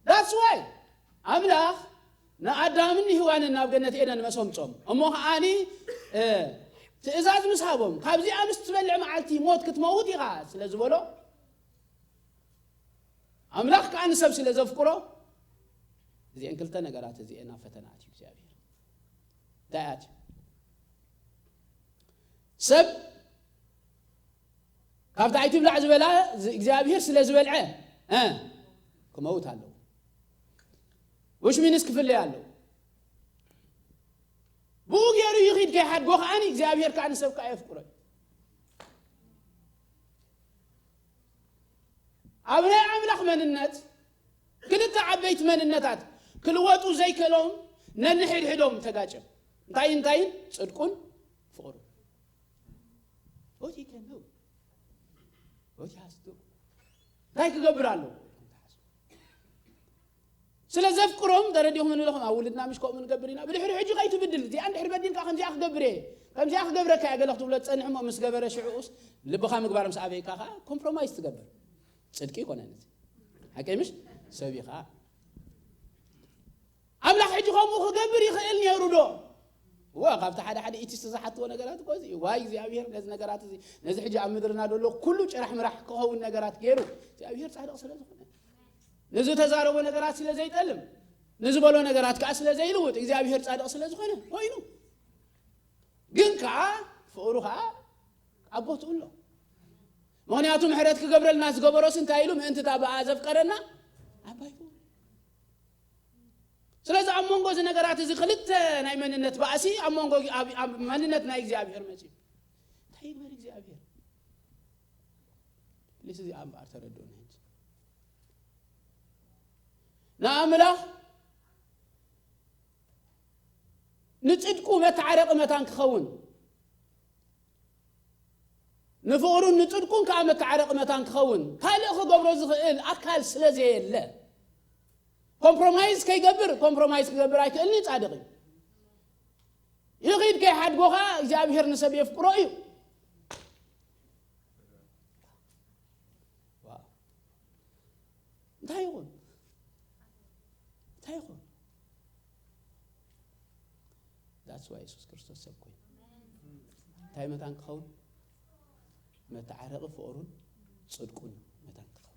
That's why ኣምላኽ ንኣዳምን ንህዋንን ናብ ገነት ኤደን መሰምጾም። እሞ ከዓኒ፣ እ፣ ትእዛዝ ምስ ሃቦም፣ ካብዚኣ ምስ ትበልዕ መዓልቲ ሞት ክትመውት ኢኻ ስለ ዝበሎ፣ ኣምላኽ ከኣ ንሰብ ስለ ዘፍቅሮ፣ እዚአን ክልተ ነገራት እዚአን ኣብ ፈተና ኣትዩ እግዚኣብሔር። እንታይ ኣትዩ? ሰብ ካብቲ ኣይትብላዕ ዝበላ ዝ-፣ እግዚኣብሔር ስለ ዝበልዐ፣ እ፣ ክመውት ኣለዎ። ውሽሚንስ ክፍለይ ኣለዎ። ብኡ ገይሩ ይኺድ ከይሓድጎ ከዓኒ እግዚኣብሔር ከኣ ንሰብ ከኣ የፍቅሮ እዩ። ኣብ ናይ ኣምላኽ መንነት ክልተ ዓበይቲ መንነታት ክልወጡ ዘይክእሎም ነንሕድሕዶም ተጋጭም። እንታይ እንታይን? ጽድቁን ፍቕሩን። What he can do? What he has to do? እንታይ ክገብር ኣለዎ? ስለ ዘፍቅሮም ተረዲኹም ንለኹም ኣብ ውልድና ምሽ ከምኡ ንገብር ኢና። ብድሕሪ ሕጂ ከይትብድል፣ እዚኣ እንድሕር በዲልካ ከምዚኣ ክገብር እየ፣ ከምዚኣ ክገብረካ እየ ገለ ክትብሎ ትጸንሕ እሞ ምስ ገበረ ሽዑኡስ ልብኻ ምግባር ምስ ኣበይካ ከኣ ኮምፕሮማይዝ ትገብር። ጽድቂ ይኮነን እዚ። ሓቀይ ምሽ? ሰብ ኢኻ። ኣምላኽ ሕጂ ከምኡ ክገብር ይኽእል ነይሩ ዶ? ዋ፣ ካብቲ ሓደ ሓደ ኢቲስት ዝሓትዎ ነገራት እኮ እዚ እዩ። ዋይ እግዚኣብሔር ነዚ ነገራት እዚ፣ ነዚ ሕጂ ኣብ ምድርና ዘሎ ኩሉ ጭራሕ ምራሕ ክኸውን ነገራት ገይሩ እግዚኣብሔር ጻድቕ ስለ ዝኾነ፣ ንዝተዛረቦ ነገራት ስለ ዘይጠልም፣ ንዝበሎ ነገራት ከኣ ስለ ዘይልውጥ እግዚኣብሔር ጻድቕ ስለ ዝኾነ ኮይኑ። ግን ከኣ ፍቕሩ ከኣ ኣብ ቦትኡ ኣሎ። ምኽንያቱ ምሕረት ክገብረልና ዝገበሮስ እንታይ ኢሉ? ምእንቲ እታ ብኣ ዘፍቀረና ዓባይ ፍቕሩ። ስለዚ ኣብ መንጎ እዚ ነገራት እዚ ክልተ ናይ መንነት ባእሲ ኣብ መንጎ ኣብ፣ ኣብ መንነት ናይ እግዚኣብሔር መጺኡ። እንታይ ይግበር እግዚኣብሔር? ፕሊስ እዚኣ እምበኣር ተረድኡኒ ሕጂ። ንኣምላኽ ንጽድቁ መተዓረቂ መታን ክኸውን፣ ንፍቕሩን ንጽድቁን ከኣ መተዓረቂ መታን ክኸውን ካልእ ክገብሮ ዝኽእል ኣካል ስለ ዘየለ፣ ኮምፕሮማይዝ ከይገብር፣ ኮምፕሮማይዝ ክገብር ኣይክእልን እዩ፣ ጻድቕ እዩ። ይኺድ ከይሓድጎ ከኣ እግዚኣብሔር ንሰብ የፍቅሮ እዩ። ዋው። እንታይ ይኹን? እንታይ ይኹን? That's why የሱስ ክርስቶስ ሰብ ኮይኑ። እንታይ መታን ክኸውን? መተዓረቂ ፍቕሩን ጽድቁን መታን ክኸውን።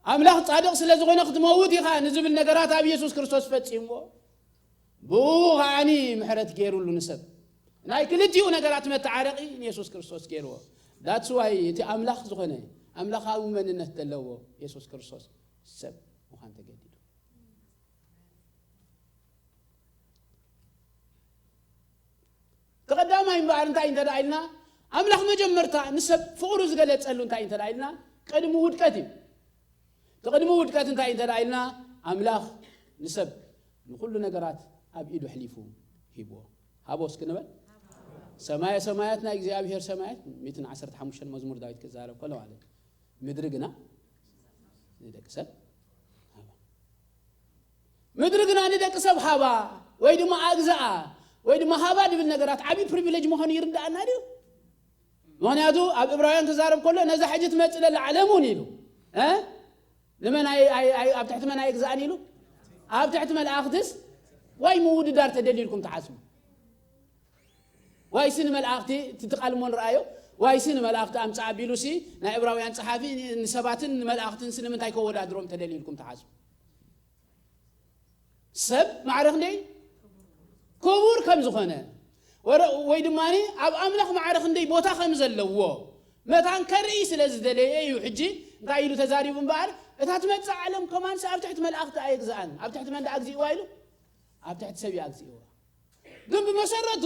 ኣምላኽ ጻድቕ ስለ ዝኾነ ክትመውት ኢኻ ንዝብል ነገራት ኣብ የሱስ ክርስቶስ ፈጺምዎ። ብኡ ከዓኒ ምሕረት ገይሩሉ ንሰብ። ናይ ክልቲኡ ነገራት መተዓረቂ ንየሱስ ክርስቶስ ገይርዎ። That's why እቲ ኣምላኽ ዝኾነ፣ ኣምላኻዊ መንነት ዘለዎ የሱስ ክርስቶስ ሰብ ምዃን ተገዲዱ። እቲ ቀዳማይ እምበኣር እንታይ እንተ ደኣ ኢልና፣ ኣምላኽ መጀመርታ ንሰብ ፍቕሩ ዝገለጸሉ እንታይ እንተ ደኣ ኢልና፣ ቅድሚ ውድቀት እዩ። እቲ ቅድሚ ውድቀት እንታይ እንተ ደኣ ኢልና፣ ኣምላኽ ንሰብ ንኹሉ ነገራት ኣብ ኢዱ ኣሕሊፉ ሂብዎ። ሃቦ እስኪ ንበል። ሰማየ ሰማያት ናይ እግዚኣብሔር ሰማያት፣ ሚእትን ዓሰርተ ሓሙሽተን መዝሙር ዳዊት ክዛረብ ከሎ ማለት እዩ። ምድሪ ግና ንደቂ ሰብ ሃባ። ምድሪ ግና ንደቂ ሰብ ሃባ ወይ ድማ ኣግዝኣ ወይ ድማ ሃባ ድብል ነገራት ዓብዪ ፕሪቪሌጅ ምዃኑ ይርድኣና ድዩ? ምኽንያቱ ኣብ ዕብራውያን ክዛረብ ከሎ ነዛ ሕጂ ትመጽእ ዘላ ዓለም እውን ኢሉ፣ እ? ንመን ኣይ-፣ ኣይ-፣ ኣይ-፣ ኣብ ትሕቲ መን ኣይግዛእን ኢሉ? ኣብ ትሕቲ መላእኽትስ? ዋይ ምውድዳር ተደልዩ ኢልኩም ትሓስቡ? ዋይሲ ንመላእኽቲ እቲ ቃል እሞ ንርኣዮ፣ ዋይሲ ንመላእኽቲ ኣምጽእ ኣቢሉሲ፣ ናይ ዕብራውያን ጸሓፊ ንሰባትን ንመላእኽትን ስለምንታይ ከወዳድሮም ተደልዩ ኢልኩም ትሓስቡ? ሰብ ማዕረ ክንደይ ክቡር ከም ዝኾነ፣ ወረ-፣ ወይ ድማ ኣብ ኣምላኽ ማዕረ ክንደይ ቦታ ከም ዘለዎ መታን ከርኢ ስለ ዝደለየ እዩ። ሕጂ እንታይ ኢሉ ተዛሪቡ እምበኣር፣ እታ ትመጽእ ዓለም ከማንስ ኣብ ትሕቲ መላእኽቲ ኣይግዛኣን። ኣብ ትሕቲ መን ደኣ ኣግዚእዋ ኢሉ? ኣብ ትሕቲ ሰብ እዩ ኣግዚእዋ። ግን ብመሰረቱ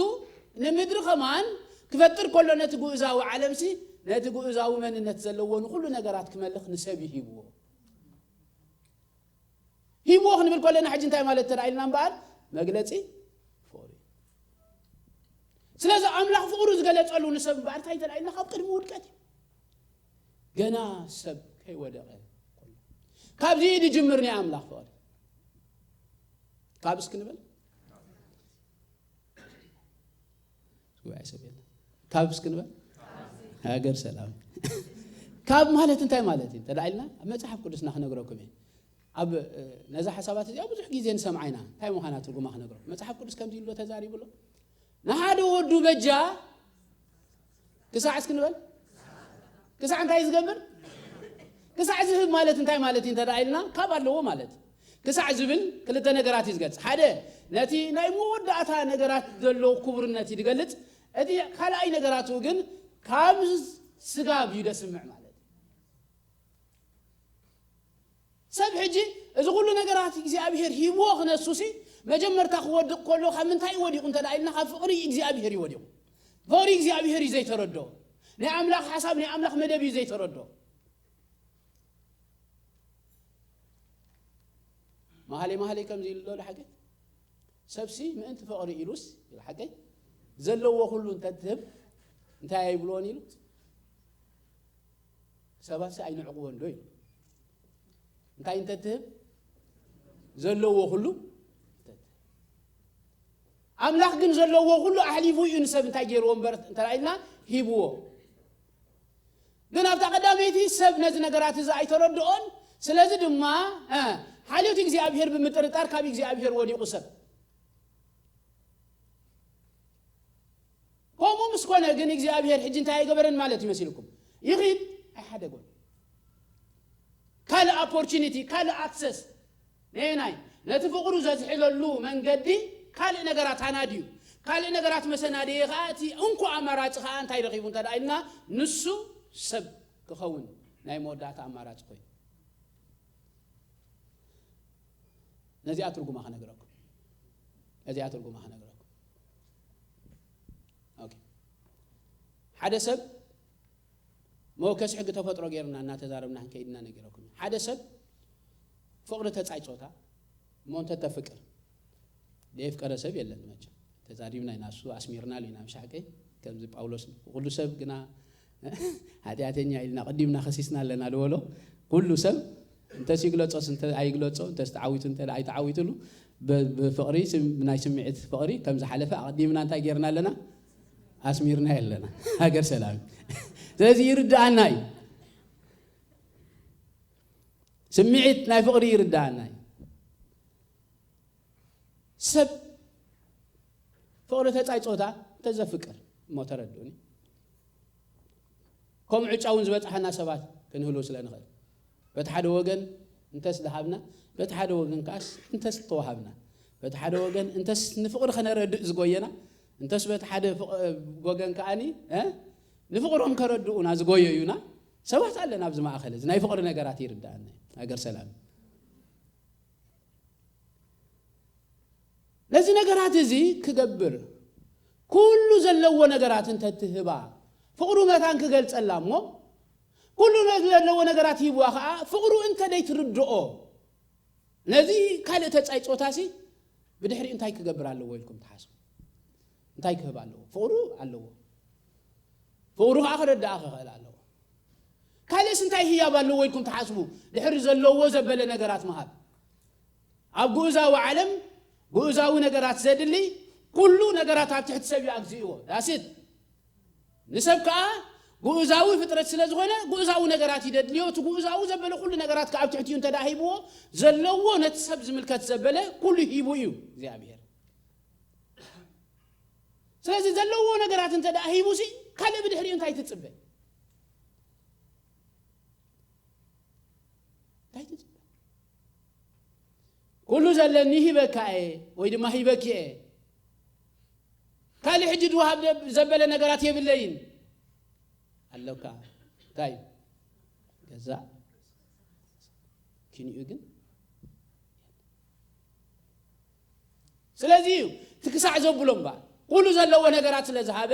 ንምድሪ ከማን ክፈጥር ከሎ ነቲ ግኡዛዊ ዓለምሲ፣ ነቲ ግኡዛዊ መንነት ዘለዎ ንኹሉ ነገራት ክመልኽ ንሰብ እዩ ሂብዎ። ሂብዎ ክንብል ከለና ሕጂ እንታይ ማለት ተራኢልና እምበኣር፣ መግለጺ ፍቕሪ። ስለዚ ኣምላኽ ፍቕሩ ዝገለጸሉ ንሰብ እምበኣር እንታይ ተራኢልና፣ ካብ ቅድሚ ውድቀት እዩ። ገና ሰብ ከይወደቐ ከሎ። ካብዚ እዩ ዝጅምር ናይ ኣምላኽ ፍቕሪ። ካብ እስኪ ንበል። ጉባኤ ሰብ የለን። ካብ እስኪ ንበል። ሃገር ሰላም። ካብ ማለት እንታይ ማለት እዩ? እንተ ደኣ ኢልና፣ ኣብ መጽሓፍ ቅዱስና ክነግረኩም እየ። ኣብ፣ እ፣ ነዛ ሓሳባት እዚኣ ብዙሕ ግዜ ንሰምዓ ኢና። እንታይ ምዃና ትርጉማ ክነግረኩም። መጽሓፍ ቅዱስ ከምዚ ኢሉ ዶ ተዛሪቡ ኣሎ? ንሓደ ወዱ በጃ ክሳዕ እስኪ ንበል። ክሳዕ እንታይ ዝገብር? ክሳዕ ዝህብ ማለት እንታይ ማለት እዩ እንተ ደኣ ኢልና፣ ካብ ኣለዎ ማለት እዩ። ክሳዕ ዝብል ክልተ ነገራት እዩ ዝገልጽ። ሓደ፣ ነቲ ናይ መወዳእታ ነገራት ዘለዎ ክቡርነት እዩ ዝገልጽ። እቲ ካልኣይ ነገራቱ ግን ካብ ስጋብ እዩ ደስምዕ ማለት እዩ። ሰብ ሕጂ እዚ ኩሉ ነገራት እግዚኣብሄር ሂብዎ ክነሱሲ፣ መጀመርታ ክወድቕ ከሎ ካብ ምንታይ እዩ ወዲቑ እንተ ደኣ ኢልና፣ ካብ ፍቕሪ እግዚኣብሄር እዩ ወዲቑ። ፍቕሪ እግዚኣብሄር እዩ ዘይተረድኦ። ናይ ኣምላኽ ሓሳብ፣ ናይ ኣምላኽ መደብ እዩ ዘይተረድኦ። መሃለይ መሃለይ ከምዚ ኢሉ ዶ ሓቀይ? ሰብሲ ምእንቲ ፍቕሪ ኢሉስ፣ ኢሉ ሓቀይ፣ ዘለዎ ኩሉ እንተ ትህብ እንታይ ኣይብልዎን ኢሉ? ሰባትሲ ኣይንዕቕዎን ዶ ኢሉ? እንታይ እንተ ትህብ? ዘለዎ ኩሉ እንተ ትህብ። ኣምላኽ ግን ዘለዎ ኩሉ ኣሕሊፉ እዩ ንሰብ እንታይ ገይርዎ እምበር እንተ ኢልና ሂብዎ። ግን ኣብታ ቀዳመይቲ ሰብ ነዚ ነገራት እዚ ኣይተረድኦን። ስለዚ ድማ፣ እ፣ ሓልዮት እግዚኣብሄር ብምጥርጣር ካብ እግዚኣብሄር ወዲቑ ሰብ። ከምኡ ምስ ኮነ ግን እግዚኣብሄር ሕጂ እንታይ ኣይገበረን ማለት ይመሲልኩም? ይኺድ ኣይሓደጎን። ካልእ ኦፖርቹኒቲ፣ ካልእ ኣክሰስ ነየናይ? ነቲ ፍቕሩ ዘዝሕለሉ መንገዲ ካልእ ነገራት ኣናድዩ። ካልእ ነገራት መሰናደየ ኸኣ እቲ እንኮ ኣማራጺ ኸኣ እንታይ ረኺቡ እንተ ደኣ ኢልና፣ ንሱ ሰብ ክኸውን ናይ መወዳእታ ኣማራጺ ኮይኑ። ነዚኣ ትርጉማ ክነግረኩም። ነዚኣ ትርጉማ ክነግረኩም። ኦኬ። ሓደ ሰብ መወከሲ ሕጊ ተፈጥሮ ጌርና እናተዛረብና ክንከይድና ነጊረኩም። ሓደ ሰብ ፍቕሪ ተጻይ ጾታ እሞ እንተ ተፍቅር፣ ዘየፍቀረ ሰብ የለን መቸም። ተዛሪብና ኢና፣ እሱ ኣስሚርናሉ ኢና፣ ምሽ ሓቀይ? ከምዚ ጳውሎስ፣ ኩሉ ሰብ ግና ሓጢኣተኛ ኢልና ቀዲምና ከሲስና ኣለና ዝበሎ፣ ኩሉ ሰብ እንተስ ይግለጾስ እንተ ኣይግለጾ፣ እንተስ ተዓዊቱ እንተ ኣይተዓዊትሉ፣ ብ-፣ ብፍቕሪ፣ ስም-፣ ብናይ ስምዒት ፍቕሪ ከም ዝሓለፈ ኣቐዲምና እንታይ ጌርና ኣለና? ኣስሚርና ኣለና። ሃገር ሰላም። ስለዚ ይርድኣና እዩ። ስምዒት ናይ ፍቕሪ ይርድኣና እዩ። ሰብ ፍቕሪ ተጻይ ጾታ እንተዘፍቅር እሞ ተረድኡኒ። ከም ዕጫ እውን ዝበጽሓና ሰባት ክንህሉ ስለ ንኽእል። በቲ ሓደ ወገን እንተስ ደሃብና፣ በቲ ሓደ ወገን ከኣስ እንተስ ተዋሃብና፣ በቲ ሓደ ወገን እንተስ ንፍቕሪ ከነረድእ ዝጎየና፣ እንተስ በቲ ሓደ ፍቕ-፣ ወገን ከኣኒ፣ እ፣ ንፍቕሮም ከረድኡና ዝጎየዩና ሰባት ኣለና ኣብዚ ማእከል። እዚ ናይ ፍቕሪ ነገራት ይርድኣና እዩ። ሃገር ሰላም። ነዚ ነገራት እዚ ክገብር ኩሉ ዘለዎ ነገራት እንተ ትህባ፣ ፍቕሩ መታን ክገልጸላ እሞ፣ ኩሉ ነ-፣ ዘለዎ ነገራት ሂብዋ ኸኣ፣ ፍቕሩ እንተ ደይትርድኦ፣ ነዚ ካልእ ተጻይ ጾታሲ ብድሕሪኡ እንታይ ክገብር ኣለዎ ኢልኩም ትሓስቡ? እንታይ ክህብ ኣለዎ? ፍቕሩ ኣለዎ። ፍቕሩ ኸኣ ክረድኣ ክኽእል ኣለዎ። ካልእስ እንታይ ህያብ ኣለዎ ኢልኩም ትሓስቡ? ድሕሪ ዘለዎ ዘበለ ነገራት ምሃብ። ኣብ ግኡዛዊ ዓለም ግኡዛዊ ነገራት ዘድሊ ኩሉ ነገራት ኣብ ትሕቲ ሰብ እዩ ኣግዚእዎ። ዳስት ንሰብ ከኣ ግኡዛዊ ፍጥረት ስለ ዝኾነ ግኡዛዊ ነገራት እዩ ደድልዮ። እቲ ግኡዛዊ ዘበለ ኩሉ ነገራት ከኣ ኣብ ትሕቲኡ እንተ ደኣ ሂብዎ፣ ዘለዎ ነቲ ሰብ ዝምልከት ዘበለ ኩሉ ሂቡ እዩ እግዚኣብሔር። ስለዚ ዘለዎ ነገራት እንተ ደኣ ሂቡሲ፣ ካልእ ብድሕሪኡ እንታይ ትጽበ? እንታይ ትጽበ? ኩሉ ዘለኒ ሂበካ እየ ወይ ድማ ሂበኪ እየ። ካልእ ሕጂ ድወሃብ ዘበለ ነገራት የብለይን። ኣለካ። እንታይ? ገዛ ኪንኡ ግን። ስለዚ እዩ እቲ ክሳዕ ዘብሎ እምበኣር፣ ኩሉ ዘለዎ ነገራት ስለ ዝሃበ፣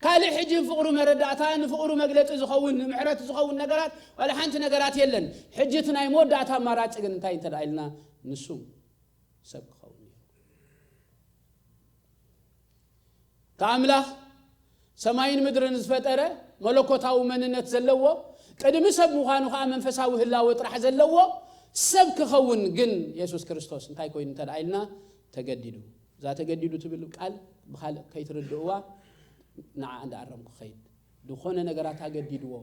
ካልእ ሕጂ ንፍቕሩ መረዳእታ፣ ንፍቕሩ መግለጺ ዝኸውን፣ ንምሕረት ዝኸውን ነገራት፣ ዋላ ሓንቲ ነገራት የለን። ሕጂ እቲ ናይ መወዳእታ ኣማራጺ ግን እንታይ እንተ ደኣ ኢልና፣ ንሱ ሰብ ክኸውን እዩ። ከኣምላኽ ሰማይን ምድርን ዝፈጠረ መለኮታዊ መንነት ዘለዎ፣ ቅድሚ ሰብ ምዃኑ ኸኣ መንፈሳዊ ህላወ ጥራሕ ዘለዎ ሰብ ክኸውን ግን የሱስ ክርስቶስ እንታይ ኮይኑ እንተ ደኣ ኢልና፣ ተገዲዱ። እዛ ተገዲዱ ትብል ቃል ብኻልእ ከይትርድእዋ ንዓ እንዳኣረምኩ ኸይድ። ዝኾነ ነገራት ኣገዲድዎ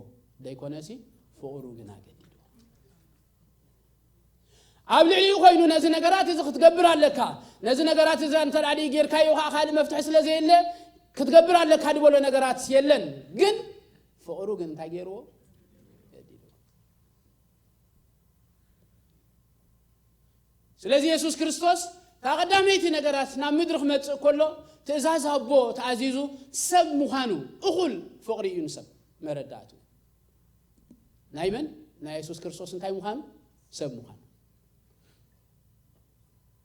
ደይኮነሲ፣ ፍቕሩ ግን ኣገዲድዎ። ኣብ ልዕሊኡ ኮይኑ ነዚ ነገራት እዚ ክትገብር ኣለካ፣ ነዚ ነገራት እዚ እንተ ደኣ ጌርካዮ ኸዓ ካልእ መፍትሒ ስለ ዘየለ ክትገብር ኣለካ ዝበሎ ነገራት የለን። ግን ፍቕሩ ግን እንታይ ገይርዎ? ገዲድዎ። ስለዚ የሱስ ክርስቶስ እታ ቀዳመይቲ ነገራት ናብ ምድሪ ክመጽእ ከሎ ትእዛዝ ኣቦ ተኣዚዙ ሰብ ምዃኑ እኹል ፍቕሪ እዩ ንሰብ መረዳእቱ። ናይ መን? ናይ የሱስ ክርስቶስ እንታይ ምዃኑ? ሰብ ምዃኑ።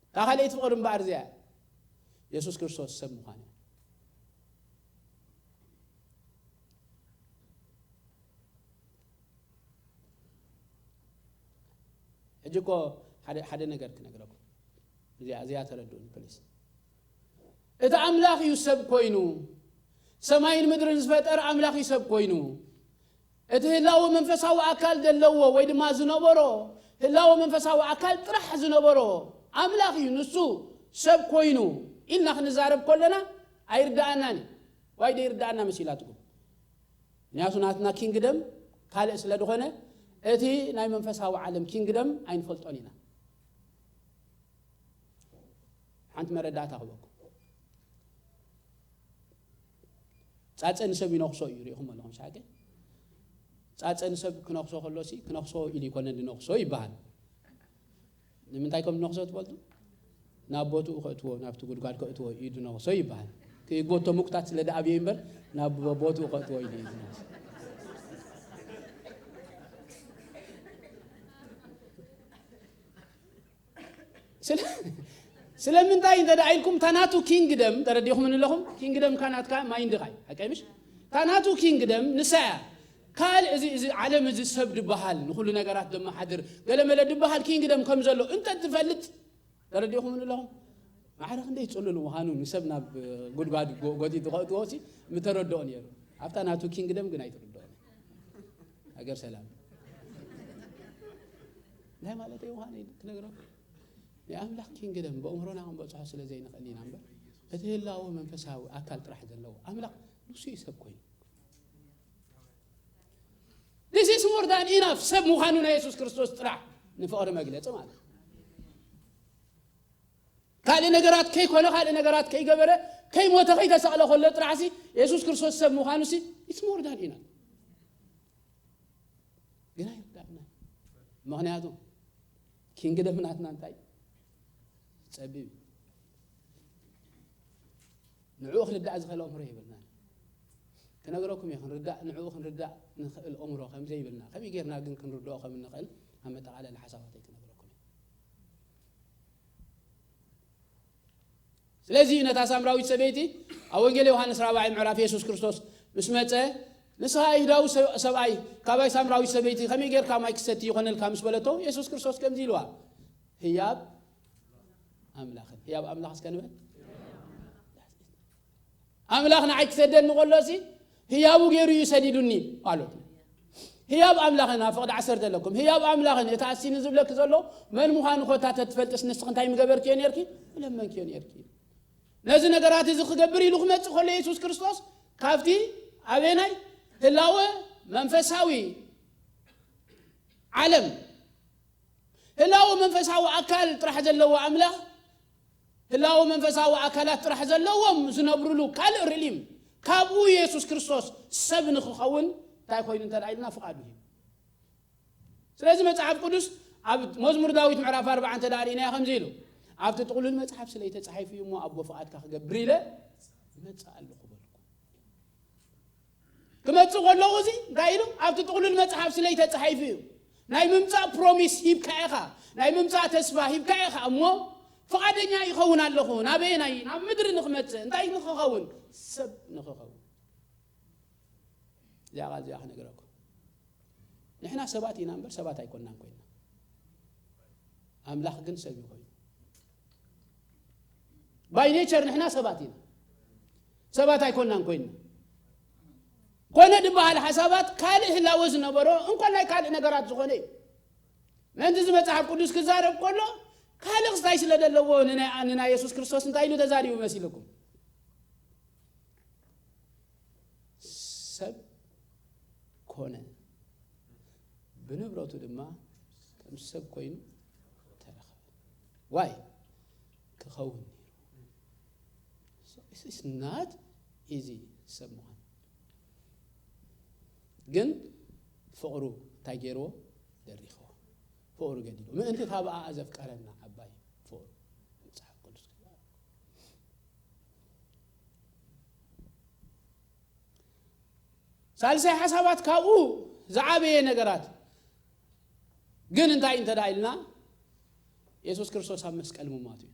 እታ ካልኣይቲ ፍቕሪ እምበኣር እዚኣ እያ። የሱስ ክርስቶስ ሰብ ምዃኑ እያ። ሕጂ እኮ ሓደ፣ ሓደ ነገር ክነግረኩም። እዚኣ፣ እዚኣ ተረድኡኒ ፕሊስ። እቲ ኣምላኽ እዩ ሰብ ኮይኑ፣ ሰማይን ምድርን ዝፈጠረ ኣምላኽ እዩ ሰብ ኮይኑ። እቲ ህላወ መንፈሳዊ ኣካል ዘለዎ ወይ ድማ ዝነበሮ፣ ህላወ መንፈሳዊ ኣካል ጥራሕ ዝነበሮ ኣምላኽ እዩ። ንሱ ሰብ ኮይኑ ኢልና ክንዛረብ ከለና ኣይርድኣናን እዩ። ዋይ ደይርድኣና መሲላትኩም? ምክንያቱ ናትና ኪንግደም ካልእ ስለ ዝኾነ፣ እቲ ናይ መንፈሳዊ ዓለም ኪንግደም ኣይንፈልጦን ኢና። ሓንቲ መረዳእታ ክበኩም። ጻጸ ንሰብ ይነኽሶ እዩ፣ ሪኢኹም ኣለኹም ሳቄ? ጻጸ ንሰብ ክነኽሶ ከሎሲ፣ ክነኽሶ ኢሉ ይኮነን ዝነኽሶ ይበሃል። ንምንታይ ከም ዝነኽሶ ትፈልጡ? ናብ ቦትኡ ከእትዎ፣ ናብቲ ጉድጓድ ከእትዎ እዩ ዝነኽሶ ይበሃል። ክጎቶ ምኩታት ስለ ዝኣብየ እምበር፣ ናብ ቦትኡ ከእትዎ ኢሉ እዩ ዝነኽሶ። ስለ-፣ ስለምንታይ እንተ ደኣ ኢልኩም፣ እታ ናቱ ኪንግደም ተረዲኹም ኣለኹም? ኪንግደምካ ናትካ ማይንድኻ እዩ፣ ሓቀይ ምሽ? እታ ናቱ ኪንግደም ንሳ እያ። ካልእ እዚ፣ እዚ ዓለም እዚ ሰብ ድበሃል፣ ንኹሉ ነገራት ደመሓድር፣ ገለመለ ድበሃል ኪንግደም ከም ዘሎ እንተ ትፈልጥ፣ ተረዲኹም ኣለኹም? ማዕረ ክንደይ ጽሉል ምዃኑ ንሰብ ናብ ጉድጓድ ጎ-፣ ጎቲቱ ከእትዎ ሲ ምተረድኦ ነይሩ። ኣብታ ናቱ ኪንግደም ግን ኣይትርድኦን። ሃገር ሰላም። እንታይ ማለተይ ምዃኑ ክነግረኩም። ናይ ኣምላኽ ኪንግደም ብእምሮና ክንበጽሖ ስለ ዘይንኽእል ኢና እምበር፣ እቲ ህላወ መንፈሳዊ ኣካል ጥራሕ ዘለዎ ኣምላኽ ንሱ እዩ ሰብ ኮይኑ። This is more than enough። ሰብ ምዃኑ ናይ የሱስ ክርስቶስ ጥራሕ ንፍቕሪ መግለጺ ማለት እዩ። ካልእ ነገራት ከይኮነ፣ ካልእ ነገራት ከይገበረ፣ ከይሞተ፣ ከይተሰቕለ ከሎ ጥራሕሲ የሱስ ክርስቶስ ሰብ ምዃኑሲ it's more than enough። ግን ኣይርዳእና። ምኽንያቱ ኪንግደም ናትና እንታይ? ጸቢብ እዩ። ንዕኡ ክርዳእ ዝኽእል ኣእምሮ የብልናን። ክነግረኩም እየ፣ ክንርዳእ፣ ንዕኡ ክንርዳእ ንኽእል ኣእምሮ ከም ዘይብልና፣ ከመይ ጌርና ግን ክንርድኦ ከም እንኽእል ኣብ መጠቓለሊ ሓሳባተይ ክነግረኩም እየ። ስለዚ ነታ ሳምራዊት ሰበይቲ ኣብ ወንጌል ዮሃንስ ራብዓይ ምዕራፍ የሱስ ክርስቶስ ምስ መጸ፣ ንስኻ ኣይሁዳዊ ሰብ-፣ ሰብኣይ፣ ካባይ ሳምራዊት ሰበይቲ ከመይ ጌርካ ማይ ክሰቲ ይኾነልካ ምስ በለቶ፣ የሱስ ክርስቶስ ከምዚ ኢልዋ፣ ህያብ ኣምላኽን፣ ህያብ ኣምላኽ እስከ ንበል። ኣምላኽ ንዓይ ክሰደኒ ከሎሲ ህያቡ ገይሩ እዩ ሰዲዱኒ ማለት እዩ። ህያብ ኣምላኽን ኣብ ፍቕዲ ዓሰርተ ኣለኩም። ህያብ ኣምላኽን እቲ ኣሲኒ ዝብለኪ ዘሎ መን ምዃኑ ኮታ ተትፈልጥስ ንስኺ እንታይ ምገበርክዮ ነርኪ? ምለመንክዮ ነርኪ። ነዚ ነገራት እዚ ክገብር ኢሉ ክመጽእ ከሎ የሱስ ክርስቶስ ካብቲ ኣበናይ ህላወ መንፈሳዊ ዓለም፣ ህላወ መንፈሳዊ ኣካል ጥራሕ ዘለዎ ኣምላኽ፣ ህላወ መንፈሳዊ ኣካላት ጥራሕ ዘለዎም ዝነብሩሉ ካልእ ሪሊም፣ ካብኡ የሱስ ክርስቶስ ሰብ ንኽኸውን እንታይ ኮይኑ እንተ ኢልና ፍቓዱ እዩ። ስለዚ መጽሓፍ ቅዱስ ኣብ መዝሙር ዳዊት ምዕራፍ ኣርባዓ እንተ ርኢናዮ ከምዚ ኢሉ፣ ኣብቲ ጥቕሉል መጽሓፍ ስለይ ተጻሒፉ እዩ እሞ ኣቦ ፍቓድካ ክገብር ኢለ እመጽእ ኣለኹ በልኩ። ክመጽእ ከለኹ እዚ እንታይ ኢሉ ኣብቲ ጥቕሉል መጽሓፍ ስለይ ተጻሒፉ እዩ። ናይ ምምጻእ ፕሮሚስ ሂብካ ኢኻ፣ ናይ ምምጻእ ተስፋ ሂብካ ኢኻ እሞ ፍቓደኛ ይኸውን ኣለኹ። ናበየናይ? ናብ ምድሪ ንኽመጽእ። እንታይ ንኽኸውን? ሰብ ንኽኸውን። እዚኣ ቃል እዚኣ ክነግረኩም። ንሕና ሰባት ኢና እምበር ሰባት ኣይኮንናን ኮይንና። ኣምላኽ ግን ሰብ እዩ ኮይኑ። ባይ ኔቸር ንሕና ሰባት ኢና። ሰባት ኣይኮንናን ኮይንና። ኮነ ዝበሃል ሓሳባት ካልእ ህላወ ዝነበሮ እንኮላይ ካልእ ነገራት ዝኾነ እዩ። ምእንቲ እዚ መጽሓፍ ቅዱስ ክዛረብ ከሎ ካልእ ክስታይ ስለ ዘለዎ ንናይ ንናይ የሱስ ክርስቶስ እንታይ ኢሉ ተዛሪቡ መሲልኩም? ሰብ ኮነ፣ ብንብረቱ ድማ ከም ሰብ ኮይኑ ተረኸበ። ዋይ ክኸውን ነይሩ። So, it's not easy ሰብ ምዃን። ግን ፍቕሩ እንታይ ገይርዎ? ደሪኽዎ። ፍቕሩ ገዲሉ። ምእንቲ እታ ብኣኣ ዘፍቀረና ዓባይ ፍቕሩ። መጽሓፍ ቅዱስ። ሳልሳይ ሓሳባት ካብኡ ዝዓበየ ነገራት ግን እንታይ እንተ ደኣ ኢልና፣ የሱስ ክርስቶስ ኣብ መስቀል ምሟቱ እዩ።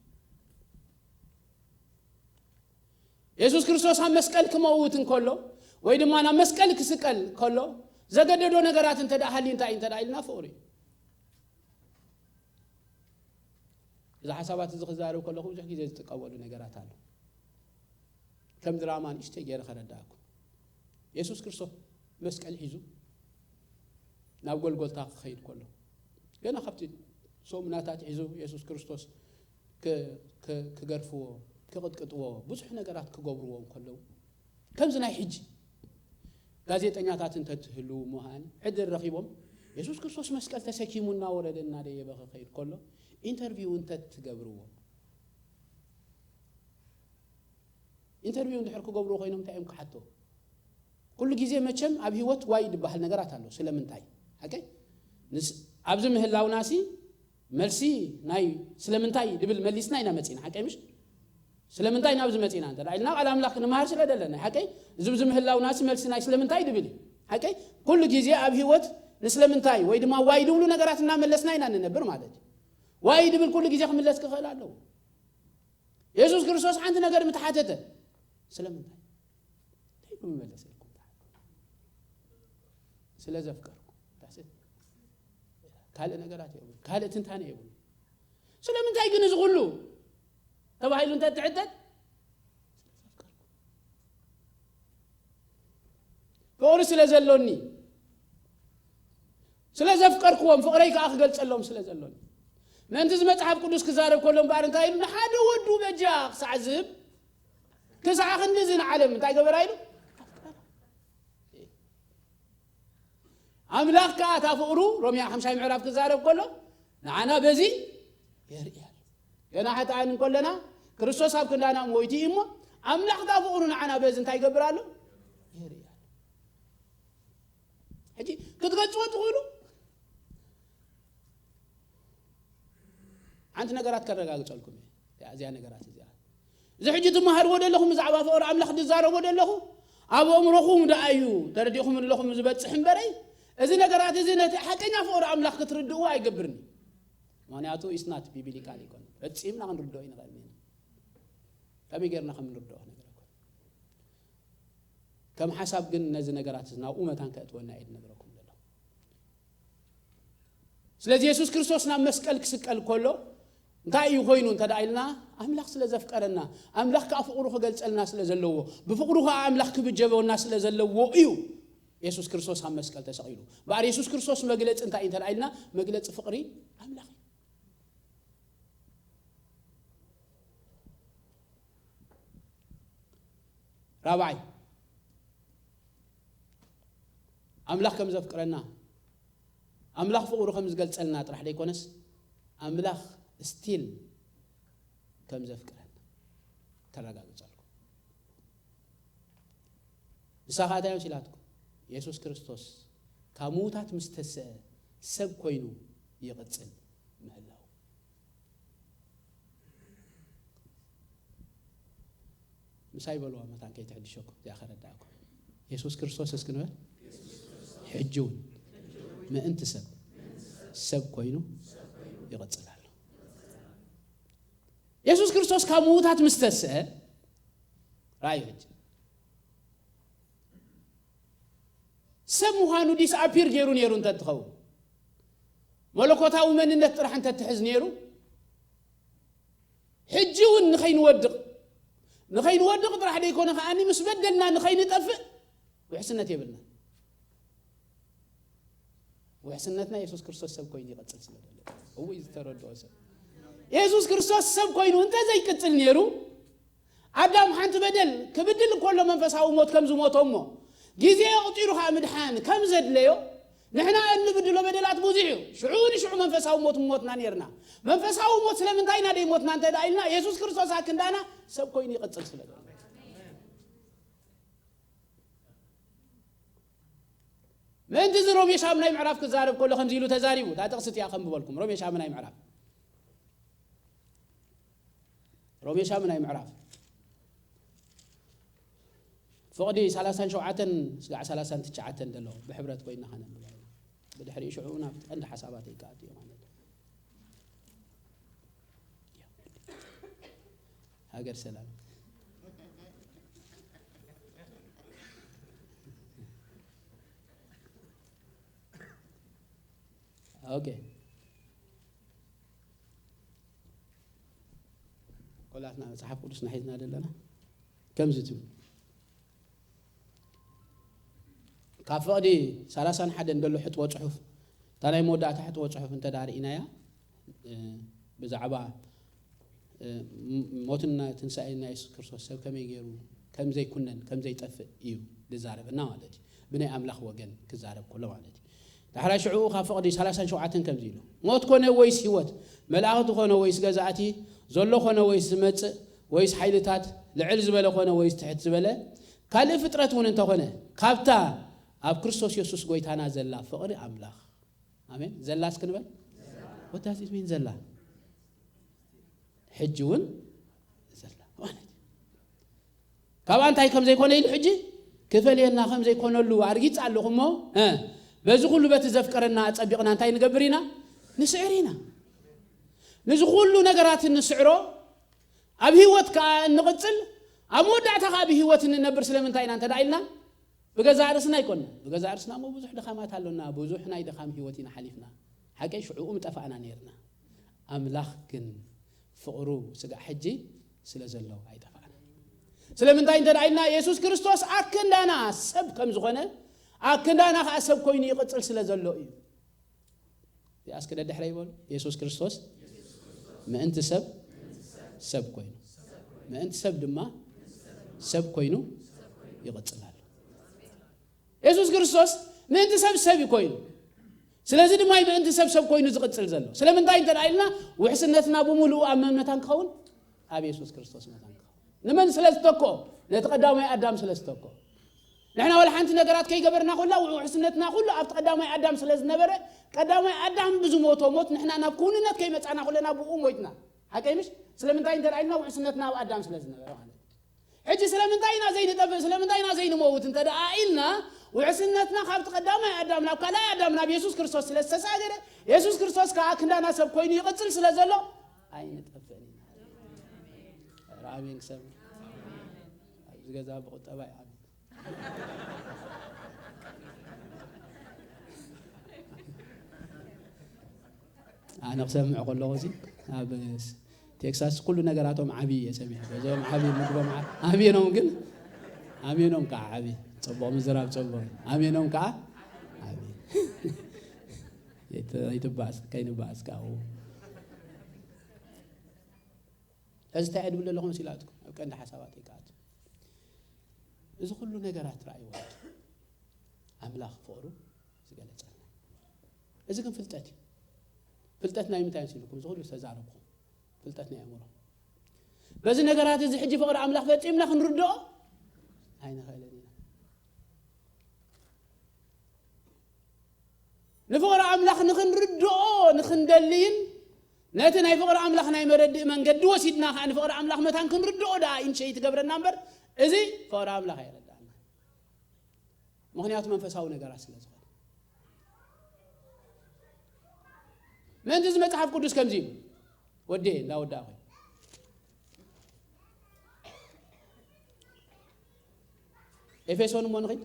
የሱስ ክርስቶስ ኣብ መስቀል ክመውት እንከሎ፣ ወይ ድማ ናብ መስቀል ክስቀል ከሎ፣ ዘገደዶ ነገራት እንተ ደኣ ሃልዩ እንታይ እንተ ደኣ ኢልና፣ ፍቕሪ እዩ። እዚ ሓሳባት እዚ ክዛረብ ከለኹ ብዙሕ ግዜ ዝጥቀመሉ ነገራት ኣሎ። ከም ድራማ ንእሽተይ ገይረ ከረዳእኩም። የሱስ ክርስቶስ መስቀል ሒዙ ናብ ጎልጎልታ ክኸይድ ከሎ፣ ገና ካብቲ ሰሙናት ኣትሒዙ የሱስ ክርስቶስ ክ-፣ ክ-፣ ክገርፍዎ፣ ክቕጥቅጥዎ፣ ብዙሕ ነገራት ክገብርዎ እንከለዉ፣ ከምዚ ናይ ሕጂ ጋዜጠኛታት እንተትህልዉ ምዃን ዕድል ረኺቦም፣ የሱስ ክርስቶስ መስቀል ተሰኪሙ እናወረደ እናደየበ ክኸይድ ከሎ፣ ኢንተርቪው እንተትገብርዎ፣ ኢንተርቪው እንድሕር ክገብርዎ ኮይኖም እንታይ እዮም ክሓቶ? ኩሉ ግዜ መቸም ኣብ ህይወት ዋይ ዝበሃል ነገራት ኣሎ። ስለምንታይ? ሓቀይ? ንስ-፣ ኣብዚ ምህላውናሲ መልሲ ናይ ስለምንታይ ድብል መሊስና ኢና መጺና። ሓቀይ ምሽ? ስለምንታይ ናብዚ መጺና እንተ ደኣ ኢልና ቃል ኣምላኽ ክንመሃር ስለ ደለና። ሓቀይ? እዚ ኣብዚ ምህላውናሲ መልሲ ናይ ስለምንታይ ድብል እዩ። ሓቀይ? ኩሉ ግዜ ኣብ ህይወት ንስለምንታይ ወይ ድማ ዋይ ድብሉ ነገራት እናመለስና ኢና ንነብር ማለት እዩ። ዋይ ድብል ኩሉ ግዜ ክምለስ ክኽእል ኣለዎ። የሱስ ክርስቶስ ሓንቲ ነገር ምተሓተተ፣ ስለምንታይ? እንታይ ኢሉ ምመለሰልኩም? ስለ ዘፍቀርኩ። That's it። ካልእ ነገራት የብሉ፣ ካልእ ትንታነ የብሉ። ስለምንታይ ግን እዚ ኩሉ ተባሂሉ እንተ ትሕተት፣ ስለ ዘፍቀርኩ። ፍቕሪ ስለ ዘሎኒ፣ ስለ ዘፍቀርክዎም፣ ፍቕረይ ከኣ ክገልጸሎም ስለ ዘሎኒ። ምእንቲ እዚ መጽሓፍ ቅዱስ ክዛረብ ከሎ እምበኣር እንታይ ኢሉ? ንሓደ ወዱ በጃ ክሳዕ ዝህብ፣ ክሳዕ ክንዲ እዚ ንዓለም እንታይ ገበራ ኢሉ? ኣምላኽ ከኣ እታ ፍቕሩ፣ ሮሜ ሓምሻይ ምዕራፍ ክዛረብ ከሎ፣ ንዓና በዚ የርኢ ኣሎ። ገና ሓጥኣን እንከለና፣ ክርስቶስ ኣብ ክንዳና ሞይቱ እዩ እሞ፣ ኣምላኽ እታ ፍቕሩ ንዓና በዚ እንታይ ይገብር ኣሎ? የርኢ ኣሎ። ሕጂ ክትገልጽዎ ትኽእሉ? ሓንቲ ነገራት ከረጋግጸልኩም እየ። እዚኣ፣ እዚኣ ነገራት እዚኣ። እዚ ሕጂ ትመሃርዎ ዘለኹም ብዛዕባ ፍቕሪ ኣምላኽ ዝዛረቦ ዘለኹ፣ ኣብ ኣእምሮኹም ደኣ እዩ ተረዲእኹም ኣለኹም ዝበጽሕ እምበረይ፣ እዚ ነገራት እዚ ነቲ ሓቀኛ ፍቕሪ ኣምላኽ ክትርድእዎ ኣይገብርን እዩ። ምኽንያቱ፣ it's not biblical ኣይኮነን። ፈጺምና ክንርድኦ ኣይንኽእልን ኢና። ከመይ ጌርና ከም ንርድኦ ክነግረኩም። ከም ሓሳብ ግን ነዚ ነገራት እዚ ናብኡ መታን ከእትወና እየ ዝነግረኩም ዘለኹ። ስለዚ የሱስ ክርስቶስ ናብ መስቀል ክስቀል ከሎ እንታይ እዩ ኮይኑ እንተ ደኣ ኢልና፣ ኣምላኽ ስለ ዘፍቀረና፣ ኣምላኽ ከኣ ፍቕሩ ክገልጸልና ስለ ዘለዎ፣ ብፍቕሩ ከኣ ኣምላኽ ክብጀበና ስለ ዘለዎ እዩ የሱስ ክርስቶስ ኣብ መስቀል ተሰቒሉ። እምበኣር የሱስ ክርስቶስ መግለጺ እንታይ እዩ እንተ ደኣ ኢልና፣ መግለጺ ፍቕሪ ኣምላኽ እዩ። ራብዓይ፣ ኣምላኽ ከም ዘፍቅረና፣ ኣምላኽ ፍቕሩ ከም ዝገልጸልና ጥራሕ ዘይኮነስ፣ ኣምላኽ ስቲል ከም ዘፍቅረና ከረጋግጸልኩም። ንሳ ኸኣ እንታይ መሲላትኩም? የሱስ ክርስቶስ ካብ ምዉታት ምስ ተስአ ሰብ ኮይኑ ይቕጽል ምህላው። ምሳይ በልዋ መታን ከይትሕድሸኩም እዚኣ ከረዳእኩም። የሱስ ክርስቶስ እስኪ ንበል። ሕጂ እውን ምእንቲ ሰብ ሰብ ኮይኑ ይቕጽል ኣሎ። የሱስ ክርስቶስ ካብ ምዉታት ምስ ተስአ ራእዩ ሕጂ ሰብ ምዃኑ ዲስኣፒር ገይሩ ነይሩ እንተትኸውን፣ መለኮታዊ መንነት ጥራሕ እንተትሕዝ ነይሩ፣ ሕጂ እውን ንኸይንወድቕ፣ ንኸይንወድቕ ጥራሕ ደይኮነ ከኣኒ ምስ በደልና ንኸይንጠፍእ ውሕስነት የብልና። ውሕስነትና የሱስ ክርስቶስ ሰብ ኮይኑ ይቐጽል ስለ ዘሎ። እውይ ዝተረድኦ ሰብ። የሱስ ክርስቶስ ሰብ ኮይኑ እንተ ዘይቅጽል ነይሩ፣ ኣዳም ሓንቲ በደል ክብድል እንከሎ መንፈሳዊ ሞት ከም ዝሞቶ እሞ፣ ግዜ ኣቑጺሩ ኸኣ ምድሓን ከም ዘድለዮ፣ ንሕና እንብድሎ በደላት ብዙሕ እዩ። ሽዑ ንሽዑ መንፈሳዊ ሞት ምሞትና ነይርና። መንፈሳዊ ሞት ስለምንታይ ኢና ደይሞትና እንተ ደኣ ኢልና፣ የሱስ ክርስቶስ ኣክንዳና ሰብ ኮይኑ ይቕጽል ስለ ዘሎ። ምእንቲ እዚ ሮሜ ሻምናይ ምዕራፍ ክዛረብ ከሎ ከምዚ ኢሉ ተዛሪቡ። እታ ጥቕሲ እቲኣ ከንብበልኩም። ሮሜ ሻምናይ ምዕራፍ። ሮሜ ሻምናይ ምዕራፍ። ፍቕዲ ሰላሳን ሸውዓተን ስጋዕ ሰላሳን ትሽዓተን ዘሎ ብሕብረት ኮይና ከነንብባ ኢና። ብድሕሪኡ ሽዑ ናብቲ ቀንዲ ሓሳባተይ ክኣቱ እየ ማለት እዩ። ሃገር ሰላም። ኦኬ። ኮላትና መጽሓፍ ቅዱስና ሒዝና ዘለና ከምዚ ትብል። ካብ ፍቕዲ ሰላሳን ሓደን ዘሎ ሕጥቦ ጽሑፍ፣ እታ ናይ መወዳእታ ሕጥቦ ጽሑፍ እንተ ደኣ ርኢናያ፣ እ፣ ብዛዕባ፣ እ፣ ም-፣ ሞትና ትንሳኤን ናይ የሱስ ክርስቶስ ሰብ ከመይ ገይሩ ከም ዘይኩነን፣ ከም ዘይጠፍእ እዩ ዝዛረበና ማለት እዩ። ብናይ ኣምላኽ ወገን ክዛረብ ከሎ ማለት እዩ። ዳሕራይ ሽዑ ካብ ፍቕዲ ሰላሳን ሸውዓተን ከምዚ ኢሉ፣ ሞት ኮነ ወይስ ህይወት፣ መላእኽቲ ኮነ ወይስ ገዛእቲ፣ ዘሎ ኮነ ወይስ ዝመጽእ፣ ወይስ ሓይልታት፣ ልዕል ዝበለ ኮነ ወይስ ትሕት ዝበለ፣ ካልእ ፍጥረት እውን እንተኾነ፣ ካብታ ኣብ ክርስቶስ የሱስ ጎይታና ዘላ ፍቕሪ ኣምላኽ። ኣሜን። ዘላ እስኪ ንበል። What does it mean ዘላ? ሕጂ እውን ዘላ ማለት እዩ። ካብኣ እንታይ ከም ዘይኮነ ኢሉ ሕጂ ክፈልየና ከም ዘይኮነሉ ኣርጊጽ ኣለኹ እሞ፣ እ፣ በዚ ኩሉ በቲ ዘፍቀረና ኣጸቢቕና እንታይ ንገብር ኢና? ንስዕር ኢና። ንዚ ኩሉ ነገራት እንስዕሮ፣ ኣብ ህይወት ከኣ እንቕጽል፣ ኣብ መወዳእታ ከኣ ብህይወት እንነብር ስለምንታይ ኢና እንተ ደኣ ኢልና፣ ብገዛእ ርእስና ኣይኮንና። ብገዛእ ርእስና እሞ ብዙሕ ድኻማት ኣሎና፣ ብዙሕ ናይ ድኻም ህይወት ኢና ሓሊፍና። ሓቀይ ሽዑኡ ምጠፋእና ነይርና። ኣምላኽ ግን ፍቕሩ ስጋዕ ሕጂ ስለ ዘሎ ኣይጠፋእና። ስለምንታይ እንተ ደኣ ኢልና፣ የሱስ ክርስቶስ ኣክንዳና ሰብ ከም ዝኾነ፣ ኣክንዳና ከኣ ሰብ ኮይኑ ይቕጽል ስለ ዘሎ እዩ። እዚኣ እስኪ ደድሕረ ይበሉ። የሱስ ክርስቶስ ምእንቲ ሰብ ሰብ ኮይኑ፣ ምእንቲ ሰብ ድማ ሰብ ኮይኑ ይቕጽል ኣሎ። የሱስ ክርስቶስ ምእንቲ ሰብ ሰብ እዩ ኮይኑ። ስለዚ ድማ እዩ ምእንቲ ሰብ ሰብ ኮይኑ ዝቕጽል ዘሎ። ስለምንታይ እንተ ደኣ ኢልና፣ ውሕስነትና ብምሉኡ ኣብ መን መታን ክኸውን? ኣብ የሱስ ክርስቶስ መታን ክኸውን። ንመን ስለ ዝተክኦ? ነቲ ቀዳማይ ኣዳም ስለ ዝተክኦ። ንሕና ወላ ሓንቲ ነገራት ከይገበርና ኩላ ውሕስነትና ኩሉ ኣብቲ ቀዳማይ ኣዳም ስለ ዝነበረ፣ ቀዳማይ ኣዳም ብዝሞቶ ሞት ንሕና ናብ ክውንነት ከይመጻና ኩለና ብኡ ሞይትና። ሓቀይ ምሽ? ስለምንታይ እንተ ደኣ ኢልና ውሕስነትና ኣብ ኣዳም ስለ ዝነበረ ማለት እዩ። ሕጂ ስለምንታይ ኢና ዘይንጠፍእ? ስለምንታይ ኢና ዘይንመውት እንተ ደኣ ኢልና፣ ውሕስነትና ካብቲ ቀዳማይ ኣዳም ናብ ካልኣይ ኣዳም ናብ የሱስ ክርስቶስ ስለ ዝተሳገረ፣ የሱስ ክርስቶስ ከኣ ክንዳና ሰብ ኮይኑ ይቕጽል ስለ ዘሎ፣ ኣይንጠፍእን ኢና። ኧረ ኣሜን ክሰምዕ። ኣብዚ ገዛ ብቁጠባ ይዓቢ። ኣነ ክሰምዕ ከለኹ እዚ ኣብ ቴክሳስ ኩሉ ነገራቶም ዓብዪ እየ ሰሚዐ። በዞም ዓብዪ ምግቦም ዓ-፣ ኣሜኖም ግን፣ ኣሜኖም ከዓ ዓብዪ፣ ጽቡቕ ምዝራብ ጽቡቕ እዩ። ኣሜኖም ከዓ ዓብዪ። የት-፣ ይትባእስ፣ ከይንባእስ ከዓ። እዚ እንታይ እየ ድብል ዘለኹ መሲላትኩም? ኣብ ቀንዲ ሓሳባተይ ክኣቱ። እዚ ኩሉ ነገራት ረኣይዎ። ኣምላኽ ፍቕሩ ዝገለጸልና። እዚ ግን ፍልጠት እዩ። ፍልጠት ናይ ምንታይ መሲልኩም? እዚ ኩሉ ዝተዛረብኩም። ፍልጠት ናይ ኣእምሮ። በዚ ነገራት እዚ ሕጂ ፍቕሪ ኣምላኽ ፈጺምና ክንርድኦ ኣይንኽእልን ኢና። ንፍቕሪ ኣምላኽ ንኽንርድኦ ንኽንደልይን ነቲ ናይ ፍቕሪ ኣምላኽ ናይ መረድእ መንገዲ ወሲድና ኸዓ ንፍቕሪ ኣምላኽ መታን ክንርድኦ ደኣ ኢንሸይ ትገብረና እምበር፣ እዚ ፍቕሪ ኣምላኽ ኣየረድኣና። ምኽንያቱ መንፈሳዊ ነገራት ስለ ዝኾነ። ምእንቲ እዚ መጽሓፍ ቅዱስ ከምዚ ኢሉ፣ ወዲ እንዳወዳእኹ፣ ኤፌሶን እሞ ንኺድ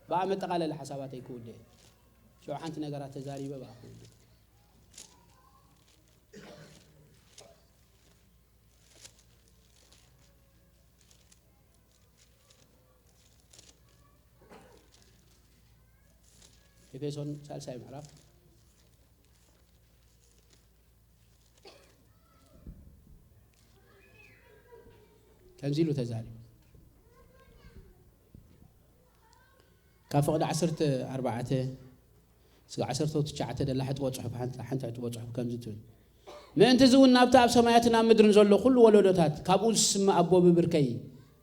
ብኣ መጠቓለሊ ሓሳባተይ ክውድእ። ሽዑ ሓንቲ ነገራት ተዛሪበ ብኣ ክውድእ። ኤፌሶን ሳልሳይ ምዕራፍ ከምዚ ኢሉ ተዛሪቡ። ካብ ፍቕዲ ዓሰርተ ኣርባዕተ እስከ ዓሰርተ ትሽዓተ ደላ ሕጥቦ ጽሑፍ፣ ሓንቲ፣ ሓንቲ ሕጥቦ ጽሑፍ ከምዚ ትብል። ምእንቲ እዚ እውን ናብቲ ኣብ ሰማያትን ኣብ ምድርን ዘሎ ኩሉ ወለዶታት ካብኡ ዝስመ ኣቦ ብብርከይ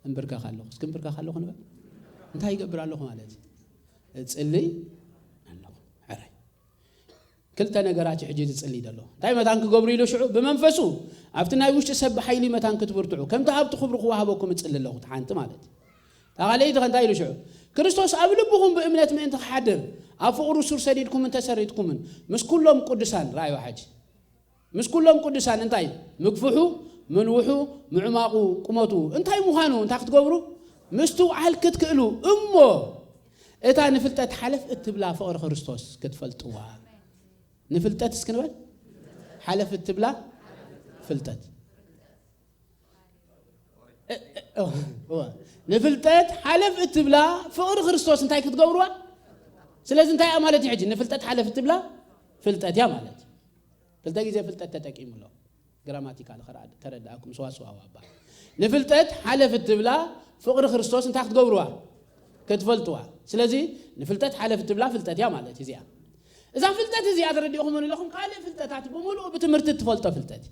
እምብርከኽ ኣለኹ። እስኪ እምብርከኽ ኣለኹ ንበል። እንታይ ይገብር ኣለኹ ማለት እዩ? እጽልይ ኣለኹ። ሕራይ። ክልተ ነገራት እዩ ሕጂ ዝጽልይ ዘሎ። እንታይ መታን ክገብሩ ኢሉ ሽዑ? ብመንፈሱ ኣብቲ ናይ ውሽጢ ሰብ ብሓይሊ መታን ክትብርትዑ፣ ከምቲ ሃብቲ ክብሩ ክወሃበኩም እጽሊ ኣለኹ። እቲ ሓንቲ ማለት እዩ። እታ ካልኣይቲ ከ እንታይ ኢሉ ሽዑ? ክርስቶስ ኣብ ልብኹም ብእምነት ምእንቲ ክሓድር፣ ኣብ ፍቕሩ ሱር ሰዲድኩምን ተሰሪትኩምን፣ ምስ ኩሎም ቅዱሳን፣ ረኣይዋ ሕጂ። ምስ ኩሎም ቅዱሳን እንታይ? ምግፍሑ፣ ምንውሑ፣ ምዕማቑ፣ ቁመቱ እንታይ ምዃኑ እንታይ ክትገብሩ? ምስትውዓል ክትክእሉ እሞ፣ እታ ንፍልጠት ሓለፍ እትብላ ፍቕሪ ክርስቶስ ክትፈልጥዋ። ንፍልጠት እስኪ ንበል። ሓለፍ እትብላ ፍልጠት። እ-፣ እ-፣ እወ። ንፍልጠት ሓለፍ እትብላ ፍቕሪ ክርስቶስ እንታይ ክትገብርዋ? ስለዚ እንታይ እያ ማለት እዩ ሕጂ? ንፍልጠት ሓለፍ እትብላ ፍልጠት እያ ማለት እዩ። ክልተ ግዜ ፍልጠት ተጠቂሙ ኣሎ። ግራማቲካል ከረኣ-፣ ከረድኣኩም ሰዋስዋዊ ኣባ። ንፍልጠት ሓለፍ እትብላ ፍቕሪ ክርስቶስ እንታይ ክትገብርዋ? ክትፈልጥዋ። ስለዚ ንፍልጠት ሓለፍ እትብላ ፍልጠት እያ ማለት እዩ እዚኣ። እዛ ፍልጠት እዚኣ ተረዲእኹም ኣለኹም? ካልእ ፍልጠታት ብምሉኡ ብትምህርቲ እትፈልጦ ፍልጠት እዩ።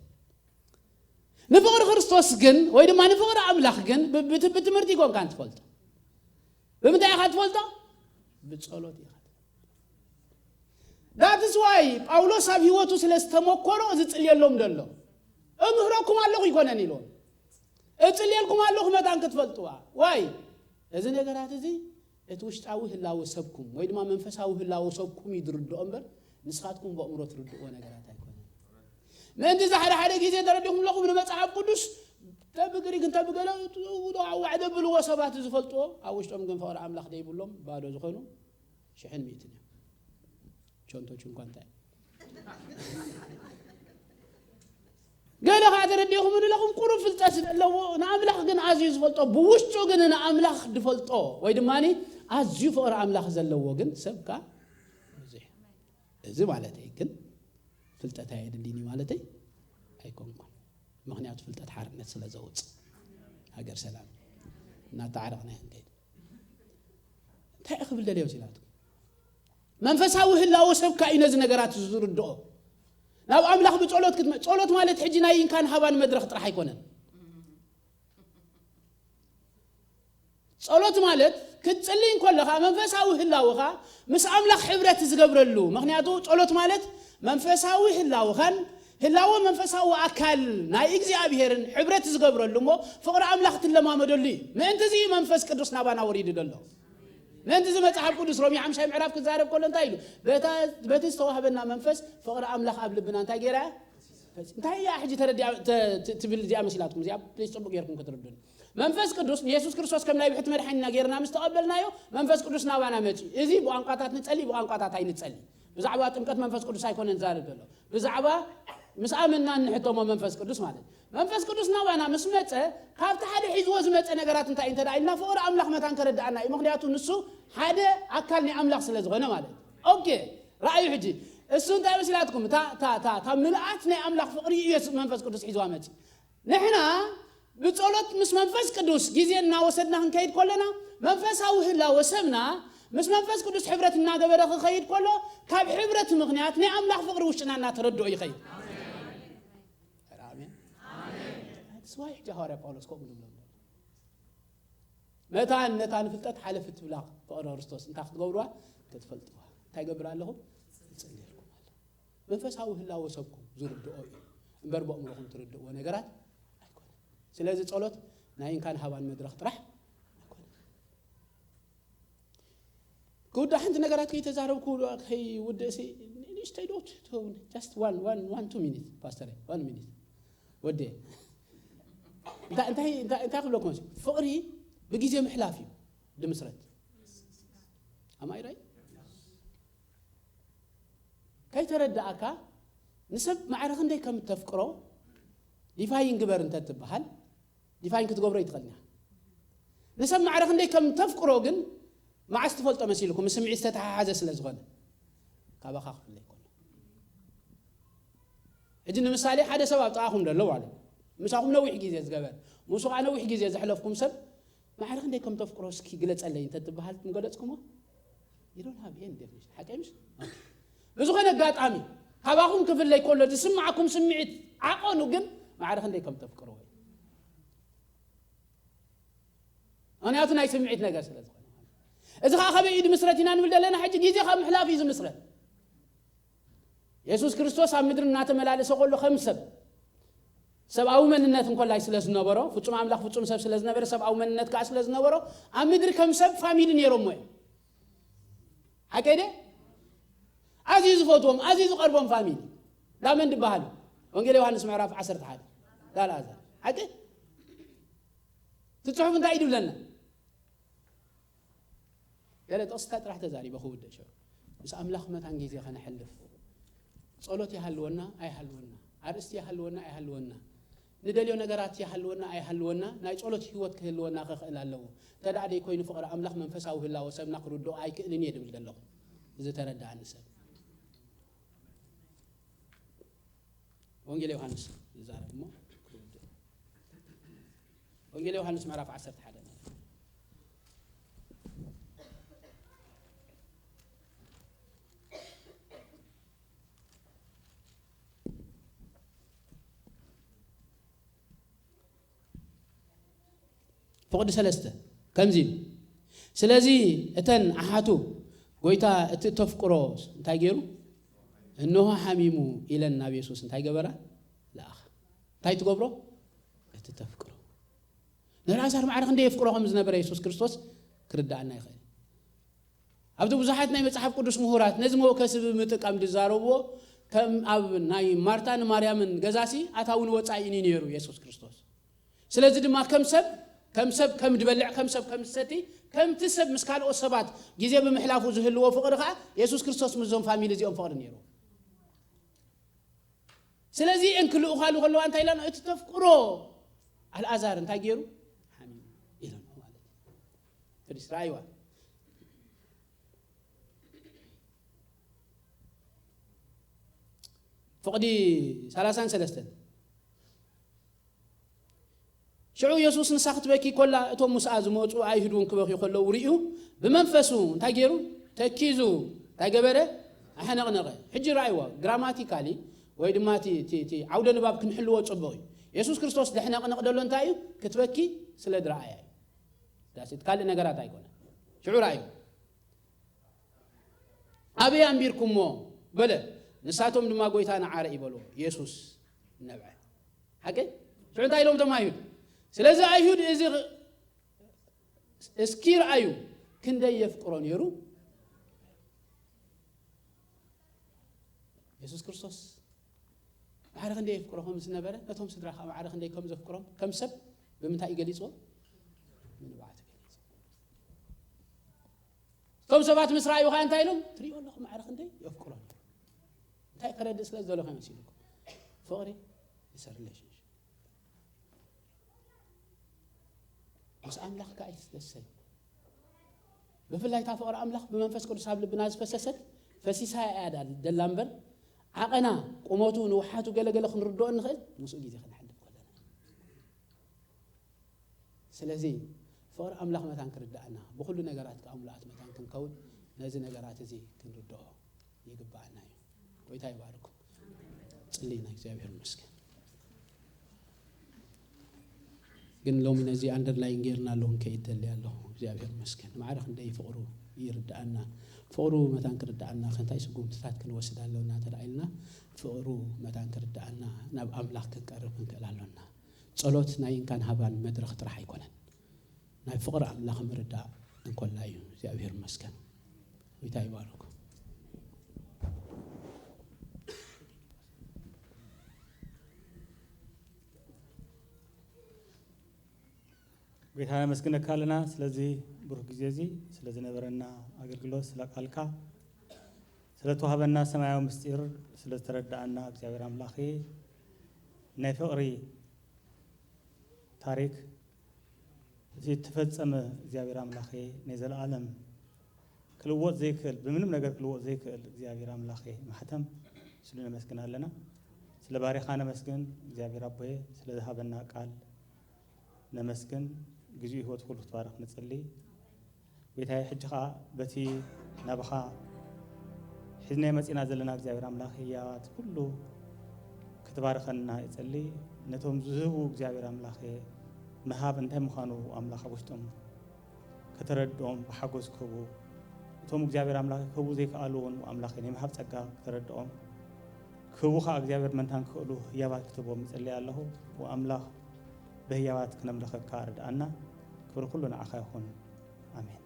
ንፍቕሪ ክርስቶስ ግን ወይ ድማ ንፍቕሪ ኣምላኽ ግን ብ-፣ ብት-፣ ብትምህርቲ ይኮንካን ትፈልጦ። ብምንታይ ኢኻ ትፈልጦ? ብጸሎት ኢኻ። That's why ጳውሎስ ኣብ ህይወቱ ስለ ዝተመኮሮ ዝጽልየሎም ዘሎ። እምህረኩም ኣለኹ ይኮነን ኢልዎም። እጽልየልኩም ኣለኹ መታን ክትፈልጥዋ። ዋይ፣ እዚ ነገራት እዚ እቲ ውሽጣዊ ህላወ ሰብኩም ወይ ድማ መንፈሳዊ ህላወ ሰብኩም እዩ ዝርድኦ እምበር ንስኻትኩም ብኣእምሮ ትርድእዎ ነገራት ኣይኮነን። ምእንቲ እዚ ሓደ ሓደ ግዜ ተረዲኹም ኣለኹም ንመጽሓፍ ቅዱስ ተብግሪክ እንተ ብገለ ዋዕደ ብልዎ ሰባት ዝፈልጥዎ ኣብ ውሽጦም ግን ፍቕሪ ኣምላኽ ደይብሎም ባዶ ዝኾኑ ሽሕን ሚእትን እዮም። ቸንቶች እንኳን እንታይ ገለ ከዓ ተረዲእኹም ንለኹም ቁሩብ ፍልጠት ዘለዎ ንኣምላኽ ግን ኣዝዩ ዝፈልጦ ብውሽጡ ግን ንኣምላኽ ዝፈልጦ ወይ ድማ ኣዝዩ ፍቕሪ ኣምላኽ ዘለዎ ግን ሰብ ከዓ ብዙሕ። እዚ ማለተይ ግን ፍልጠት ኣየድልይን እዩ ማለተይ ኣይኮንኩን። ምኽንያቱ ፍልጠት ሓርነት ስለ ዘውፅእ ሃገር ሰላም እናተዓረቕና ክንከይድ እንታይ ክብል ደልዮ ሲላትኩም መንፈሳዊ ህላወ ሰብካ እዩ ነዚ ነገራት ዝርድኦ። ናብ ኣምላኽ ብጸሎት ክትመ-፣ ጸሎት ማለት ሕጂ ናይ ኢንካን ሃባን መድረኽ ጥራሕ ኣይኮነን። ጸሎት ማለት ክትጽልይ እንከለኻ መንፈሳዊ ህላወኻ ምስ ኣምላኽ ሕብረት ዝገብረሉ። ምኽንያቱ ጸሎት ማለት መንፈሳዊ ህላወኻን ህላወ መንፈሳዊ ኣካል ናይ እግዚኣብሄርን ሕብረት ዝገብረሉ እሞ ፍቕሪ ኣምላኽ ትለማመደሉ እዩ። ምእንቲ እዚ እዩ መንፈስ ቅዱስ ናባና ወሪዱ ዘሎ። ምእንቲ እዚ መጽሓፍ ቅዱስ ሮሜ ሓምሻይ ምዕራፍ ክዛረብ ከሎ እንታይ ኢሉ? በታ፣ በቲ ዝተዋህበና መንፈስ ፍቕሪ ኣምላኽ ኣብ ልብና እንታይ ገይራ? እንታይ እያ ሕጂ ተረዲኣ፣ ተ-፣ ት-፣ ትብል እዚኣ መሲላትኩም? እዚኣ ፕሊዝ ጽቡቅ ጌርኩም ክትርዱን። መንፈስ ቅዱስ ንየሱስ ክርስቶስ ከም ናይ ብሕቲ መድሓኒና ጌርና ምስ ተቐበልናዮ መንፈስ ቅዱስ ናባና መጺኡ። እዚ ብቋንቋታት ንጸሊ፣ ብቋንቋታት ኣይንጸሊ። ብዛዕባ ጥምቀት መንፈስ ቅዱስ ኣይኮነን ዝዛረብ ዘሎ። ብዛዕባ ምስ ኣመንና እንሕተሞ መንፈስ ቅዱስ ማለት እዩ። መንፈስ ቅዱስ ናባና ምስ መጸ፣ ካብቲ ሓደ ሒዝዎ ዝመጸ ነገራት እንታይ እንተ ደኣ ኢልና፣ ፍቕሪ ኣምላኽ መታን ከረድኣና እዩ። ምኽንያቱ ንሱ ሓደ ኣካል ናይ ኣምላኽ ስለ ዝኾነ ማለት እዩ። ኦኬ፣ ረኣዩ ሕጂ። እሱ እንታይ መሲላትኩም? እታ፣ እታ፣ እታ፣ እታ ምልኣት ናይ ኣምላኽ ፍቕሪ እዩ የሱስ መንፈስ ቅዱስ ሒዝዋ መጺ። ንሕና ብጸሎት ምስ መንፈስ ቅዱስ ግዜ እናወሰድና ክንከይድ ከለና፣ መንፈሳዊ ህላወ ሰብና ምስ መንፈስ ቅዱስ ሕብረት እናገበረ ክኸይድ ከሎ፣ ካብ ሕብረት ምኽንያት ናይ ኣምላኽ ፍቕሪ ውሽጥና እናተረድኦ ይኸይድ። ኣሜን። ኣሜን። That's why ሕጂ ሃዋርያ ጳውሎስ ከምኡ ዝብሎ ዘሎ። መታን ነታ ንፍልጠት ሓለፍ እትብላ ፍቕሪ ክርስቶስ እንታይ ክትገብርዋ? ክትፈልጥዋ። እንታይ ገብር ኣለኹም? መንፈሳዊ ህላወ ሰብኩም ዝርድኦ እዩ እምበር ብኣእምሮኹም ትርድእዎ ነገራት ኣይኮነን። ስለዚ ጸሎት ናይ እንካን ሃባን መድረኽ ጥራሕ ኣይኮነን። ክውዳእ ሓንቲ ነገራት ከይተዛረብኩ ከይውድእሲ ንእሽተይ ዶ ትኸውን? Just one one one two minute ፓስተር፣ one minute ወደ እንታይ እንታይ እንታይ እንታይ ክብለኩም መሲ ፍቕሪ ብግዜ ምሕላፍ እዩ ድምስረት ኣማይራይ ከይተረዳእካ ንሰብ ማዕረ ክንደይ ከም ተፍቅሮ ዲፋይን ግበር እንተ ትበሃል ዲፋይን ክትገብሮ ይትኽእል ኢና። ንሰብ ማዕረ ክንደይ ከም ተፍቅሮ ግን መዓስ ትፈልጦ መሲልኩም ምስ ስምዒት ዝተተሓሓዘ ስለ ዝኾነ ካባኻ ክፍለ ይኮሎ። ሕጂ ንምሳሌ ሓደ ሰብ ኣብ ጥቓኹም ዘሎ ማለት ምሳኹም ነዊሕ ግዜ ዝገበር ምስ ከዓ ነዊሕ ግዜ ዘሕለፍኩም ሰብ ማዕረ ክንደይ ከም ተፍቅሮ እስኪ ግለጸለይ እንተ ትበሃል ምገለጽኩሞ ይዶን ሃብ ኤን ዴፊኒሽን ሓቀይ ምሽ ብዝኾነ ኣጋጣሚ ካባኹም ክፍለይ ከሎ ዝስምዓኩም ስምዒት ዓቐኑ ግን ማዕረ ክንደይ ከም ተፍቅርዎ እዩ። ምክንያቱ ናይ ስምዒት ነገር ስለ ዝኾነ እዚ ከዓ ከበይ እዩ ዝምስረት ኢና ንብል ዘለና ሕጂ ግዜ ካብ ምሕላፍ እዩ ዝምስረት። የሱስ ክርስቶስ ኣብ ምድሪ እናተመላለሰ ከሎ ከም ሰብ ሰብኣዊ መንነት እንኮላይ ስለ ዝነበሮ ፍጹም ኣምላኽ ፍጹም ሰብ ስለ ዝነበረ ሰብኣዊ መንነት ከዓ ስለ ዝነበሮ ኣብ ምድሪ ከም ሰብ ፋሚሊ ነይሮሞ እዮም። ሓቀይ ደ ኣዝዩ ዝፈትዎም ኣዝዩ ዝቐርቦም ፋሚሊ ዳመን ዝበሃሉ ወንጌል ዮሃንስ ምዕራፍ ዓሰርተ ሓደ ዳልኣዛር ሓቂ እቲ ጽሑፍ እንታይ እዩ ዝብለና? ገለ ጥቕስታት ጥራሕ ተዛሪበ ክውድእ ሽዑ ምስ ኣምላኽ መታን ግዜ ከነሕልፍ ጸሎት ይሃልወና ኣይሃልወና ኣርእስቲ ይሃልወና ኣይሃልወና ንደልዮ ነገራት ይሃልወና ኣይሃልወና ናይ ጸሎት ህይወት ክህልወና ክኽእል ኣለዎ። እንተ ደኣ ደይኮይኑ ፍቕሪ ኣምላኽ መንፈሳዊ ህላወ ሰብና ክርድኦ ኣይክእልን እየ ድብል ዘለኹ። ዝተረድኣኒ ሰብ ወንጌል ዮሃንስ ይዛረብ እሞ ክውድእ ወንጌል ዮሃንስ ምዕራፍ ዓሰርተ ሓደ ፍቕዲ ሰለስተ ከምዚ ኢሉ ስለዚ እተን ኣሓቱ ጎይታ እቲ እተፍቅሮ እንታይ ገይሩ እንሆ ሓሚሙ ኢለን ናብ የሱስ እንታይ ገበራ ለኣኻ እንታይ ትገብሮ እቲ ተፍቅሮ ንላዛር ማዕረ ክንደይ የፍቅሮ ከም ዝነበረ የሱስ ክርስቶስ ክርዳኣና ይኽእል ኣብቲ ብዙሓት ናይ መጽሓፍ ቅዱስ ምሁራት ነዚ መወከሲ ብምጥቃም ዝዛረብዎ ከም ኣብ ናይ ማርታን ማርያምን ገዛሲ ኣታውን ወጻኢን እዩ ነይሩ የሱስ ክርስቶስ ስለዚ ድማ ከም ሰብ ከም ሰብ ከም ዝበልዕ ከም ሰብ ከም ዝሰቲ ከምቲ ሰብ ምስ ካልኦት ሰባት ግዜ ብምሕላፉ ዝህልዎ ፍቕሪ ከዓ የሱስ ክርስቶስ ምስዞም ፋሚሊ እዚኦም ፍቕሪ ነይሩ ስለዚ እን ክልእኻሉ ከለዋ እንታይ ኢላ እቲ ተፍቅሮ ኣልኣዛር እንታይ ገይሩ ሓሚሙ ኢላ ማለት እዩ ፕሊስ ረኣይዋ ፍቕዲ ሰላሳን ሰለስተን ሽዑ የሱስ ንሳ ክትበኪ ኮላ እቶም ምስኣ ዝመፁ ኣይሁድ እውን ክበኽዩ ከለዉ ርእዩ ብመንፈሱ እንታይ ገይሩ ተኪዙ እንታይ ገበረ ኣሐነቕነቐ ሕጂ ረኣይዎ ግራማቲካሊ ወይ ድማ ዓውደ ንባብ ክንሕልዎ ፅቡቕ እዩ የሱስ ክርስቶስ ዘሕነቕነቕ ደሎ እንታይ እዩ ክትበኪ ስለ ዝረኣያ እዩ ካልእ ነገራት ኣይኮነ ሽዑ ረኣዩ ኣበይ ኣንቢርኩሞ በለ ንሳቶም ድማ ጎይታ ንዓረ ይበልዎ የሱስ ነብዐ ሓቂ ሽዑ እንታይ ኢሎም ቶም ኣይሁድ ስለዚ ኣይሁድ እዚ እስኪ ረኣዩ ክንደይ የፍቅሮ ነይሩ የሱስ ክርስቶስ ማዕረ ክንደይ የፍቅሮ ከም ዝነበረ ነቶም ስድራ ከዓ ማዕረ ክንደይ ከም ዘፍቅሮም ከም ሰብ ብምንታይ እዩ ገሊፅዎ ምንባዕቱ ገሊፁ እቶም ሰባት ምስ ረኣዩ ከዓ እንታይ ኢሎም ትሪኦ ኣለኹ ማዕረ ክንደይ የፍቅሮ እንታይ ከረድእ ስለ ዘሎ ከመሲልኩም ፍቕሪ is a relationship ምስ ኣምላኽ ከዓ ይትደሰይ ብፍላይ እታ ፍቕሪ ኣምላኽ ብመንፈስ ቅዱስ ኣብ ልብና ዝፈሰሰት ፈሲሳ እያ ደላ እምበር ዓቐና ቁመቱ ንውሓቱ ገለገለ ክንርድኦ እንኽእል ምስኡ ግዜ ክንሓልፍ ከለና ስለዚ ፍቕሪ ኣምላኽ መታን ክርዳእና ብኩሉ ነገራት ከዓ ምሉኣት መታን ክንከውን ነዚ ነገራት እዚ ክንርድኦ ይግባኣና እዩ። ጎይታ ይባርኩም። ጽልይና እግዚኣብሔር ይመስገን። ግን ሎሚ ነዚ ኣንደርላይን ጌርና ኣለዉ ንከይድ ደሊ ኣለኹ እግዚኣብሔር መስገን ማዕረ ክንደይ ፍቕሩ ይርድኣና። ፍቕሩ መታን ክርድኣና ክንታይ ስጉምትታት ክንወስድ ኣለና ተላኢልና ፍቕሩ መታን ክርድኣና ናብ ኣምላኽ ክንቀርብ ክንክእል ኣሎና። ጸሎት ናይ እንካን ሃባን መድረኽ ጥራሕ ኣይኮነን። ናይ ፍቕሪ ኣምላኽ ምርዳእ እንኮላ እዩ እግዚኣብሔር መስገን። ጎይታ ይባርኩ። ጎይታ ነመስግነካ ኣለና ስለዚ ብሩክ ግዜ እዚ ስለ ዝነበረና ኣገልግሎት ስለ ቃልካ ስለ ተዋህበና ሰማያዊ ምስጢር ስለ ዝተረዳኣና እግዚኣብሔር ኣምላኽ ናይ ፍቕሪ ታሪክ እቲ እተፈጸመ እግዚኣብሔር ኣምላኽ ናይ ዘለኣለም ክልወጥ ዘይክእል ብምንም ነገር ክልወጥ ዘይክእል እግዚኣብሔር ኣምላኽ ማሕተም ስሉ ነመስግን ኣለና። ስለ ባሪኻ ነመስግን እግዚኣብሔር ኣቦየ ስለ ዝሃበና ቃል ነመስግን። ግዜኡ ህይወት ኩሉ ክትባርኽ ንጽሊ። ጎይታየ ሕጂ ኸዓ በቲ ናብኻ ሒዝናዮ መጺእና ዘለና እግዚኣብሔር ኣምላኽ ህያባት ኩሉ ክትባርኸና ይጸሊ። ነቶም ዝህቡ እግዚኣብሔር ኣምላኽ ምሃብ እንታይ ምዃኑ ኣምላኽ ኣብ ውሽጦም ከተረድኦም ብሓጎስ ክህቡ እቶም እግዚኣብሔር ኣምላኽ ክህቡ ዘይከኣሉ እውን ኣምላኽ ናይ ምሃብ ጸጋ ከተረድኦም ክህቡ ኸዓ እግዚኣብሔር መንታን ክኽእሉ ህያባት ክትህቦም ይጸልይ ኣለኹ። ኣምላኽ ብህያባት ክነምልኸካ ርድኣና። ክብሪ ኩሉ ንዓኻ ይኹን። ኣሜን።